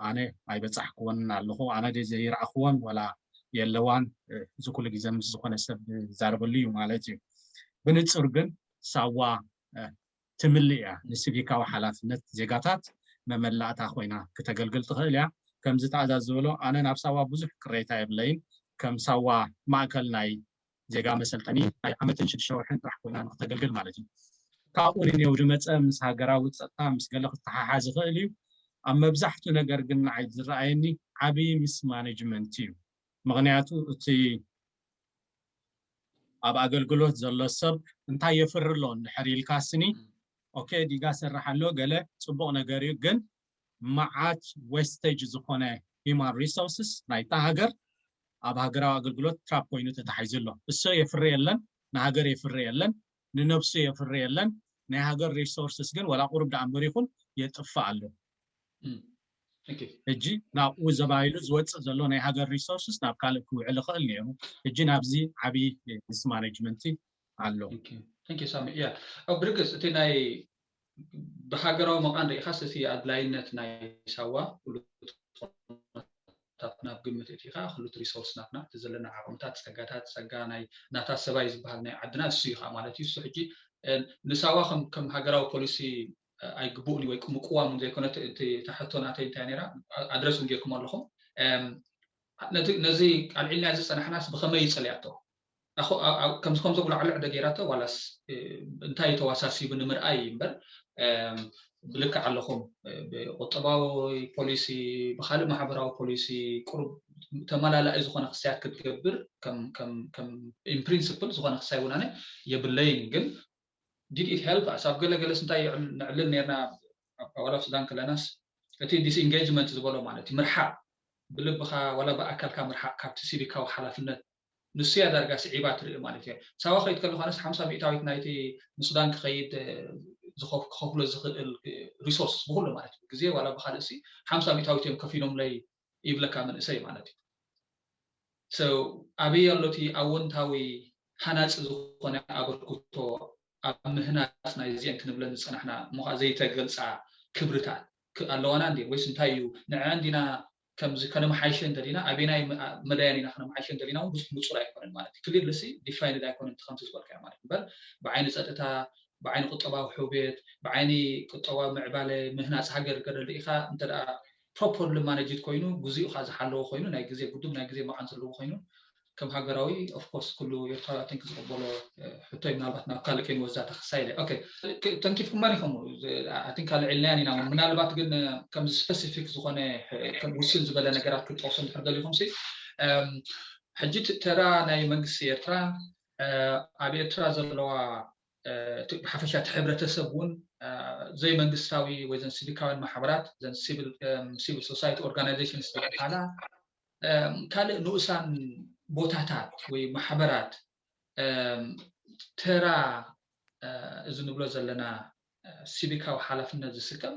ኣነ ኣይበፃሕክዎን ኣለኹ። ኣነ ደ ዘይረኣኽዎን ዋላ የለዋን እዚ ኩሉ ግዜ ምስ ዝኾነ ሰብ ዝዛረበሉ እዩ ማለት እዩ። ብንፁር ግን ሳዋ ትምልእ እያ። ንሲቪካዊ ሓላፍነት ዜጋታት መመላእታ ኮይና ክተገልግል ትኽእል እያ። ከምዚ ተኣዛዝ ዝበሎ ኣነ ናብ ሳዋ ብዙሕ ቅሬታ የብለይን። ከም ሳዋ ማእከል ናይ ዜጋ መሰልጠኒ ናይ ዓመትን ሽዱሽተ ወርሕን ጥራሕ ኮይና ንክተገልግል ማለት እዩ። ካብኡ ንኔው ዝመፀ ምስ ሃገራዊ ፀጥታ ምስ ገለ ክተሓሓዝ ይኽእል እዩ። ኣብ መብዛሕትኡ ነገር ግን ንዓይ ዝረኣየኒ ዓብዪ ምስ ማኔጅመንት እዩ። ምክንያቱ እቲ ኣብ ኣገልግሎት ዘሎ ሰብ እንታይ የፍሪ ኣሎ እንድሕር ኢልካ ስኒ ኦኬ፣ ዲጋ ሰራሕ ኣሎ፣ ገለ ጽቡቕ ነገር እዩ። ግን መዓት ዌስቴጅ ዝኾነ ሂማን ሪሶርስስ ናይታ ሃገር ኣብ ሃገራዊ ኣገልግሎት ትራፕ ኮይኑ ተታሒዙ ኣሎ። እሱ የፍሪ የለን፣ ንሃገር የፍሪ የለን፣ ንነብሱ የፍሪ የለን። ናይ ሃገር ሪሶርስስ ግን ዋላ ቁሩብ ደኣ እምበር ይኹን የጥፍእ ኣሎ። ሕጂ ናብኡ ዘባይሉ ዝወፅእ ዘሎ ናይ ሃገር ሪሶርስስ ናብ ካልእ ክውዕል ይኽእል ነይሩ። ሕጂ ናብዚ ዓብዪ ሚስማኔጅመንት ኣሎ። ሳሚ፣ ያ፣ ብርግፅ እቲ ናይ ብሃገራዊ መቓን ርኢኻስ እቲ ኣድላይነት ናይ ሳዋ ኩሉ ናብና ኣብ ግምት እቲ ኻ ክሉት ሪሶርስ ናትና እቲ ዘለና ዓቕምታት፣ ፀጋታት፣ ፀጋ ናይ ናታ ሰባይ ዝበሃል ናይ ዓድና እሱ እዩ ኻ ማለት እዩ። እሱ ሕጂ ንሳዋ ከም ሃገራዊ ፖሊሲ ኣይግብኡን ወይ ምቅዋም ዘይኮነ፣ እቲ ታሕቶ ናተይ እንታይ ነራ ኣድረስ እውን ጌርኩም ኣለኹም። ነዚ ኣልዒልና ዝፀናሕናስ ብኸመይ ይፀልያቶ ከምዚ ከምዚ ጉላዕልዕ ደገይራቶ ዋላስ እንታይ ተዋሳሲቡ ንምርኣይ እምበር፣ ብልክዕ ኣለኹም። ብቁጠባዊ ፖሊሲ፣ ብካልእ ማሕበራዊ ፖሊሲ ቁሩብ ተመላላኢ ዝኾነ ክስያት ክትገብር ኢንፕሪንስፕል ዝኾነ ክሳይ ውናነ የብለይን። ግን ዲድ ኢት ሄልፕ ኣስ ኣብ ገለገለስ እንታይ ነዕልል ነርና ኣዋላብ ሱዳን ከለናስ እቲ ዲስኢንጌጅመንት ዝበሎ ማለት እዩ ምርሓቅ ብልብኻ ዋላ ብኣካልካ ምርሓቅ ካብቲ ሲቪካዊ ሓላፍነት ንሱ እያ ዳርጋ ስዒባ ትርኢ ማለት እየ። ሳዋ ከይድ ከለኳነስ ሓምሳ ሚእታዊት ናይቲ ንሱዳን ክኸይድ ክኸፍሎ ዝኽእል ሪሶርስ ብኩሉ ማለት እዩ ግዜ ዋላ ብካልእ ሲ ሓምሳ ሚእታዊት እዮም ከፊሎምለይ ይብለካ መንእሰይ ማለት እዩ። ኣበይ ኣሎ እቲ ኣወንታዊ ሃናፂ ዝኾነ ኣበርክቶ ኣብ ምህናፅ ናይ እዚአን ክንብለን ዝፀናሕና እሞ ከዓ ዘይተገልፃ ክብርታት ኣለዋና እንዲ ወይስ እንታይ እዩ? ንዐ እንዲና ከምዚ ከነመሓይሸ እንተዲና ኣበናይ መዳያን ኢና ከነመሓይሸ እንተዲና እውን ብዙሕ ንፁር ኣይኮነን ማለት እዩ። ክሊርሊ ሲ ዲፋይንድ ኣይኮነን እቲ ከምዚ ዝበልካዮ ማለት እምበር ብዓይኒ ፀጥታ፣ ብዓይኒ ቁጠባዊ ሕውየት፣ ብዓይኒ ቁጠባዊ ምዕባለ ምህናፅ ሃገር ገለ ርኢኻ እንተ ደኣ ፕሮፐርሊ ማነጅድ ኮይኑ ግዚኡ ከዓ ዝሓለዎ ኮይኑ ናይ ግዜ ጉዱብ ናይ ግዜ መቓን ዘለዎ ኮይኑ ከም ሃገራዊ ኦፍኮርስ ኩሉ ኤርትራዊ ኣቲንክ ዝቕበሎ ሕቶ እዩ። ምናልባት ናብ ካልእ ከይንወዛ ተኸሳ ኢለ ተንኪፍኩማ ኢኹም ኣቲንክ ኣልዒልናያን ኢና ምናልባት ግን ከምዚ ስፐሲፊክ ዝኾነ ውስን ዝበለ ነገራት ክትጠቕሱ እንድሕር ደሊኹም ሲ ሕጂ ተራ ናይ መንግስቲ ኤርትራ ኣብ ኤርትራ ዘለዋ ብሓፈሻ እቲ ሕብረተሰብ እውን ዘይመንግስታዊ ወይ ዘን ሲቪካውያን ማሕበራት ዘን ሲቪል ሶሳይቲ ኦርጋናይዜሽንስ ዝበሃላ ካልእ ንኡሳን ቦታታት ወይ ማሕበራት ተራ እዚ ንብሎ ዘለና ሲቪካዊ ሓላፍነት ዝስከም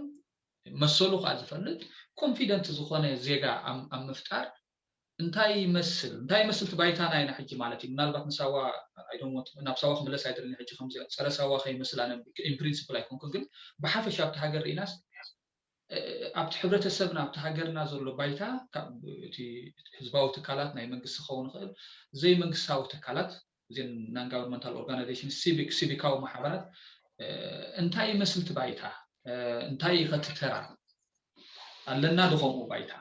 መሰሉ ከዓ ዝፈልጥ ኮንፊደንት ዝኾነ ዜጋ ኣብ ምፍጣር እንታይ ይመስል እንታይ ይመስል እቲ ባይታና ኢና ሕጂ ማለት እዩ ምናልባት ንሳዋ ናብ ሳዋ ክምለስ ኣይደልን ሕጂ ከምዚ ፀረ ሳዋ ከይመስል ኣነ ኢንፕሪንስፕል ኣይኮንኩን ግን ብሓፈሻ ኣብቲ ሃገር ርኢናስ ኣብቲ ሕብረተሰብና ኣብቲ ሃገርና ዘሎ ባይታ እቲ ህዝባዊ ትካላት ናይ መንግስቲ ክኸውን ይኽእል ዘይመንግስታዊ ትካላት እዚን ናን ጋቨርንመንታል ኦርጋናይዜሽን ሲቪክ ሲቪካዊ ማሕበራት እንታይ ይመስል እቲ ባይታ እንታይ ይኸትተራ ኣለና ዶ ከምኡ ባይታ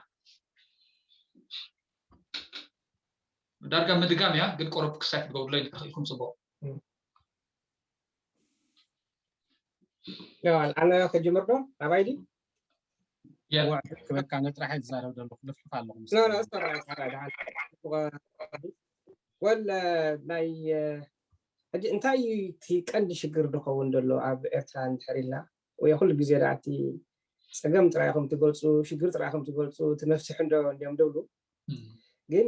ዳርጋ ምድጋም እያ ግን ቆረብ ክሳይ ክትገብርለይ እንተኽኢልኩም ፅቡቅ ኣነ ክጅምር ዶ ኣባይ ድዩ ክበካ ነጥራሕ ዝዛረብ ዘለኹ ልፍልፍ ኣለኹ ወል ናይ ሕጂ እንታይ እዩ እቲ ቀንዲ ሽግር ዝኸውን ዘሎ ኣብ ኤርትራ እንድሕር ኢልና ወይ ኩሉ ግዜ ደኣ እቲ ፀገም ጥራይ ከም ትገልፁ ሽግር ጥራይ ከም ትገልፁ እቲ መፍትሒ እንዶ እንዲዮም ደብሉ ግን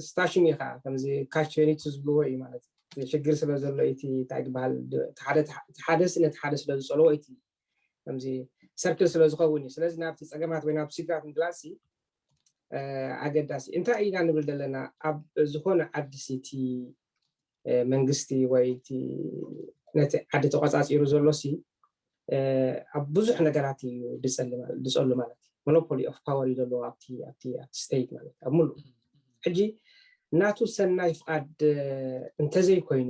ስታሽን ኢኻ ከምዚ ካቸኒቱ ዝብልዎ እዩ ማለት ሽግር ስለ ዘሎ እቲ እንታይ ዝበሃል ሓደ ሲ ነቲ ሓደ ስለ ዝፀልዎ እቲ ከምዚ ሰርክል ስለ ዝኸውን እዩ ስለዚ ናብቲ ፀገማት ወይ ናብ ስግራት ምግላፅ ኣገዳሲ እንታይ ኢና ንብል ዘለና ኣብ ዝኾነ ዓዲ ሲቲ መንግስቲ ወይ ነቲ ዓዲ ተቆፃፂሩ ዘሎ ሲ ኣብ ብዙሕ ነገራት እዩ ዝፀሉ ማለት እዩ ሞኖፖሊ ኦፍ ፓወር እዩ ዘለዎ ኣብቲ ኣብቲ ኣብቲ ስቴት ማለት ኣብ ሙሉ ሕጂ ናቱ ሰናይ ፍቃድ እንተዘይኮይኑ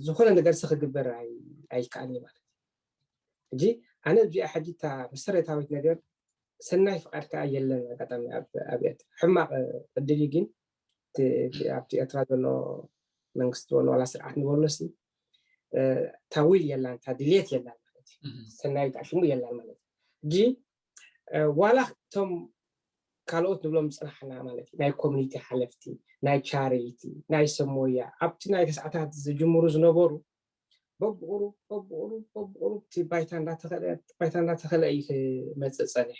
ዝኾነ ነገር ሲ ክግበር ኣይከኣልን ማለት እዩ ሕጂ ኣነ እዚኣ ሕጂ እታ መሰረታዊት ነገር ሰናይ ፍቃድ ከዓ የለን ኣጋጣሚ ኣብ ኤርትራ ሕማቅ ዕድል እዩ ግን ኣብቲ ኤርትራ ዘሎ መንግስቲ በሎ ዋላ ስርዓት ንበሎ ሲ እታ ዊል የላን እታ ድልየት የላን ማለት እዩ ሰናይ ከዓ ሽሙ የላን ማለት እዩ ሕጂ ዋላ እቶም ካልኦት ንብሎም ዝፅናሕና ማለት እዩ ናይ ኮሚኒቲ ሓለፍቲ ናይ ቻሪቲ ናይ ሰብ ሞያ ኣብቲ ናይ ተስዓታት ዝጅምሩ ዝነበሩ በብቑሩብ በብቑሩብ በብቑሩብ እቲ ባይታ እንዳተኸለ ባይታ እንዳተኸለ እዩ ክመፅእ ፀኒሑ።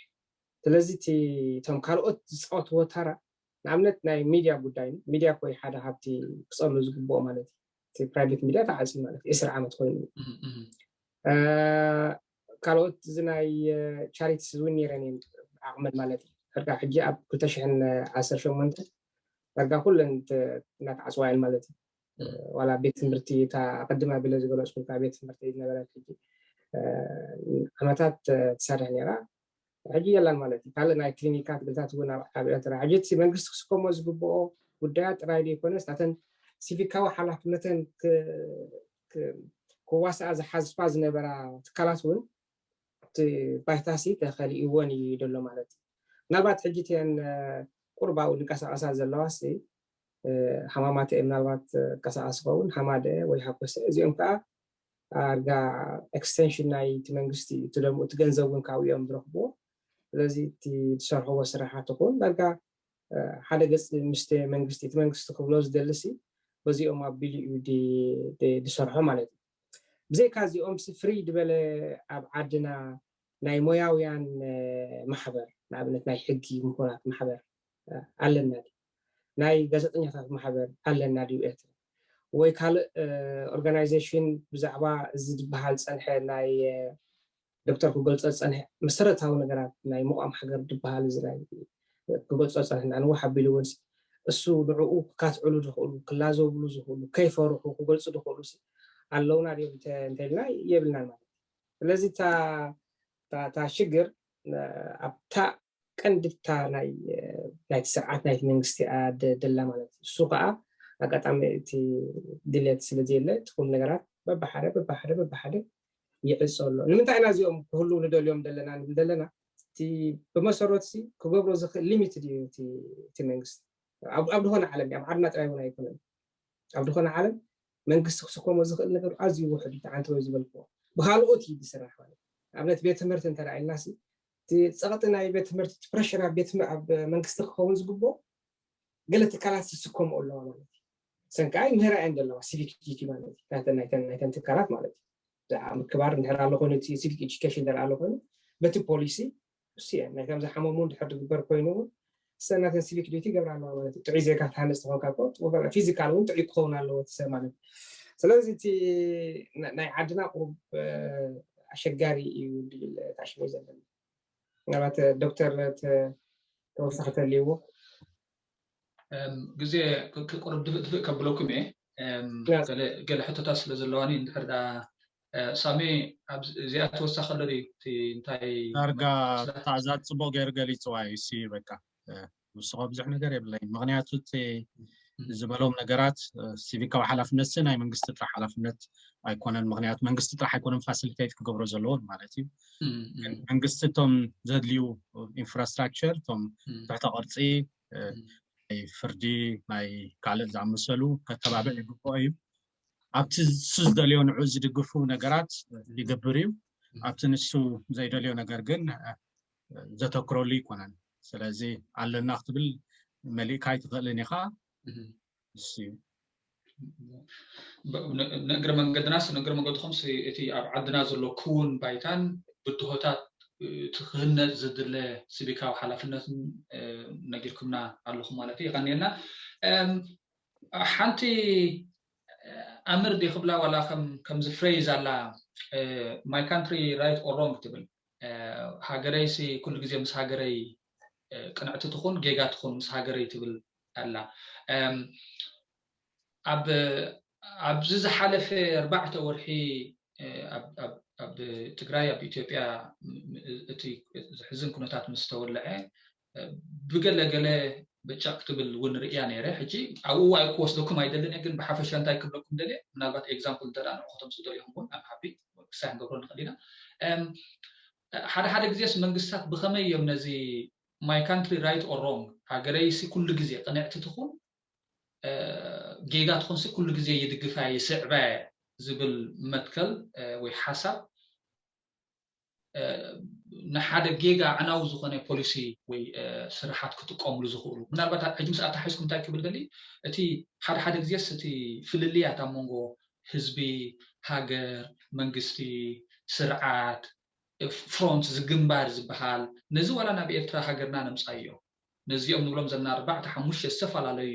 ስለዚ እቲ እቶም ካልኦት ዝፃወትዎ ተራ፣ ንኣብነት ናይ ሚድያ ጉዳይ፣ ሚድያ ኮይ ሓደ ሃብቲ ክፀሉ ዝግብኦ ማለት እዩ። እቲ ፕራይቬት ሚድያ ተዓፅዩ ማለት እዩ፣ ዕስራ ዓመት ኮይኑ ካልኦት እዚ ናይ ቻሪቲስ እውን ነይረን እየን ዓቕመን ማለት እዩ። ሕርጋ ሕጂ ኣብ ክልተ ሽሕን ዓሰርተ ሸሞንተ ዳርጋ ኩለን እናተዓፅዋ እየን ማለት እዩ። ዋላ ቤት ትምህርቲ እታ ቅድም ኣቢለ ዝገለፅኩልካ ቤት ትምህርቲ ዝነበረት ሕጂ ዓመታት ትሰርሕ ነይራ፣ ሕጂ የላን ማለት እዩ። ካልእ ናይ ክሊኒካት ግልታት እውን ኣብ ኤርትራ ሕጂ እቲ መንግስቲ ክስከሞ ዝግብኦ ጉዳያት ጥራይ ዘይኮነስ ናተን ሲቪካዊ ሓላፍነተን ክዋስኣ ዝሓዝፋ ዝነበራ ትካላት እውን እቲ ባይታሲ ተኸሊእዎን እዩ ዘሎ ማለት እዩ። ምናልባት ሕጂ እተን ቁርባኡ ዝንቀሳቐሳ ዘለዋሲ ሃማማተ ምናልባት ቀሳቐስ ኸውን ሃማደ ወይ ሃኮሰ እዚኦም ከዓ ኣርጋ ኤክስቴንሽን ናይ እቲ መንግስቲ እዩ። እቲ ደሞ እቲ ገንዘብ እውን ካብኡ እዮም ዝረኽብዎ። ስለዚ እቲ ዝሰርሕዎ ስራሓት ይኹን ዳርጋ ሓደ ገፅ ምስቲ መንግስቲ እቲ መንግስቲ ክብሎ ዝደልሲ በዚኦም ኣቢሉ እዩ ዝሰርሖ ማለት እዩ። ብዘይካ እዚኦም ፍርይ ዝበለ ኣብ ዓድና ናይ ሞያውያን ማሕበር፣ ንኣብነት ናይ ሕጊ ምሁራት ማሕበር ኣለና ድዩ? ናይ ጋዜጠኛታት ማሕበር ኣለና ድዩ ኤርትራ? ወይ ካልእ ኦርጋናይዜሽን ብዛዕባ እዚ ዝበሃል ዝፀንሐ ናይ ዶክተር ክገልፆ ዝፀንሐ መሰረታዊ ነገራት ናይ ምቋም ሃገር ዝበሃል እዚ ናይ ክገልፆ ዝፀንሐ ንንውሕ ኣቢሉ እውን እሱ ንዕኡ ክካትዕሉ ዝኽእሉ ክላዘብሉ ዝኽእሉ ከይፈርሑ ክገልፁ ዝኽእሉ ኣለውና ድዮም እንተልና የብልናን ማለት እዩ። ስለዚ እታ ሽግር ኣብታ ቀንድታ ናይቲ ስርዓት ናይቲ መንግስቲ ደላ ማለት እዩ። እሱ ከዓ ኣጋጣሚ እቲ ድሌት ስለዘየለ እቲ ኩሉ ነገራት በብሓደ በብሓደ በብሓደ ይዕፆ ኣሎ። ንምንታይ ኢና እዚኦም ክህልው ንደልዮም ዘለና ንብል ዘለና? እቲ ብመሰረትሲ ክገብሮ ዝኽእል ሊሚትድ እዩ እቲ መንግስቲ ኣብ ዝኾነ ዓለም ኣብ ዓድና ጥራይ እውን ኣይኮነን። ኣብ ዝኾነ ዓለም መንግስቲ ክስከሞ ዝኽእል ነገር ኣዝዩ ውሕድ እዩ። ተዓንተ ወይ ዝበልክዎ ብካልኦት እዩ ዝስራሕ ማለት ኣብነት ቤት ትምህርቲ እንተ ኢልናሲ እቲ ፀቕጢ ናይ ቤት ትምህርቲ እቲ ፕረሽር ኣብ ቤት ኣብ መንግስቲ ክኸውን ዝግብኦ ገለ ትካላት ዝስከምኦ ኣለዋ ማለት እዩ። ሰን ከዓ ይምህራ እየን ዘለዋ ሲቪክ ዲቲ ማለት እዩ። ናይተን ትካላት ማለት እዩ። ብዛዕባ ምክባር እንድሕር ኣሎ ኮይኑ እቲ ሲቪክ ኤጁኬሽን እንድሕር ኣሎ ኮይኑ በቲ ፖሊሲ እሱ እየን ናይ ከም ዝሓመሙ እንድሕር ዝግበር ኮይኑ እውን ሰናተን ሲቪክ ዲቲ ይገብራ ኣለዋ ማለት እዩ። ጥዑይ ዜጋ ትሃንፅ ተኾንካ ፊዚካል እውን ጥዑይ ክኸውን ኣለዎ እቲ ሰብ ማለት እዩ። ስለዚ እቲ ናይ ዓድና ቁሩብ ኣሸጋሪ እዩ ድብል ታሽሙ ዘለና። ምናልባት ዶክተር ተወሳኺ ተልይዎ ግዜ ክቁርብ ድፍእ ድፍእ ከብለኩም እየ። ገለ ሕቶታት ስለ ዘለዋኒ እንድሕር ዳ ሳሚ እዚኣ ተወሳኺ ኣሎ ድዩ? እቲ እንታይ ዳርጋ ታዕዛት ፅቡቅ ገይሩ ገሊፅዋ እዩ። እሲ በቃ ንስኮ ብዙሕ ነገር የብለይ። ምክንያቱ እቲ ዝበሎም ነገራት ሲቪካዊ ሓላፍነት ናይ መንግስቲ ጥራሕ ሓላፍነት ኣይኮነን። ምክንያቱ መንግስቲ ጥራሕ ኣይኮነን ፋሲሊቴት ክገብሮ ዘለዎን ማለት እዩ። መንግስቲ እቶም ዘድልዩ ኢንፍራስትራክቸር እቶም ትሕተ ቅርፂ ናይ ፍርዲ ናይ ካልእ ዝኣመሰሉ ከተባብዕ ይግብኦ እዩ። ኣብቲ ንሱ ዝደልዮ ንዑ ዝድግፉ ነገራት ይገብር እዩ። ኣብቲ ንሱ ዘይደልዮ ነገር ግን ዘተክረሉ ኣይኮነን። ስለዚ ኣለና ክትብል መሊእካ ኣይትኽእልን ኢኻ። እሱ እዩ። ንእግረ መንገድናስ ንእግረ መንገድኹም እቲ ኣብ ዓድና ዘሎ ክውን ባይታን ብድሆታት እቲ ክህነፅ ዝድለ ሲቪካዊ ሓላፍነትን ነጊርኩምና ኣለኹም ማለት እዩ። የቐንየልና። ሓንቲ ኣምር ዲ ክብላ ዋላ ከምዚ ፍሬዝ ኣላ my country right or wrong ትብል። ሃገረይሲ ኩሉ ግዜ ምስ ሃገረይ ቅንዕቲ ትኹን ጌጋ ትኹን ምስ ሃገረይ ትብል ኣላ። ኣብ ኣብዚ ዝሓለፈ ኣርባዕተ ወርሒ ኣብ ትግራይ ኣብ ኢትዮጵያ እቲ ዝሕዝን ኩነታት ምስ ተወልዐ ብገለ ገለ በጫ ክትብል እውን ርእያ ነይረ። ሕጂ ኣብኡ ክወስደኩም ኣይደልን እየ፣ ግን ብሓፈሻ እንታይ ክብለኩም ደልየ ምናልባት ኤግዛምፕል እንተ ንዑ ከተምፅኡ ደሊኹም እውን ኣም ሃቢ ክሳይ ክንገብሮ ንኽእል ኢና። ሓደ ሓደ ግዜስ መንግስታት ብኸመይ እዮም ነዚ my country right or wrong ሃገረይሲ ኩሉ ግዜ ቅንዕቲ ትኹን ጌጋ ትኾንሲ ኩሉ ግዜ ይድግፋ ይስዕባ ዝብል መትከል ወይ ሓሳብ ንሓደ ጌጋ ዕናዊ ዝኾነ ፖሊሲ ወይ ስርሓት ክጥቀምሉ ዝኽእሉ ምናልባት ሕጂ ምስ ኣተሓሒዝኩም እንታይ ክብል ደሊ እቲ ሓደ ሓደ ግዜስ እቲ ፍልልያት ኣብ መንጎ ህዝቢ ሃገር፣ መንግስቲ፣ ስርዓት፣ ፍሮንት፣ ዝግንባር ዝበሃል፣ ነዚ ዋላ ናብ ኤርትራ ሃገርና ነምጻዮ። ነዚኦም ንብሎም ዘለና ኣርባዕተ ሓሙሽተ ዝተፈላለዩ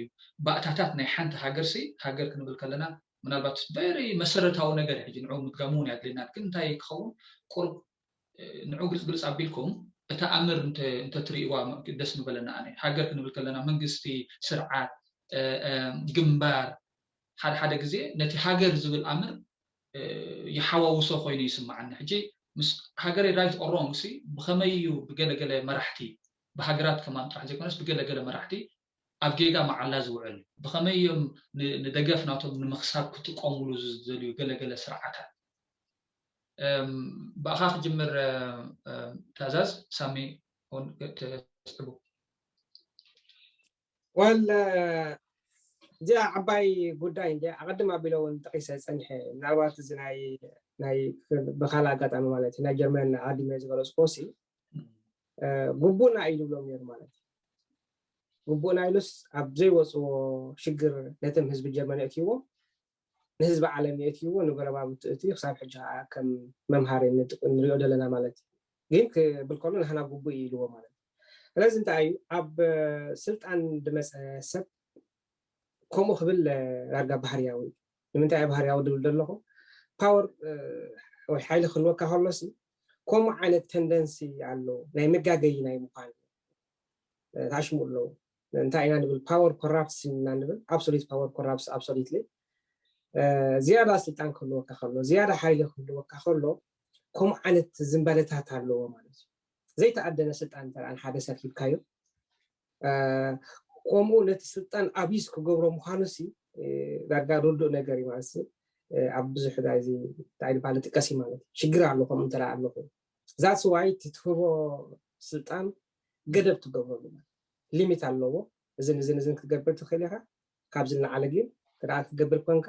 ባእታታት ናይ ሓንቲ ሃገርሲ፣ ሃገር ክንብል ከለና ምናልባት ቨሪ መሰረታዊ ነገር ሕጂ ንዑ ምድጋሙ እውን ኣየድልየናን። ግን እንታይ ክኸውን ቁሩብ ንዑ ግልጽ ግልጽ ኣቢልኩም እታ ኣምር እንተትርእይዋ ደስ ምበለና። ኣነ ሃገር ክንብል ከለና መንግስቲ፣ ስርዓት፣ ግንባር፣ ሓደ ሓደ ግዜ ነቲ ሃገር ዝብል ኣምር ይሓዋውሶ ኮይኑ ይስምዓኒ። ሕጂ ምስ ሃገረይ right or wrong ሲ ብኸመይ እዩ ብገለገለ መራሕቲ፣ ብሃገራት ከማን ጥራሕ ዘይኮነስ ብገለገለ መራሕቲ ኣብ ጌጋ መዓላ ዝውዕል፣ ብኸመይ እዮም ንደገፍ ናቶም ንምኽሳብ ክጥቀሙሉ ዝደልዩ ገለገለ ስርዓታት። ብኣኻ ክጅምር። ታዛዝ ሳሚ ተስዕቡ። ወል እዚኣ ዓባይ ጉዳይ እንዲ ኣቐድም ኣቢለ እውን ጠቂሰ ፀኒሐ። ምናልባት እዚ ናይ ብካል ኣጋጣሚ ማለት ናይ ጀርመን ኣዲመ ዝገለፅኮ ሲ ግቡእና እዩ ዝብሎም ነሩ ማለት እዩ። ግቡእና ኢሉስ ኣብ ዘይወፅዎ ሽግር ነቶም ህዝቢ ጀርመን የእትይዎ፣ ንህዝቢ ዓለም የእትይዎ፣ ንጎረባብቲ እቲ ክሳብ ሕጂ ከዓ ከም መምሃሪ ንሪኦ ዘለና ማለት እዩ። ግን ክብል ከሎ ንሕና ግቡእ እዩ ኢልዎ ማለት እዩ። ስለዚ እንታይ እዩ ኣብ ስልጣን ዝመፀ ሰብ ከምኡ ክብል ዳርጋ ባህርያዊ እዩ። ንምንታይ ባህርያዊ ድብል ዘለኹ ፓወር ወይ ሓይሊ ክህልወካ ከሎሲ ከምኡ ዓይነት ተንደንሲ ኣሎ ናይ መጋገይ ናይ ምዃን ታሽሙ ኣለዉ። እንታይ ኢና ንብል ፓወር ኮራፕትስ ኢና ንብል። Absolute power corrupts absolutely። ዝያዳ ስልጣን ክህልወካ ከሎ ዝያዳ ሓይሊ ክህልወካ ከሎ ከምኡ ዓይነት ዝንባለታት ኣለዎ ማለት እዩ። ዘይተኣደነ ስልጣን እንተ ሓደ ሰብ ሂብካዮ ከምኡ ነቲ ስልጣን ኣቢዝ ክገብሮ ምዃኑ ሲ ዳርጋ ርዱእ ነገር እዩ ማለት ኣብ ብዙሕ ዚ ታይ ባለ ጥቀስ ማለት ሽግር ኣሎ ከምኡ እንተ ኣለኹ ዛስ ዋይ ትትህቦ ስልጣን ገደብ ትገብረሉ ሊሚት ኣለዎ። እዝን እዝን እዝን ክትገብር ትኽእል ኢኻ። ካብዚ ንላዕሊ ግን ክደኣ ክትገብር ኮንካ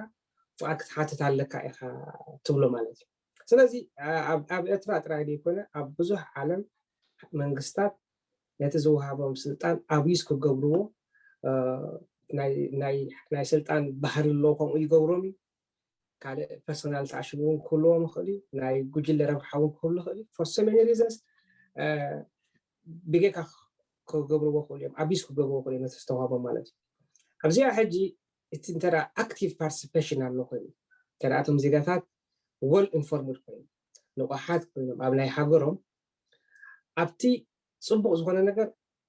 ፍቓድ ክትሓትት ኣለካ ኢኻ ትብሎ ማለት እዩ። ስለዚ ኣብ ኤርትራ ጥራይ ዘይኮነ ኣብ ብዙሕ ዓለም መንግስታት ነቲ ዝወሃቦም ስልጣን ኣቢዝ ክገብርዎ ናይ ስልጣን ባህሪ ኣለዎ። ከምኡ ይገብሮም እዩ። ካልእ ፐርሶናል ተኣሽሙ እውን ክህልዎም ይኽእል እዩ። ናይ ጉጅለ ረብሓ እውን ክህሉ ይኽእል እዩ። For so many reasons ብጌካ ክገብርዎ ክእሉ እዮም፣ ኣቢዝ ክገብርዎ ክእሉ እዮም ነቲ ዝተዋህቦም ማለት እዩ። ኣብዚኣ ሕጂ እቲ እንተ ኣክቲቭ ፓርቲሲፔሽን ኣሎ ኮይኑ እንተ እቶም ዜጋታት well informed ኮይኖም ንቑሓት ኮይኖም ኣብ ናይ ሃገሮም ኣብቲ ፅቡቕ ዝኾነ ነገር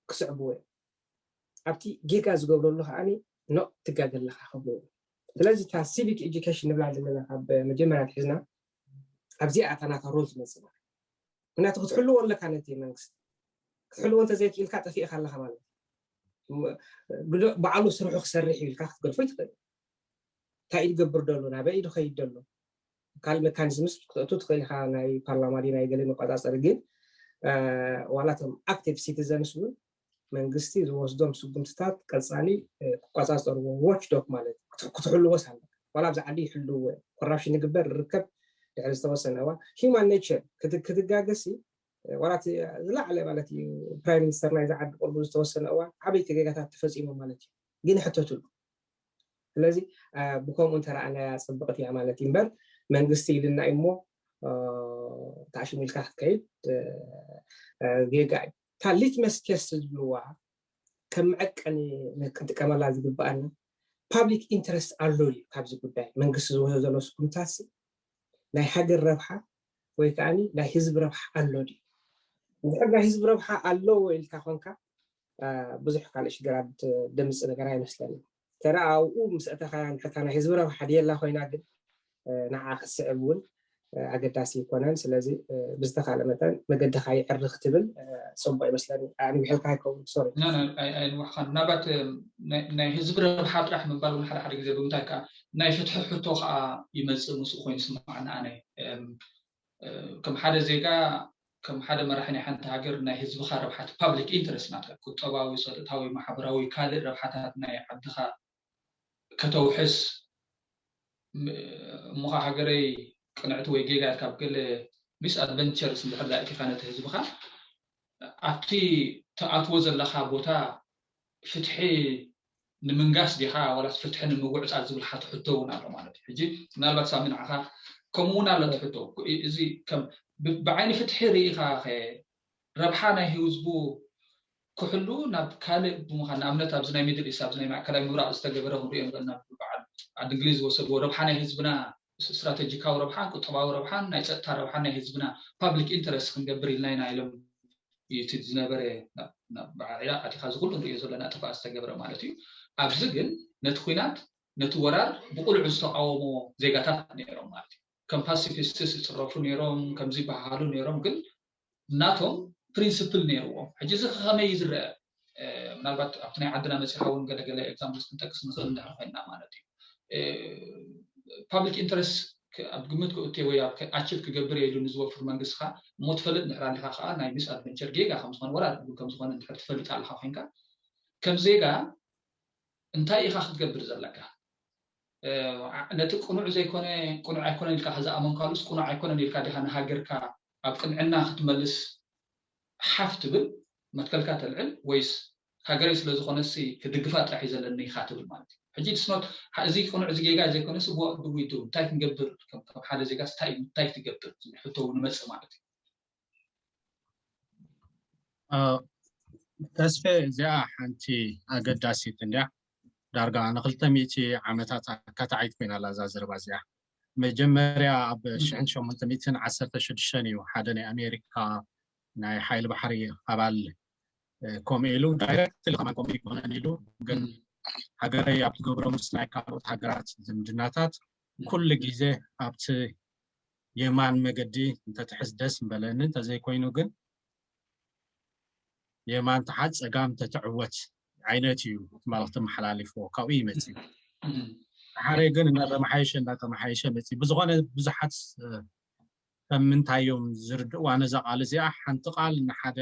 ክስዕብዎ እዮም። ኣብቲ ጌጋ ዝገብረሉ ከዓኒ ኖ ትጋገ ኣለኻ ክብሉ። ስለዚ እታ ሲቪክ ኤጁኬሽን ንብላ ዘለና ካብ መጀመርያ ትሒዝና ኣብዚኣ እታ ናታ ሮል ትመፅእ ማለት ምክንያቱ ክትሕልዎ ኣለካ ነቲ መንግስቲ ክትሕልዎ እንተዘይክኢልካ ጠፊእካ ኣለካ ማለት ባዕሉ ስርሑ ክሰርሕ ኢልካ ክትገድፎ ይትኽእል። እንታይ ኢሉ ገብር ደሎ ናበይ ኢሉ ከይድ ደሎ ካልእ ሜካኒዝምስ ክትእቱ ትኽእል ኢኻ። ናይ ፓርላማ ድዩ ናይ ገለ መቆፃፀሪ ግን ዋላቶም ኣክቲቭ ሲቲዘንስ እውን መንግስቲ ዝወስዶም ስጉምትታት ቀፃሊ ክቆፃፀርዎ ዎች ዶክ ማለት ክትሕልዎስ ኣለ ዋላ ኣብዚ ዓዲ ይሕልዎ ኮራፕሽን ይግበር ርከብ ድሕሪ ዝተወሰነ እዋን ሂማን ኔቸር ክትጋገሲ ዋላ ዝላዕለ ማለት እዩ ፕራይም ሚኒስተር ናይ ዝዓዲ ቅርቡ ዝተወሰነ እዋን ዓበይቲ ጌጋታት ተፈፂሞም ማለት እዩ ግን ሕተትሉ ስለዚ ብከምኡ እንተረኣናያ ፅብቕቲ እያ ማለት እዩ እምበር መንግስቲ ኢልና እሞ ተኣሽሙ ኢልካ ክትከይድ ጌጋ እዩ። እታ ሊትመስ ቴስት ዝብልዋ ከም መዐቀኒ ክንጥቀመላ ዝግበኣና ፓብሊክ ኢንትረስት ኣሎ ድዩ ካብዚ ጉዳይ መንግስቲ ዝወስዶ ዘሎ ስጉምታት ናይ ሃገር ረብሓ ወይ ከዓ ናይ ህዝቢ ረብሓ ኣሎ ድዩ? እንድሕር ናይ ህዝቢ ረብሓ ኣለዎ ኢልካ ኮንካ ብዙሕ ካልእ ሽግራት ደምፅእ ነገር ኣይመስለኒ። ተራ ኣብኡ ምስ ኣተኻያ ንሕታ ናይ ህዝቢ ረብሓ ድየላ ኮይና ግን ንዓ ክትስዕብ እውን ኣገዳሲ ይኮነን። ስለዚ ብዝተኻለ መጠን መገድኻ ይዕሪ ክትብል ፅቡቅ ይመስለኒ። ኣንዊሕልካ ኣይከውን ሶሪ። ኣይንውሕኻን ምናልባት ናይ ህዝቢ ረብሓ ጥራሕ ምባል እውን ሓደ ሓደ ግዜ ብምንታይ ከዓ ናይ ፍትሒ ሕቶ ከዓ ይመፅእ ምስኡ ኮይኑ ይስማዓኒ ኣነ ከም ሓደ ዜጋ ከም ሓደ መራሒ ናይ ሓንቲ ሃገር ናይ ህዝብኻ ረብሓት ፓብሊክ ኢንተረስት ናትካ ቁጠባዊ፣ ፀጥታዊ፣ ማሕበራዊ ካልእ ረብሓታት ናይ ዓድኻ ከተውሕስ እሞኻ ሃገረይ ቅንዕቲ ወይ ጌጋ ካብ ገለ ሚስ ኣድቨንቸርስ እንድሕር ዳእቲኻ ነቲ ህዝብኻ ኣብቲ ትኣትዎ ዘለኻ ቦታ ፍትሒ ንምንጋስ ዲኻ ዋላስ ፍትሒ ንምጉዕፃዝ ዝብል ሓተ ሕቶ እውን ኣሎ ማለት እዩ። ሕጂ ምናልባት ሳሚ ንዓኻ ከምኡ እውን ኣሎ ትሕቶ። እዚ ከም ብ- ብዓይኒ ፍትሒ ርኢኻ ኸ ረብሓ ናይ ህዝቡ ክሕሉ ናብ ካልእ ብምዃን፣ ንኣብነት ኣብዚ ናይ ሚድል ኢስት፣ ኣብዚ ናይ ማእከላይ ምብራቕ ዝተገበረ ክንሪኦ ንኽእል ኢና። በዓል ዓዲ እንግሊዝ ዝወሰድዎ ረብሓ ናይ ህዝብና፣ ስትራተጂካዊ ረብሓን ቁጠባዊ ረብሓን ናይ ጸጥታ ረብሓን ናይ ህዝብና ፓብሊክ ኢንተረስት ክንገብር ኢልና ኢና ኢሎም እዩ እቲ ዝነበረ ናብ ናብ በዓል ዒራቕ ኣቲኻ እዚ ኩሉ ንሪኦ ዘለና ጥፋእ ዝተገብረ ማለት እዩ። ኣብዚ ግን ነቲ ኲናት ነቲ ወራር ብቕሉዕ ዝተቃወሞ ዜጋታት ነይሮም ማለት እዩ። ከም ፓሲፊስትስ ይፅረፉ ነይሮም፣ ከምዚ ይበሃሃሉ ነይሮም፣ ግን ናቶም ፕሪንስፕል ነይርዎም። ሕጂ እዚ ከመይ እዩ ዝረአ? ምናልባት ኣብቲ ናይ ዓድና መፂኻ እውን ገለገለ ኤግዛምፕልስ ክንጠቅስ ንኽእል እንድሕር ኮይንና ማለት እዩ። ፓብሊክ ኢንተረስት ኣብ ግምት ክእትዮ ወይ ኣብ ኣቺቭ ክገብር እየ ኢሉ ንዝወፍር መንግስቲ ኸዓ እሞ ትፈልጥ እንድሕር ኣሊኻ ከዓ ናይ ሚስ ኣድቨንቸር ጌጋ ከም ዝኾነ ወላ ድብል ከም ዝኾነ እንድሕር ትፈልጥ ኣለኻ ኮይንካ ከም ዜጋ እንታይ ኢኻ ክትገብር ዘለካ? ነቲ ቅኑዕ ዘይኮነ ቅኑዕ ኣይኮነን ኢልካ ዝኣመንካሉስ ቅኑዕ ኣይኮነን ኢልካ ዲኻ ንሃገርካ ኣብ ቅንዕና ክትመልስ ሓፍ ትብል መትከልካ ተልዕል ወይስ ሃገረይ ስለ ዝኾነሲ ክድግፋ ጥራሕ እዩ ዘለኒ ኢኻ ትብል ማለት እዩ። ሕጂ it's not እዚ ቅኑዕ እዚ ጌጋ ዘይኮነሲ what do we do እንታይ ክንገብር ከም ሓደ ዜጋስ እንታይ እንታይ ክትገብር ዝብል ሕቶ እውን ይመጽእ ማለት እዩ። ተስፌ እዚኣ ሓንቲ ኣገዳሲት እንድያ። ዳርጋ ንክልተ ሚእቲ ዓመታት ኣካታዓይት ኮይና ኣላ እዛ ዘረባ እዚኣ። መጀመርያ ኣብ ሽሕን ሸሞንተ ሚእትን ዓሰርተ ሽዱሽተን እዩ ሓደ ናይ ኣሜሪካ ናይ ሓይሊ ባሕሪ ኣባል ከምኡ ኢሉ ዳይረክት ከማን ከምኡ ይኮነን ኢሉ ግን ሃገረይ ኣብ ትገብሮ ምስ ናይ ካልኦት ሃገራት ዝምድናታት ኩሉ ግዜ ኣብቲ የማን መገዲ እንተትሕዝ ደስ ምበለኒ፣ እንተዘይኮይኑ ግን የማን ተሓዝ ጸጋም ተትዕወት ዓይነት እዩ እቲ መልእኽቲ መሓላሊፍዎ። ካብኡ ይመጽእ። ሓረይ ግን እናተመሓየሸ እናተመሓየሸ መጽእ። ብዝኾነ ብዙሓት ከም ምንታይ እዮም ዝርድእዋ ነዛ ቃል እዚኣ? ሓንቲ ቃል ንሓደ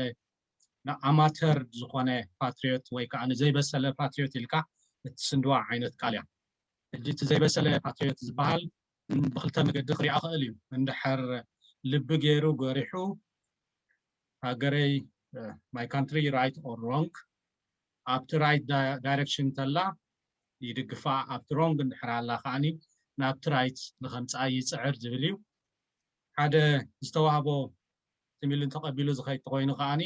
ንኣማተር ዝኾነ ፓትሪዮት ወይ ከዓ ንዘይበሰለ ፓትሪዮት ኢልካ እትስንድዋ ዓይነት ቃል እያ። ሕጂ እቲ ዘይበሰለ ፓትሪዮት ዝበሃል ብክልተ መገዲ ክሪኣ ክእል እዩ። እንድሕር ልቢ ገይሩ ገሪሑ ሃገረይ my country right or wrong ኣብቲ right direction ተላ ይድግፋ ኣብቲ wrong እንድሕር ኣላ ከዓኒ ናብቲ right ንከምፅኣ ይፅዕር ዝብል እዩ። ሓደ ዝተዋህቦ ትሚልን ተቐቢሉ ዝኸይድ ተኮይኑ ከዓኒ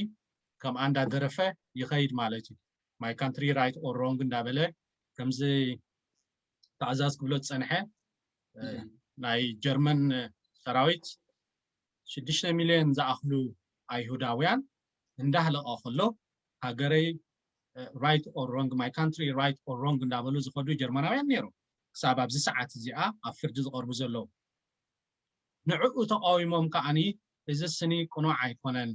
ከምኣ እንዳደረፈ ይኸይድ ማለት እዩ። My country right or wrong እንዳበለ ከምዚ ታእዛዝ ክብሎ ዝፀንሐ ናይ ጀርመን ሰራዊት ሽዱሽተ ሚልዮን ዝኣኽሉ ኣይሁዳውያን እንዳህለቐ ከሎ ሃገረይ right or wrong my country right or wrong እንዳበሉ ዝኸዱ ጀርመናውያን ነይሮም። ክሳብ ኣብዚ ሰዓት እዚኣ ኣብ ፍርዲ ዝቐርቡ ዘለዉ ንዕኡ ተቃዊሞም ከዓኒ እዚ ስኒ ቅኑዕ ኣይኮነን፣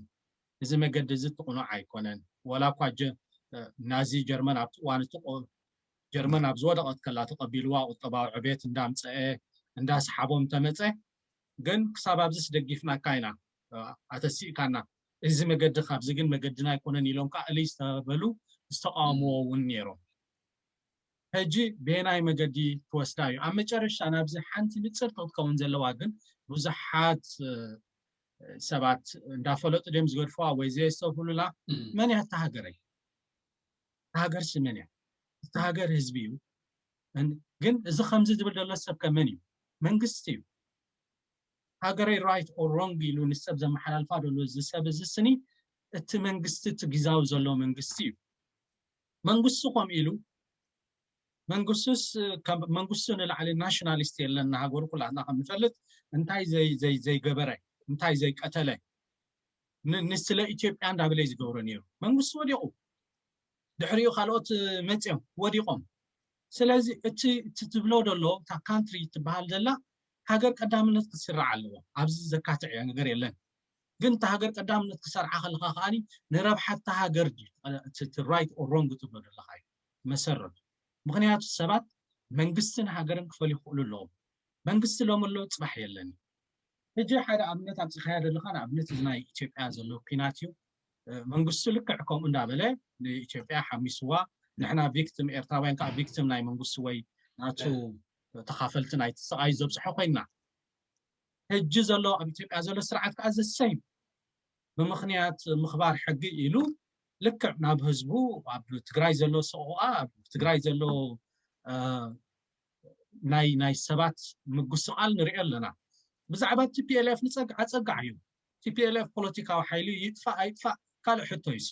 እዚ መገዲ እዚ እቲ ቅኑዕ ኣይኮነን። ዋላ እኳ ናዚ ጀርመን ኣብቲ እዋን እቲ ጀርመን ኣብ ዝወደቐት ከላ ተቐቢልዋ ቁጠባዊ ዕቤት እንዳምፀአ እንዳሰሓቦም ተመፀ። ግን ክሳብ ኣብዚስ ደጊፍናካ ኢና ኣተሲእካና፣ እዚ መገዲ ካብዚ ግን መገድና ኣይኮነን ኢሎም ከዓ እልይ ዝተበሉ ዝተቃወምዎ እውን ነይሮም። ሕጂ በየናይ መገዲ ትወስዳ እዩ? ኣብ መጨረሻ ናብዚ ሓንቲ ንፅርቲ ክትከውን ዘለዋ ግን ብዙሓት ሰባት እንዳፈለጡ ድም ዝገድፈዋ ወይ ዘየስተብህሉላ መን እያ እታ ሃገረይ? እታ ሃገርሲ መን እያ? እታ ሃገር ህዝቢ እዩ። ግን እዚ ከምዚ ዝብል ዘሎ ሰብ ከ መን እዩ? መንግስቲ እዩ። ሃገረይ right or wrong ኢሉ ንሰብ ዘመሓላልፋ ዘሎ እዚ ሰብ እዚ ስኒ እቲ መንግስቲ እቲ ግዛዊ ዘሎ መንግስቲ እዩ። መንግስቲ ከምኡ ኢሉ መንግስቱስ መንግስቱ ንላዕሊ ናሽናሊስት የለን። ንሃገሩ ኩላትና ከም ንፈልጥ እንታይ ዘይገበረ እንታይ ዘይቀተለ ንስለ ኢትዮጵያ እንዳበለ ዝገብሮ ነይሩ። መንግስቱ ወዲቑ ድሕሪኡ ካልኦት መፅዮም ወዲቖም። ስለዚ እቲ እቲ ትብሎ ዘሎ እታ ካንትሪ ትበሃል ዘላ ሃገር ቀዳምነት ክትስራዕ ኣለዎ። ኣብዚ ዘካትዕ ነገር የለን። ግን እታ ሃገር ቀዳምነት ክሰርዓ ከለካ ከዓኒ ንረብሓ እታ ሃገር right or wrong ትብሎ ዘለካ እዩ መሰረቱ። ምክንያቱ ሰባት መንግስትን ሃገርን ክፈልዩ ክኽእሉ ኣለዎም። መንግስቲ ሎሚ ኣሎ ፅባሕ የለን። ሕጂ ሓደ ኣብነት ኣብፅኻያ ዘለካ ንኣብነት እዚ ናይ ኢትዮጵያ ዘሎ ኲናት እዩ። መንግስቱ ልክዕ ከምኡ እንዳበለ ንኢትዮጵያ ሓሚስዋ ንሕና ቪክቲም ኤርትራውያን ከዓ ቪክቲም ናይ መንግስቱ ወይ ናቱ ተኻፈልቲ ናይቲ ስቓይ ዘብፅሖ ኮይንና ሕጂ ዘሎ ኣብ ኢትዮጵያ ዘሎ ስርዓት ከዓ ዘሰይም ብምክንያት ምኽባር ሕጊ ኢሉ ልክዕ ናብ ህዝቡ ኣብ ትግራይ ዘሎ ሰቆቃ ኣብ ትግራይ ዘሎ ናይ ናይ ሰባት ምጉስቃል ንሪኦ ኣለና። ብዛዕባ ቲፒኤልኤፍ ንፀግዓ ፀግዓ እዩ። ቲፒኤልኤፍ ፖለቲካዊ ሓይሊ ይጥፋእ ኣይጥፋእ ካልእ ሕቶ ይሱ።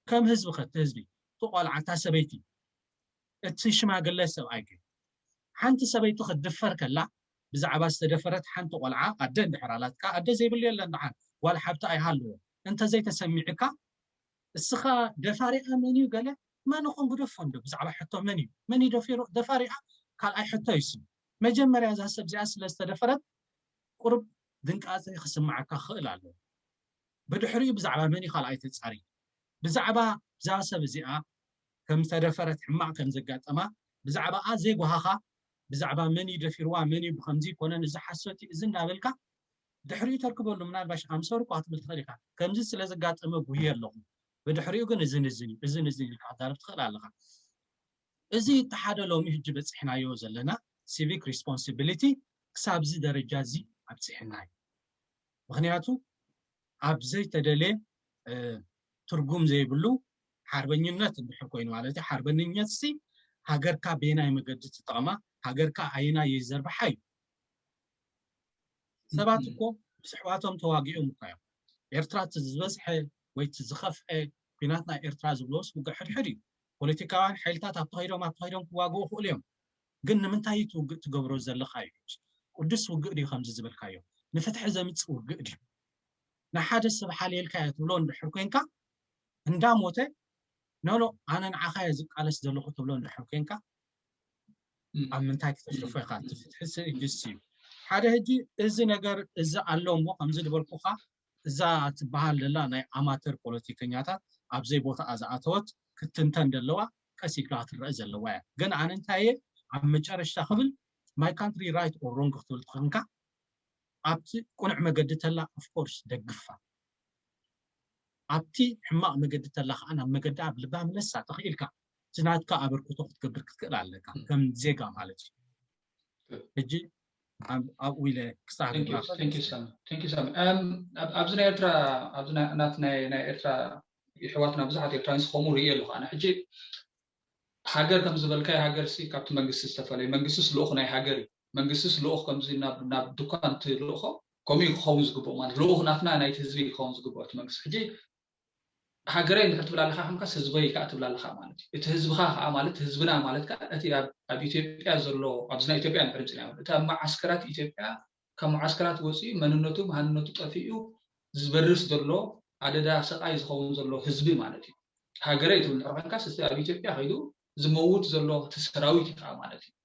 ከም ህዝቢ ከ እቲ ህዝቢ፣ እቲ ቆልዓ፣ እታ ሰበይቲ፣ እቲ ሽማግለ ሰብኣይ ከ ሓንቲ ሰበይቲ ክትድፈር ከላ ብዛዕባ ዝተደፈረት ሓንቲ ቆልዓ ኣደ እንድሕር ኣላትካ ኣደ ዘይብሉ የለን። ደሓን ጓል ሓብቲ ኣይሃልዎ እንተዘይተሰሚዕካ እስኻ ደፋሪኣ መን እዩ ገለ መን ኹን ግደፎ እንዶ ብዛዕባ ሕቶ መን እዩ መን እዩ ደፊሩ ደፋሪኣ ካልኣይ ሕቶ ይሱ። መጀመርያ እዛ ሰብ እዚኣ ስለ ዝተደፈረት ቁሩብ ድንቃፀ ክስምዓካ ክኽእል ኣለዎ። ብድሕሪኡ ብዛዕባ መን እዩ ካልኣይ ተፃሪ ብዛዕባ እዛ ሰብ እዚኣ ከም ዝተደፈረት ሕማቕ ከም ዘጋጠማ ብዛዕባኣ ዘይጓሃኻ ብዛዕባ መን እዩ ደፊርዋ መን እዩ ብከምዚ ይኮነን እዚ ሓሶት እዩ እዚ እንዳበልካ ድሕሪኡ ተርክበሉ ምናልባሽ ኣምሶሪ እኳ ክትብል ትኽእል ኢኻ። ከምዚ ስለ ዘጋጠመ ጉህየ ኣለኹ ብድሕሪኡ ግን እዝን እዝን እዩ እዝን እዝን ኢልካ ክትዛረብ ትኽእል ኣለኻ። እዚ እቲ ሓደ ሎሚ ሕጂ በፂሕናዮ ዘለና civic responsibility ክሳብዚ ደረጃ እዚ ኣብፂሕና እዩ። ምክንያቱ ኣብ ዘይተደልየ ትርጉም ዘይብሉ ሓርበኝነት እንድሕር ኮይኑ ማለት እዩ። ሓርበኝነት ሲ ሃገርካ በየናይ መገዲ ትጠቕማ፣ ሃገርካ ኣየናይ የዘርብሓ እዩ። ሰባት እኮ ምስ ኣሕዋቶም ተዋጊኦም እኮ እዮም። ኤርትራ እቲ ዝበዝሐ ወይ እቲ ዝኸፍአ ኲናት ናይ ኤርትራ ዝብሎስ ውግእ ሕድሕድ እዩ። ፖለቲካውያን ሓይልታት ኣብ ተኸይዶም ኣብ ተኸይዶም ክዋግኡ ይኽእሉ እዮም። ግን ንምንታይ እቲ ውግእ ትገብሮ ዘለኻ እዩ ሕጂ? ቅዱስ ውግእ ድዩ ከምዚ ዝበልካዮ? ንፍትሒ ዘምጽእ ውግእ ድዩ? ንሓደ ሰብ ሓልየልካዮ ትብሎ እንድሕር ኮንካ እንዳሞተ ኖኖ ኣነ ንዓኻ እየ ዝቃለስ ዘለኹ ትብሎ እንድሕር ኮንካ ኣብ ምንታይ ክተሽርፎ ኢኻ? እቲ ፍትሒ ስ- ግስ እዩ። ሓደ ሕጂ እዚ ነገር እዚ ኣሎ እሞ ከምዚ ዝበልኩኻ እዛ ትበሃል ዘላ ናይ ኣማተር ፖለቲከኛታት ኣብ ዘይቦታኣ ዝኣተወት ክትንተን ዘለዋ ቀስ ኢልካ ክትረአ ዘለዋ እያ። ግን ኣነ እንታይ እየ ኣብ መጨረሽታ ክብል my country right or wrong ክትብል ትኽንካ ኣብቲ ቁኑዕ መገዲ ተላ of course ደግፋ ኣብቲ ሕማቕ መገዲ ተላ ከዓ ናብ መገዲ ኣብ ልባ ምለሳ ተኽኢልካ እቲ ናትካ ኣበርክቶ ክትገብር ክትክእል ኣለካ ከም ዜጋ ማለት እዩ። ሕጂ ኣብኡ ኢለ ክሳብ ኣብዚ ናይ ኤርትራ ናት ናይ ኤርትራ የሕዋትና ብዙሓት ኤርትራውያን ዝኸምኡ ርኢ ኣለኹ ኣነ ሕጂ ሃገር ከም ዝበልካይ ሃገር ሲ ካብቲ መንግስቲ ዝተፈለዩ መንግስቲስ ልኡኽ ናይ ሃገር እዩ መንግስቲስ ልኡኽ ከምዚ ናብ ድኳን ትልእኾ ከምኡ ክኸውን ዝግብኦ ማለት ልኡኽ ናትና ናይቲ ህዝቢ ክኸውን ዝግብኦ እቲ መንግስቲ ሕጂ ሃገረይ እንድሕር ትብል ኣለካ ከምካስ ህዝበይ ከዓ ትብል ኣለካ ማለት እዩ እቲ ህዝብካ ከዓ ማለት ህዝብና ማለት ከዓ እቲ ኣብ ኢትዮጵያ ዘሎ ኣብዚ ናይ ኢትዮጵያ ንሕርምፅና እቲ ኣብ መዓስከራት ኢትዮጵያ ካብ መዓስከራት ወፂኡ መንነቱ ማንነቱ ጠፊኡ ዝበርስ ዘሎ ኣደዳ ሰቃይ ዝኸውን ዘሎ ህዝቢ ማለት እዩ ሃገረይ ትብል እንድሕር ኮንካስ እቲ ኣብ ኢትዮጵያ ከይዱ ዝመውት ዘሎ እቲ ሰራዊት እዩ ከዓ ማለት እዩ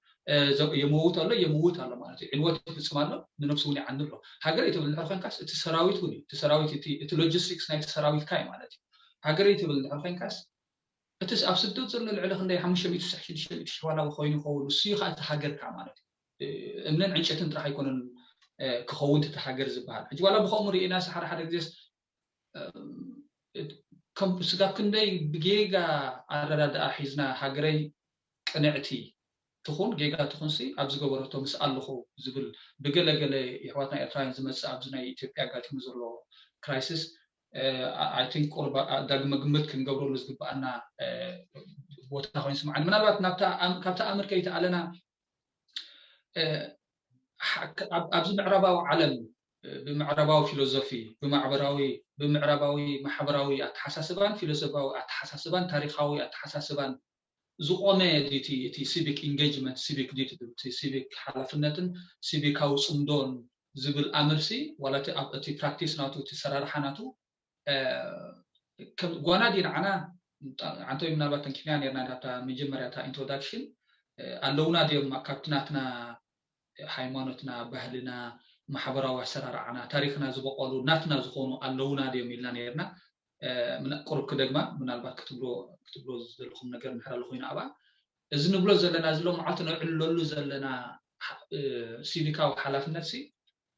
የመውት ኣሎ የምውት ኣሎ ማለት እዩ ዕንወት ይፍፅም ኣሎ ንነብሱ እውን ይዓኒ ኣሎ ሃገረይ ትብል እንድሕር ኮንካስ እቲ ሰራዊት እውን እዩ እቲ ሰራዊት እቲ ሎጂስቲክስ ናይቲ ሰራዊትካ እዩ ማለት እዩ ሃገረይ ትብል እንድሕር ኮንካስ እቲ ኣብ ስደት ዘሎ ልዕሊ ክንደይ ሓሙሽተ ሚእቲ ሽሕ ሽዱሽተ ሚእቲ ሽሕ ዋላ ኮይኑ ይኸውን ንሱ እዩ ከዓ እቲ ሃገርካ ማለት እዩ እምንን ዕንጨትን ጥራሕ ኣይኮነን ክኸውን እቲ ሃገር ዝበሃል ሕጂ ዋላ ብከምኡ ርኢና ሓደ ሓደ ግዜስ ስጋብ ክንደይ ብጌጋ ኣረዳድኣ ሒዝና ሃገረይ ቅንዕቲ ትኹን ጌጋ ትኹንሲ ኣብ ዝገበረቶ ምስ ኣለኹ ዝብል ብገለገለ የሕዋትና ኤርትራውያን ዝመፅእ ኣብዚ ናይ ኢትዮጵያ ኣጋጢሙ ዘሎ ክራይሲስ ኣይቲንክ ቁርብ ዳግመ ግምት ክንገብረሉ ዝግበኣና ቦታ ኮይኑ ስምዓኒ ምናልባት ካብቲ ኣምር ከይተኣለና ኣብዚ ምዕራባዊ ዓለም ብምዕራባዊ ፊሎዞፊ ብማዕበራዊ ብምዕራባዊ ማሕበራዊ ኣተሓሳስባን ፊሎዞፋዊ ኣተሓሳስባን ታሪካዊ ኣተሓሳስባን ዝቆመ ድዩ እቲ ሲቪክ ኢንጌጅመንት ሲቪክ ዲቲ እቲ ሲቪክ ሓላፍነትን ሲቪካዊ ፅምዶን ዝብል ኣምርሲ ዋላ እቲ ፕራክቲስ ናቱ እቲ ሰራርሓ ናቱ ጓና ድዩ ንዓና ዓንተወይ ምናልባት ተንኪፍና ነርና ናብታ መጀመርያ እታ ኢንትሮዳክሽን ኣለውና ድዮም ካብቲ ናትና ሃይማኖትና ባህልና ማሕበራዊ ኣሰራርዓና ታሪክና ዝበቀሉ ናትና ዝኮኑ ኣለውና ድዮም ኢልና ነርና ቁሩብ ክደግማ ምናልባት ክትብሎ ክትብሎ ዘለኩም ነገር እንድሕር ኣሎ ኮይኑ ኣብኣ እዚ ንብሎ ዘለና እዚ ሎም መዓልቲ ነዕልለሉ ዘለና ሲቪካዊ ሓላፍነት ሲ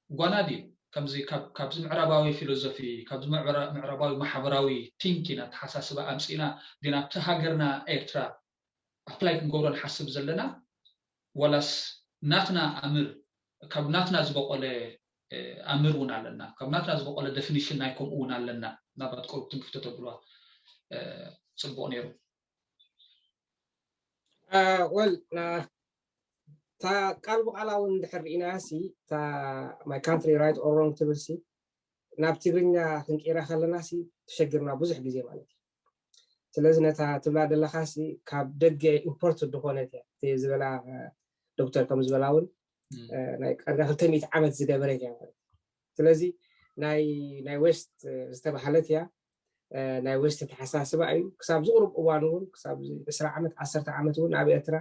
ጓና ድዩ ከምዚ ካብዚ ምዕራባዊ ፊሎዞፊ ካብዚ ምዕራባዊ ማሕበራዊ ቲንኪን ኣተሓሳስባ ኣምፂእና ድናብቲ ሃገርና ኤርትራ ኣፕላይ ክንገብሮ ንሓስብ ዘለና ዋላስ ናትና ኣምር ካብ ናትና ዝበቆለ ኣምር እውን ኣለና ካብ ናትና ዝበቆለ ደፊኒሽን ናይ ከምኡ እውን ኣለና ናባት ቁሩብ ትንክፍቶ ተብልዋ ፅቡቅ ነይሩ ወል እታ ቃል ብቓላ እውን እንድሕር ርኢናያ ሲ እታ my country right or wrong ትብል ሲ ናብ ትግርኛ ክንቅይራ ከለና ሲ ተሸጊርና ብዙሕ ግዜ ማለት እዩ። ስለዚ ነታ ትብላ ዘለኻ ሲ ካብ ደገ ኢምፖርት ዝኾነት እያ እቲ ዝበላ ዶክተር ከም ዝበላ እውን ናይ ቀርጋ ክልተ ሚእቲ ዓመት ዝገበረት እያ ማለት እዩ። ስለዚ ናይ ናይ ዌስት ዝተባሃለት እያ። ናይ ዌስት ተሓሳስባ እዩ። ክሳብ ዝቕርብ እዋን እውን ክሳብ ዕስራ ዓመት ዓሰርተ ዓመት እውን ኣብ ኤርትራ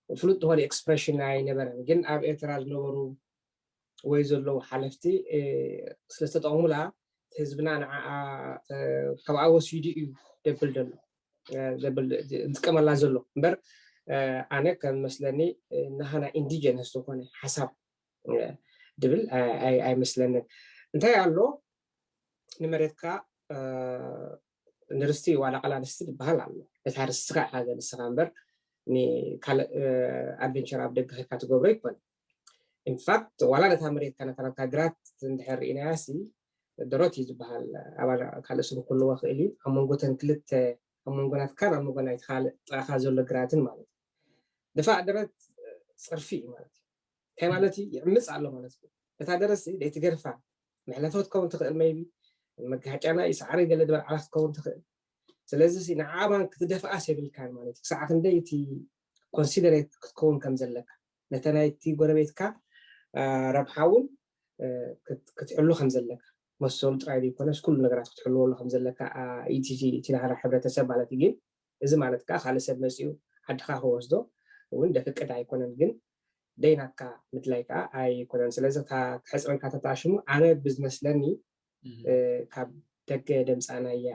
ፍሉጥ ዝኾነ ኤክስፕሬሽን ኣይነበረን። ግን ኣብ ኤርትራ ዝነበሩ ወይ ዘለዉ ሓለፍቲ ስለዝተጠቕሙላ ህዝብና ንዓኣ ካብኣ ወሲዱ እዩ ደብል ዘሎ ንጥቀመላ ዘሎ እምበር ኣነ ከም መስለኒ ናሃና ኢንዲጀነስ ዝኾነ ሓሳብ ድብል ኣይመስለንን። እንታይ ኣሎ ንመሬትካ ንርስቲ ዋላ ቃላ ርስቲ ዝበሃል ኣሎ። ነታ ርስኻ ኢኻ ዘንስኻ እምበር ካልእ ኣድቨንቸር ኣብ ደገ ኸድካ ትገብሮ ይኮነ። ኢንፋክት ዋላ ነታ መሬትካ ነታ ናትካ ግራት እንድሕር ርኢናያ ሲ ደሮት እዩ ዝበሃል ኣባል ካልእ ስም ክህልዎ ክእል እዩ። ኣብ መንጎ ተን ክልተ ኣብ መንጎ ናትካን ኣብ መንጎ ናይቲ ካልእ ጥቓኻ ዘሎ ግራትን ማለት እዩ። ድፋዕ ደረት ጸርፊ እዩ ማለት እዩ። እንታይ ማለት እዩ? ይዕምጽ ኣሎ ማለት እዩ። ነታ ደረት ሲ ደይትገድፋ መሕለፊ ክትከውን ትኽእል መይቢ መጋጫና እዩ ሰዓሪ ገለ ድበር ዓላ ክትከውን ትኽእል። ስለዚ ንዓባን ክትደፍኣስ የብልካን ማለት እዩ። ክሳዕ ክንደይ እቲ ኮንሲደሬት ክትከውን ከም ዘለካ ነተ ናይቲ ጎረቤትካ ረብሓ እውን ክትሕሉ ከም ዘለካ መሰሉ ጥራይ ዘይኮነስ ኩሉ ነገራት ክትሕልወሉ ከም ዘለካ ኢቲ ናህራ ሕብረተሰብ ማለት እዩ። ግን እዚ ማለት ከዓ ካልእ ሰብ መፅኡ ዓድካ ክወስዶ እውን ደፍቅድ ኣይኮነን። ግን ደይናትካ ምድላይ ከዓ ኣይኮነን። ስለዚ ክሕፅረልካ ተተኣሽሙ ኣነ ብዝመስለኒ ካብ ደገ ደምፃናያ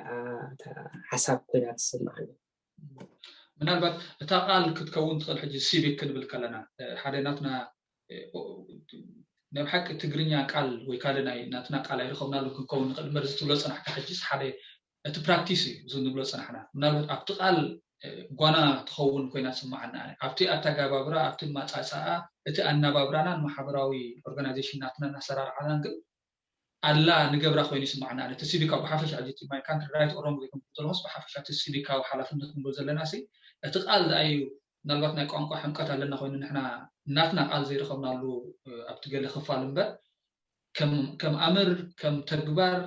ሓሳብ ኮይና ትስማዓኒ። ምናልባት እታ ቃል ክትከውን ትኽእል ሕጂ ሲቪክ ክንብል ከለና ሓደ ናትና ናይ ብሓቂ ትግርኛ ቃል ወይ ካልእ ናይ ናትና ቃል ኣይረኸብናሉ ክንከውን ንኽእል እምበር እዚ ትብሎ ፀናሕካ ሕጂስ ሓደ እቲ ፕራክቲስ እዩ እዚ ንብሎ ፀናሕና ምናልባት ኣብቲ ቃል ጓና ትኸውን ኮይና ትስማዓና ኣብቲ ኣተጋባብራ ኣብቲ ማፃፃኣ እቲ ኣናባብራናን ማሕበራዊ ኦርጋናይዜሽን ናትና እናሰራርዓናን ግን ኣላ ንገብራ ኮይኑ ይስማዓና ነቲ ሲቪካዊ ብሓፈሻ ሕጂ ማይ ካንትሪ ራይት ኦሮም ዘይኮን ዘለኹስ ብሓፈሻ እቲ ሲቪካዊ ሓላፍነት ንብሎ ዘለና ሲ እቲ ቃል ደኣ እዩ ምናልባት ናይ ቋንቋ ሕምቀት ኣለና ኮይኑ ንሕና ናትና ቃል ዘይረኸብናሉ ኣብቲ ገለ ክፋል እምበር ከም ኣምር ከም ተግባር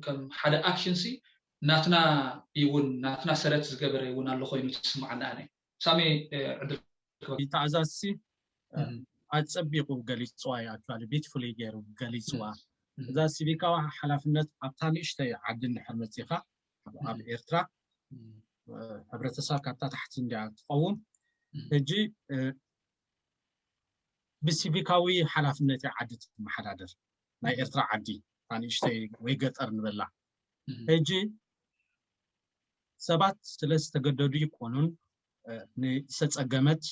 ከም ሓደ ኣክሽን ሲ ናትና እውን ናትና ሰረት ዝገበረ እውን ኣሎ ኮይኑ ትስማዓና ኣነ ሳሚ ዕድል ይተኣዛዝሲ ኣፀቢቑ ገሊፅዋ እዩ ኣክቹዋሊ ቢትፉሊ ገይሩ ገሊፅዋ እዛ ሲቪካዊ ሓላፍነት ኣብታ ንእሽተይ ዓዲ እንድሕር መፂኻ ኣብ ኤርትራ ሕብረተሰብ ካብታ ታሕቲ እንዲያ ትኸውን ሕጂ ብሲቪካዊ ሓላፍነት እያ ዓዲ ትመሓዳደር ናይ ኤርትራ ዓዲ እታ ንእሽተይ ወይ ገጠር ንበላ ሕጂ ሰባት ስለ ዝተገደዱ ይኮኑን ንሰፀገመት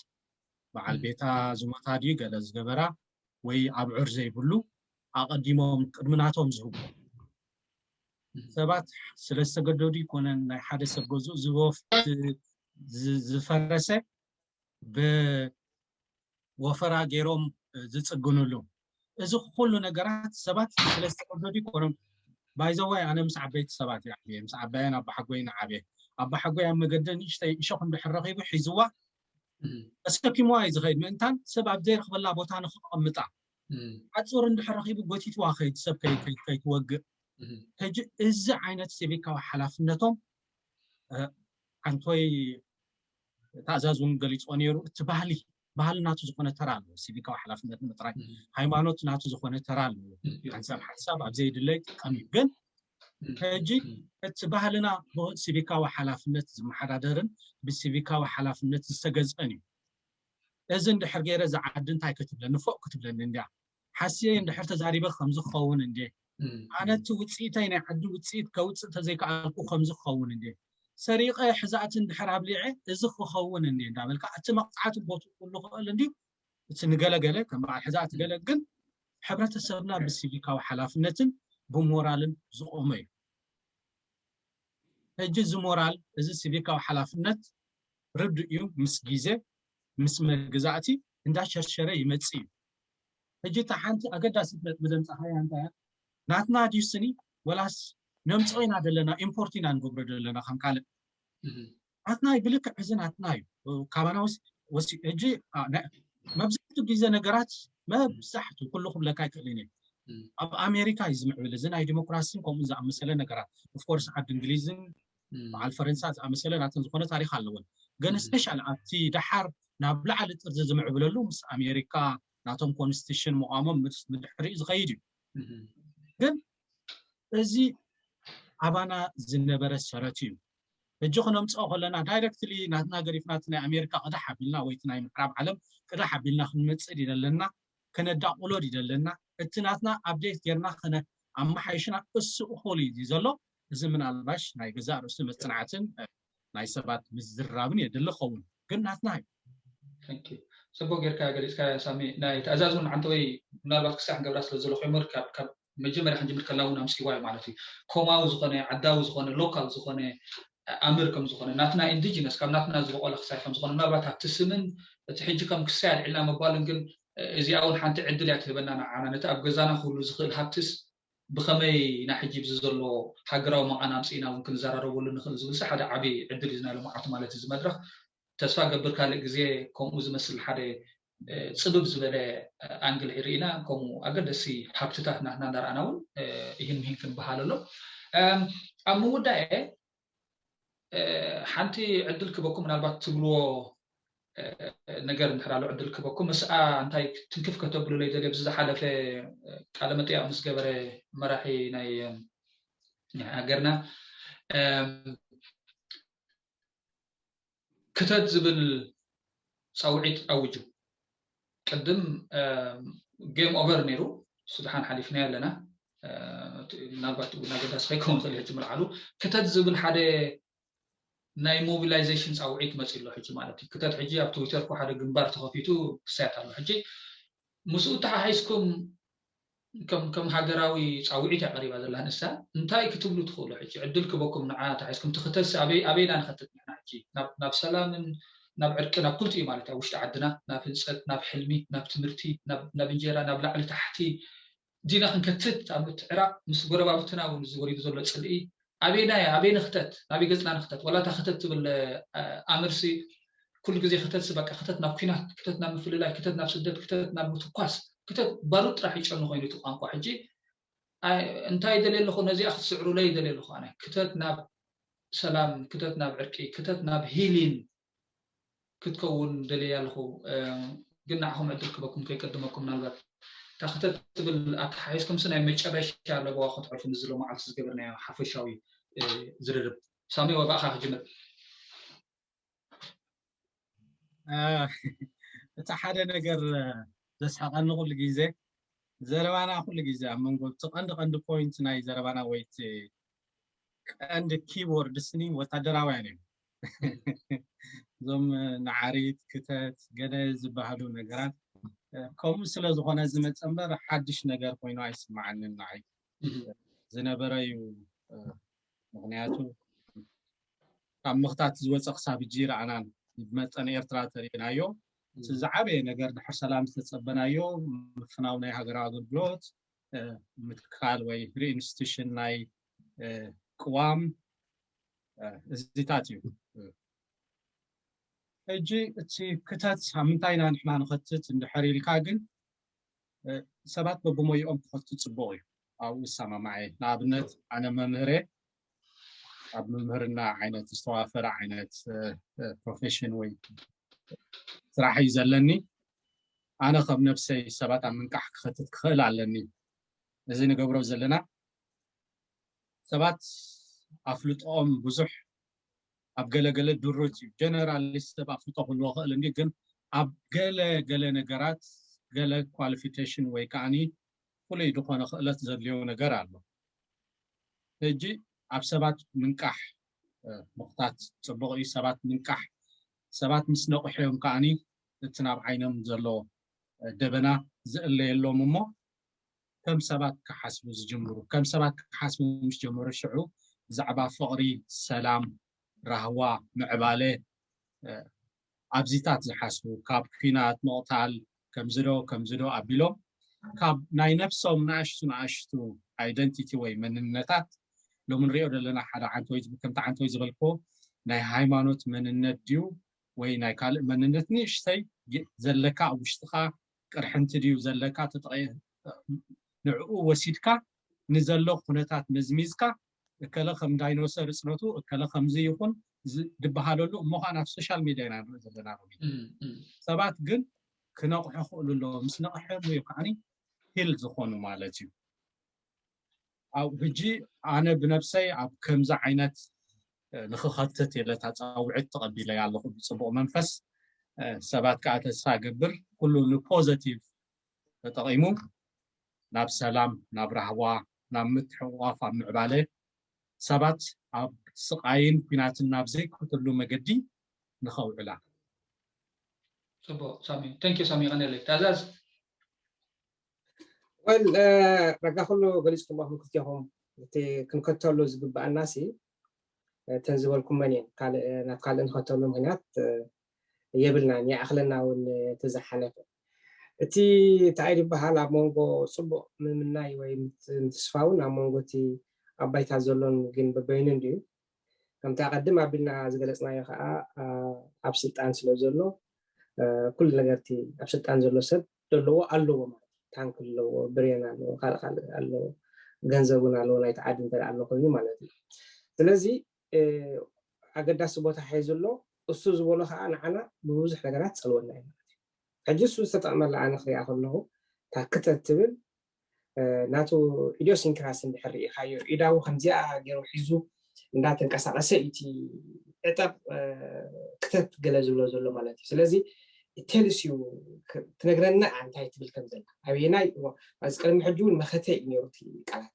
በዓል ቤታ ዝሞታ ድዩ ገለ ዝገበራ ወይ ኣብዑር ዘይብሉ ኣቐዲሞም ቅድሚ ናቶም ዝህቡ ሰባት ስለ ዝተገደዱ ይኮነን ናይ ሓደ ሰብ ገዝኡ ዝወፍ ዝፈረሰ ብወፈራ ገይሮም ዝፅግንሉ እዚ ኩሉ ነገራት ሰባት ስለ ዝተገደዱ ይኮኖም ባይዘዋይ ኣነ ምስ ዓበይቲ ሰባት ይዓብየ ምስ ዓባየን ኣባሓጎይ ንዓብየ ኣባሓጎይ ኣብ መገዲ ንእሽተይ እሾክ እንድሕር ረኺቡ ሒዝዋ ተሰኪምዋ እዩ ዝኸይድ ምእንታን ሰብ ኣብ ዘይረኽበላ ቦታ ንክቐምጣ ሓፁር እንድሕር ረኺቡ ጎቲትዋ ከይድ ሰብ ከይትወግእ ሕጂ እዚ ዓይነት ሲቪካዊ ሓላፍነቶም ዓንቶይ ታእዛዝ እውን ገሊፆ ነይሩ እቲ ባህሊ ባህሊ ናቱ ዝኾነ ተራ ኣለዎ ሲቪካዊ ሓላፍነት ምጥራይ ሃይማኖት ናቱ ዝኾነ ተራ ኣለዎ ሓንሳብ ሓንሳብ ኣብ ዘይድለ ይጥቀም እዩ ግን ሕጂ እቲ ባህልና ብሆት ሲቪካዊ ሓላፍነት ዝመሓዳደርን ብሲቪካዊ ሓላፍነት ዝተገዝአን እዩ እዚ እንድሕር ገይረ ዝዓዲ እንታይ ክትብለኒ ፎቅ ክትብለኒ እንዲያ ሓስየ እንድሕር ተዛሪበ ከምዚ ክኸውን እንዴ ኣነ እቲ ውፅኢተይ ናይ ዓዲ ውፅኢት ከውፅእ ተዘይከኣልኩ ከምዚ ክኸውን እንዴ ሰሪቐ ሕዛእቲ እንድሕር ኣብሊዐ እዚ ክኸውን እንዴ እንዳበልካ እቲ መቕፃዕቲ ቦቱ ኩሉ ክእል እንድዩ እቲ ንገለገለ ከም በዓል ሕዛእቲ ገለ ግን ሕብረተሰብና ብሲቪካዊ ሓላፍነትን ብሞራልን ዝቆመ እዩ ሕጂ እዚ ሞራል እዚ ሲቪካዊ ሓላፍነት ርዱእ እዩ ምስ ግዜ ምስ መግዛእቲ እንዳሸርሸረ ይመፅእ እዩ ሕጂ እታ ሓንቲ ኣገዳሲት ነጥቢ ዘምፃኻያ እንታይ እያ ናትና ድዩ ስኒ ወላስ ነምፅኦ ኢና ዘለና ኢምፖርት ኢና ንገብሮ ዘለና ከም ካልእ ናትና እዩ ብልክዕ እዚ ናትና እዩ ካባና ወሲ ሕጂ መብዛሕትኡ ግዜ ነገራት መብዛሕትኡ ኩሉ ክብለካ ኣይክእልን እየ ኣብ ኣሜሪካ እዩ ዝምዕብል እዚ ናይ ዲሞክራሲን ከምኡ ዝኣመሰለ ነገራት ኦፍኮርስ ዓዲ እንግሊዝን በዓል ፈረንሳ ዝኣመሰለ ናተን ዝኾነ ታሪክ ኣለወን ግን ስፔሻል ኣብቲ ደሓር ናብ ላዕሊ ጥርዚ ዝምዕብለሉ ምስ ኣሜሪካ ናቶም ኮንስቲቱሽን መቋሞም ምስ ምድሕሪኡ ዝኸይድ እዩ ግን እዚ ኣባና ዝነበረ ሰረት እዩ ሕጂ ክነምፅኦ ከለና ዳይረክትሊ ናትና ገሪፍና እቲ ናይ ኣሜሪካ ቅዳሕ ኣቢልና ወይ ናይ ምዕራብ ዓለም ቅዳሕ ኣቢልና ክንመፅእ ድደለና ከነዳቁሎ ድደለና እቲ ናትና ኣብዴት ጌርና ከነ ኣመሓይሽና እሱ እኹል እዩ ዘሎ እዚ ምናልባሽ ናይ ገዛእ ርእሱ መፅናዕትን ናይ ሰባት ምዝራብን የድሊ ኸውን ግን ናትና እዩ ጽቡቅ ጌርካ ገሊጽካ ሳሚ ናይ ትእዛዝ እውን ሓንቲ ወይ ምናልባት ክሳዕ ክንገብራ ስለ ዘሎ ኮይኑ ካብ መጀመርያ ክንጅምር ከላ እውን ኣምስኪዋ እዩ ማለት እዩ ኮማዊ ዝኾነ ዓዳዊ ዝኾነ ሎካል ዝኾነ ኣምር ከም ዝኾነ ናትና ኢንዲጂነስ ካብ ናትና ዝበቆለ ክሳይ ከም ዝኾነ ምናልባት ኣብቲ ስምን እቲ ሕጂ ከም ክሳይ ኣልዒልና ምባልን ግን እዚኣ እውን ሓንቲ ዕድል እያ ትህበና ንዓና ነቲ ኣብ ገዛና ክህሉ ዝኽእል ሃብትስ ብኸመይ ኢና ሕጂ ብዚ ዘሎ ሃገራዊ መቓን ኣምፅእና እውን ክንዘራረበሉ ንኽእል ዝብልሲ ሓደ ዓብዪ ዕድል እዩ ናይ ሎማዓቱ ማለት እዚ መድረኽ ተስፋ ገብር ካልእ ግዜ ከምኡ ዝመስል ሓደ ፅብብ ዝበለ ኣንግል ርኢና ከምኡ ኣገደሲ ሃብትታት ናትና እንዳረኣና እውን ይህን ምሂን ክንበሃል ኣሎ ኣብ ምውዳኤ ሓንቲ ዕድል ክበኩም ምናልባት ትብልዎ ነገር እንድሕር ኣሎ ዕድል ክበኩም ምስኣ እንታይ ትንክፍ ከተብሉለይ ደልዮ ብዚ ዝሓለፈ ቃለ መጠያቕ ምስ ገበረ መራሒ ናይ ናይ ሃገርና ክተት ዝብል ፃውዒት ኣውጁ ቅድም ጌም ኦቨር ነይሩ ስድሓን ሓሊፍና ኣለና ምናልባት እውን ኣገዳሲ ከይከውን ክእል ሕጂ ምልዓሉ ክተት ዝብል ሓደ ናይ ሞቢላይዜሽን ፃውዒት መፂ ኣሎ ሕጂ ማለት እዩ ክተት ሕጂ ኣብ ትዊተር ኮ ሓደ ግንባር ተኸፊቱ ክሳያት ኣሎ ሕጂ ምስኡ ተሓሒዝኩም ከም ከም ሃገራዊ ፃውዒት እያ ቀሪባ ዘላ ንሳ እንታይ ክትብሉ ትኽእሉ ሕጂ ዕድል ክበኩም ንዓ ተሓሒዝኩም ትኽተልሲ ኣበይና ንኸትት ንሕና ሕጂ ናብ ሰላምን ናብ ዕርቂ ናብ ኩልቲ እዩ ማለት ኣብ ውሽጢ ዓድና ናብ ህንፀት ናብ ሕልሚ ናብ ትምህርቲ ናብ እንጀራ ናብ ላዕሊ ታሕቲ ዲና ክንከትት ኣብ ምትዕራቕ ምስ ጎረባብትና እውን ዝወሪዱ ዘሎ ፅልኢ ኣበይና እያ ኣበይ ንክተት ናበይ ገፅና ንክተት ዋላ እታ ክተት ትብል ኣምርሲ ኩሉ ግዜ ክተት በቃ ክተት ናብ ኩናት ክተት ናብ ምፍልላይ ክተት ናብ ስደት ክተት ናብ ምትኳስ ክተት ባሩድ ጥራሕ ይጨኑ ኮይኑ እቲ ቋንቋ ሕጂ እንታይ ይደልየ ኣለኹ ነዚኣ ክትስዕሩለይ ይደልየ ኣለኹ ኣነ ክተት ናብ ሰላም ክተት ናብ ዕርቂ ክተት ናብ ሂሊን ክትከውን ደልየ ኣለኹ ግን ንዓኹም ዕድል ክበኩም ከይቀድመኩም ምናልባት እታ ክተት ትብል ኣተሓሒዝኩም ሲ ናይ መጨረሻ ለበዋ ክትዕርፉ ንዝሎ መዓልቲ ዝገበርናዮ ሓፈሻዊ ዝርርብ ሳሚ ወባእኻ ክጅምር እቲ ሓደ ነገር ዘስሓቐኒ ኩሉ ግዜ ዘረባና ኩሉ ግዜ ኣብ መንጎ እቲ ቀንዲ ቀንዲ ፖይንት ናይ ዘረባና ወይ ቀንዲ ኪቦርድ ስኒ ወታደራውያን እዮም እዞም ንዓሪት ክተት ገለ ዝበሃሉ ነገራት ከምኡ ስለ ዝኾነ ዝመፀ እምበር ሓድሽ ነገር ኮይኑ ኣይስማዓንን ንዓይ ዝነበረ እዩ ምክንያቱ ካብ ምኽታት ዝወፀ ክሳብ እጂ ረኣናን ብመጠን ኤርትራ ተሪእናዮ እቲ ዝዓበየ ነገር ድሕር ሰላም ዝተፀበናዮ ምፍናው ናይ ሃገራዊ ኣገልግሎት ምትካል ወይ ሪኢንስቲቱሽን ናይ ቅዋም እዚታት እዩ ሕጂ እቲ ክተት ኣብ ምንታይ ኢና ንሕና ንኸትት እንድሕር ኢልካ ግን ሰባት በብሞይኦም ክኸቱ ፅቡቕ እዩ ኣብኡ ዝሰማማዐ ንኣብነት ኣነ መምህር ኣብ ምምህርና ዓይነት ዝተዋፈረ ዓይነት ፕሮፌሽን ወይ ስራሕ እዩ ዘለኒ ኣነ ከም ነብሰይ ሰባት ኣብ ምንቃሕ ክኸትት ክኽእል ኣለኒ እዚ ንገብሮ ዘለና ሰባት ኣፍልጦኦም ብዙሕ ኣብ ገለገለ ድሩት እዩ ጀነራሊ ሰብ ኣፍልጦ ክህልዎ ክእል እንዲ ግን ኣብ ገለ ገለ ነገራት ገለ ኳሊፊኬሽን ወይ ከዓኒ ፍሉይ ዝኾነ ክእለት ዘድልዮ ነገር ኣሎ ሕጂ ኣብ ሰባት ምንቃሕ ምኽታት ፅቡቕ እዩ ሰባት ምንቃሕ ሰባት ምስ ነቑሑ እዮም ከዓኒ እቲ ናብ ዓይኖም ዘሎ ደበና ዝእለየሎም እሞ ከም ሰባት ክሓስቡ ዝጅምሩ ከም ሰባት ክሓስቡ ምስ ጀመሩ ሽዑ ብዛዕባ ፍቕሪ ሰላም ራህዋ ምዕባለ ኣብዚታት ዝሓስቡ ካብ ኲናት ምቕታል ከምዝዶ ከምዝዶ ኣቢሎም ካብ ናይ ነብሶም ንኣሽቱ ንኣሽቱ ኣይደንቲቲ ወይ መንነታት ሎሚ ንሪኦ ዘለና ሓደ ዓንተወይ ከምቲ ዓንተወይ ዝበልክዎ ናይ ሃይማኖት መንነት ድዩ ወይ ናይ ካልእ መንነት ንእሽተይ የ- ዘለካ ኣብ ውሽጥኻ ቅርሕንቲ ድዩ ዘለካ ተጠቒ ንዕኡ ወሲድካ ንዘሎ ኩነታት መዝሚዝካ እከለ ከም ዳይኖሰር እፅነቱ እከለ ከምዚ ይኹን ዝ- ዝበሃለሉ እሞ ከዓ ናብ ሶሻል ሚድያ ኢና ንርኢ ዘለና ሎሚ። ሰባት ግን ክነቕሑ ክእሉ ኣለዎ። ምስ ነቕሐ እዩ ከዓኒ ሂል ዝኾኑ ማለት እዩ። ኣብ ሕጂ ኣነ ብነብሰይ ኣብ ከምዚ ዓይነት ንክኸትት የለታ ፃውዒት ተቐቢለያ ኣለኹ ብፅቡቕ መንፈስ። ሰባት ከዓ ተስፋ ገብር ኩሉ ንፖዘቲቭ ተጠቒሙ ናብ ሰላም፣ ናብ ራህዋ፣ ናብ ምትሕቑቋፍ፣ ኣብ ምዕባለ ሰባት ኣብ ስቓይን ኩናትን ናብ ዘይከትሉ መገዲ ንኸውዕላ። ፅቡቅ ሳሚ፣ thank you ሳሚ፣ ቀነለይ ታዛዝ። ወል ረጋ ኩሉ ገሊፅኩም ኣኹም ክልቲኹም እቲ ክንከተሉ ዝግባኣና ሲ እተን ዝበልኩመን እየን። ካልእ ናብ ካልእ ንኸተሉ ምክንያት የብልናን፣ ይኣኽለና እውን እቲ ዝሓለፈ። እቲ እንታይ ዝበሃል ኣብ መንጎ ፅቡቕ ምምናይ ወይ ምት- ምትስፋውን ኣብ መንጎ እቲ ኣብ ባይታ ዘሎን ግን በበይኑ እንድዩ። ከምቲ ኣቐድም ኣቢልና ዝገለፅናዮ ከዓ ኣብ ስልጣን ስለ ዘሎ ኩሉ ነገር እቲ ኣብ ስልጣን ዘሎ ሰብ ዘለዎ ኣለዎ ማለት እዩ። ታንክ ኣለዎ፣ ብሬን ኣለዎ፣ ካልእ ካልእ ኣለዎ፣ ገንዘብ እውን ኣለዎ ናይቲ ዓዲ እንተ ኣሎ ኮይኑ ማለት እዩ። ስለዚ ኣገዳሲ ቦታ ሒዙ ኣሎ። እሱ ዝበሎ ከዓ ንዓና ብብዙሕ ነገራት ፀልወና እዩ ማለት እዩ። ሕጂ እሱ ዝተጠቕመላ ኣነ ክሪኣ ከለኹ እታ ክተት ትብል ናቱ ኢዲዮሲንክራሲ እንድሕር ርኢኻዮ ኢዳዊ ከምዚኣ ገይሩ ሒዙ እንዳተንቀሳቐሰ እቲ ዕጠቕ ክተት ገለ ዝብሎ ዘሎ ማለት እዩ። ስለዚ ቴልስ ዩ ትነግረና እንታይ ትብል ከም ዘላ ኣበየናይ እዚ ቅድሚ ሕጂ እውን መኸተ እዩ ነይሩ እቲ ቃላት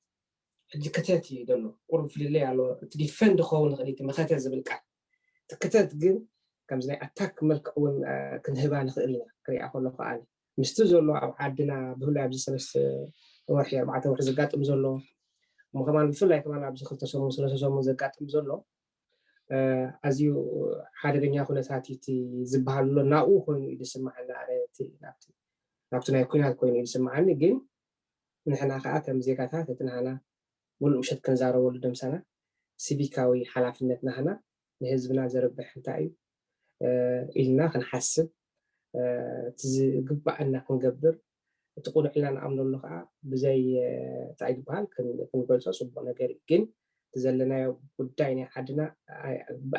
ሕጂ ክተት እዩ ዘሎ ቁሩብ ፍልለይ ኣሎ እቲ ዲፈንድ ክኸውን ይኽእል እቲ መኸተ ዝብል ቃል እቲ ክተት ግን ከምዚ ናይ ኣታክ መልክዕ እውን ክንህባ ንኽእል ኢና ክሪኣ ከሎ ከዓ ምስቲ ዘሎ ኣብ ዓድና ብፍላይ ኣብዚ ሰለስተ ወርሒ ኣርባዕተ ወርሒ ዘጋጥም ዘሎ እሞ ከማን ብፍላይ ከማን ኣብዚ ክልተ ሰሙን ሰለስተ ሰሙን ዘጋጥም ዘሎ ኣዝዩ ሓደገኛ ኩነታት እቲ ዝበሃል ኣሎ ናብኡ ኮይኑ እዩ ዝስማዓኒ ኣነ ናብቲ ናይ ኩናት ኮይኑ እዩ ዝስማዓኒ ግን ንሕና ከዓ ከም ዜጋታት እቲ ናህና ሙሉእ ምሸት ክንዛረበሉ ደምሳና ሲቪካዊ ሓላፍነት ናህና ንህዝብና ዘርብሕ እንታይ እዩ ኢልና ክንሓስብ እቲ ዝግባኣና ክንገብር እቲ ቁኑዕ ኢልና ንኣምነሉ ከዓ ብዘይ እንታይ ዝበሃል ክንገልፆ ፅቡቅ ነገር እዩ ግን እቲ ዘለናዮ ጉዳይ ናይ ዓድና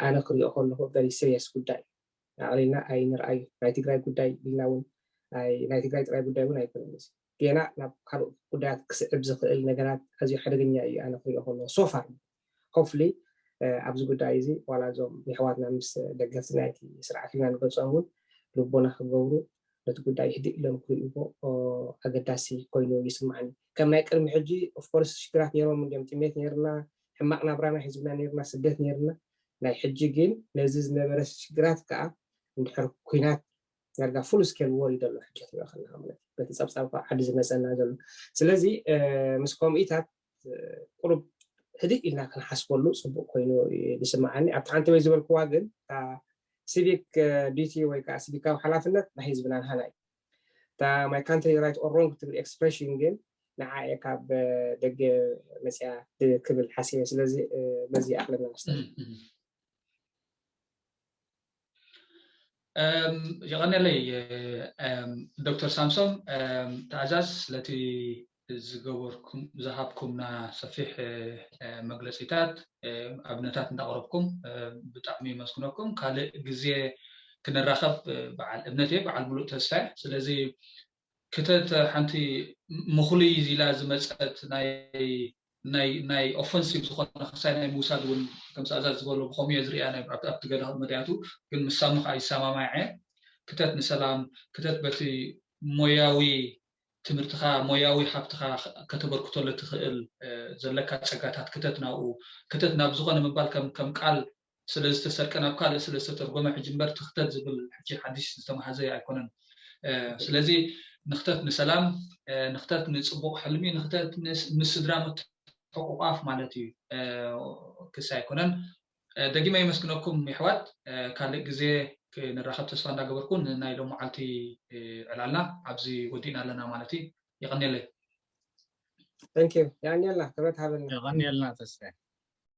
ኣነ ክሪኦ ከለኩ very serious ጉዳይ እዩ ኣቅሊልና ኣይንርኣዩ ናይ ትግራይ ጉዳይ ኢልና እውን ናይ ትግራይ ጥራይ ጉዳይ እውን ኣይኮነን እዚ ጌና ናብ ካልኦት ጉዳያት ክስዕብ ዝኽእል ነገራት ኣዝዩ ሓደገኛ እዩ ኣነ ክሪኦ ከለኩ so far hopefully ኣብዚ ጉዳይ እዚ ዋላ እዞም የሕዋትና ምስ ደገፍቲ ናይቲ ስርዓት ኢልና ንገልፆም እውን ልቦና ክገብሩ ነቲ ጉዳይ ህድእ ኢሎም ክርእይዎ ኣገዳሲ ኮይኑ ይስማዓኒ ከም ናይ ቅድሚ ሕጂ of course ሽግራት ነይሮም እንዲዮም ጥሜት ነይርና ሕማቅ ናብራና ህዝብና ነይርና ስደት ነይርና ናይ ሕጂ ግን ነዚ ዝነበረ ሽግራት ከዓ እንድሕር ኩናት ዳርጋ full scale war እዩ ዘሎ ሕጂ ክትሪኦ ከለካ ማለት እዩ በቲ ፀብፃብ ካብ ዓዲ ዝመፀና ዘሎ ስለዚ ምስ ከምኡታት ቁሩብ ህድእ ኢልና ክንሓስበሉ ፅቡቅ ኮይኑ ዝስምዓኒ ኣብቲ ሓንቲ ወይ ዝበልክዋ ግን civic duty ወይ ከዓ ሲቪካዊ ሓላፍነት ናይ ህዝብና ንሃና እዩ እታ my country right or wrong ትብል expression ግን ንዓ እየ ካብ ደገ መፅያ ክብል ሓሲበ ስለዚ በዚ ኣክለና መስተ የቐነለይ ዶክተር ሳምሶም ተኣዛዝ ስለቲ ዝገበርኩም ዝሃብኩምና ሰፊሕ መግለፂታት ኣብነታት እንዳቕረብኩም ብጣዕሚ የመስግነኩም ካልእ ግዜ ክንራኸብ በዓል እምነት እየ በዓል ሙሉእ ተስፋ ስለዚ ክተት ሓንቲ ምኹሉይ ኢላ ዝመፀት ናይ ናይ ናይ offensive ዝኾነ ክሳይ ናይ ምውሳድ እውን ከም ሰኣዛዝ ዝበሎ ብኸምኡ እየ ዝሪኣ ኣብቲ ገለ መዳያቱ ግን ምስ ሳሙ ከዓ ይሰማማዐ ክተት ንሰላም ክተት በቲ ሞያዊ ትምህርትኻ ሞያዊ ሃብትኻ ከተበርክተሉ ትኽእል ዘለካ ፀጋታት ክተት ናብኡ ክተት ናብ ዝኾነ ምባል ከም ቃል ስለዝተሰርቀ ናብ ካልእ ስለዝተተርጎመ ሕጂ እምበር ትኽተት ዝብል ሕጂ ሓድሽ ዝተመሃዘ ኣይኮነን ስለዚ ንኽተት ንሰላም ንኽተት ንፅቡቕ ሕልሚ ንኽተት ምስ ስድራ ምትሕቑቋፍ ማለት እዩ ክስ ኣይኮነን ደጊመ የመስግነኩም ይሕዋት ካልእ ግዜ ክንራኸብ ተስፋ እንዳገበርኩ ናይ ሎም መዓልቲ ዕላልና ኣብዚ ወዲእና ኣለና ማለት እዩ የቐኒየለይ የቐኒየልና ክብረት ሃበልና የቐኒየልና ተስፋ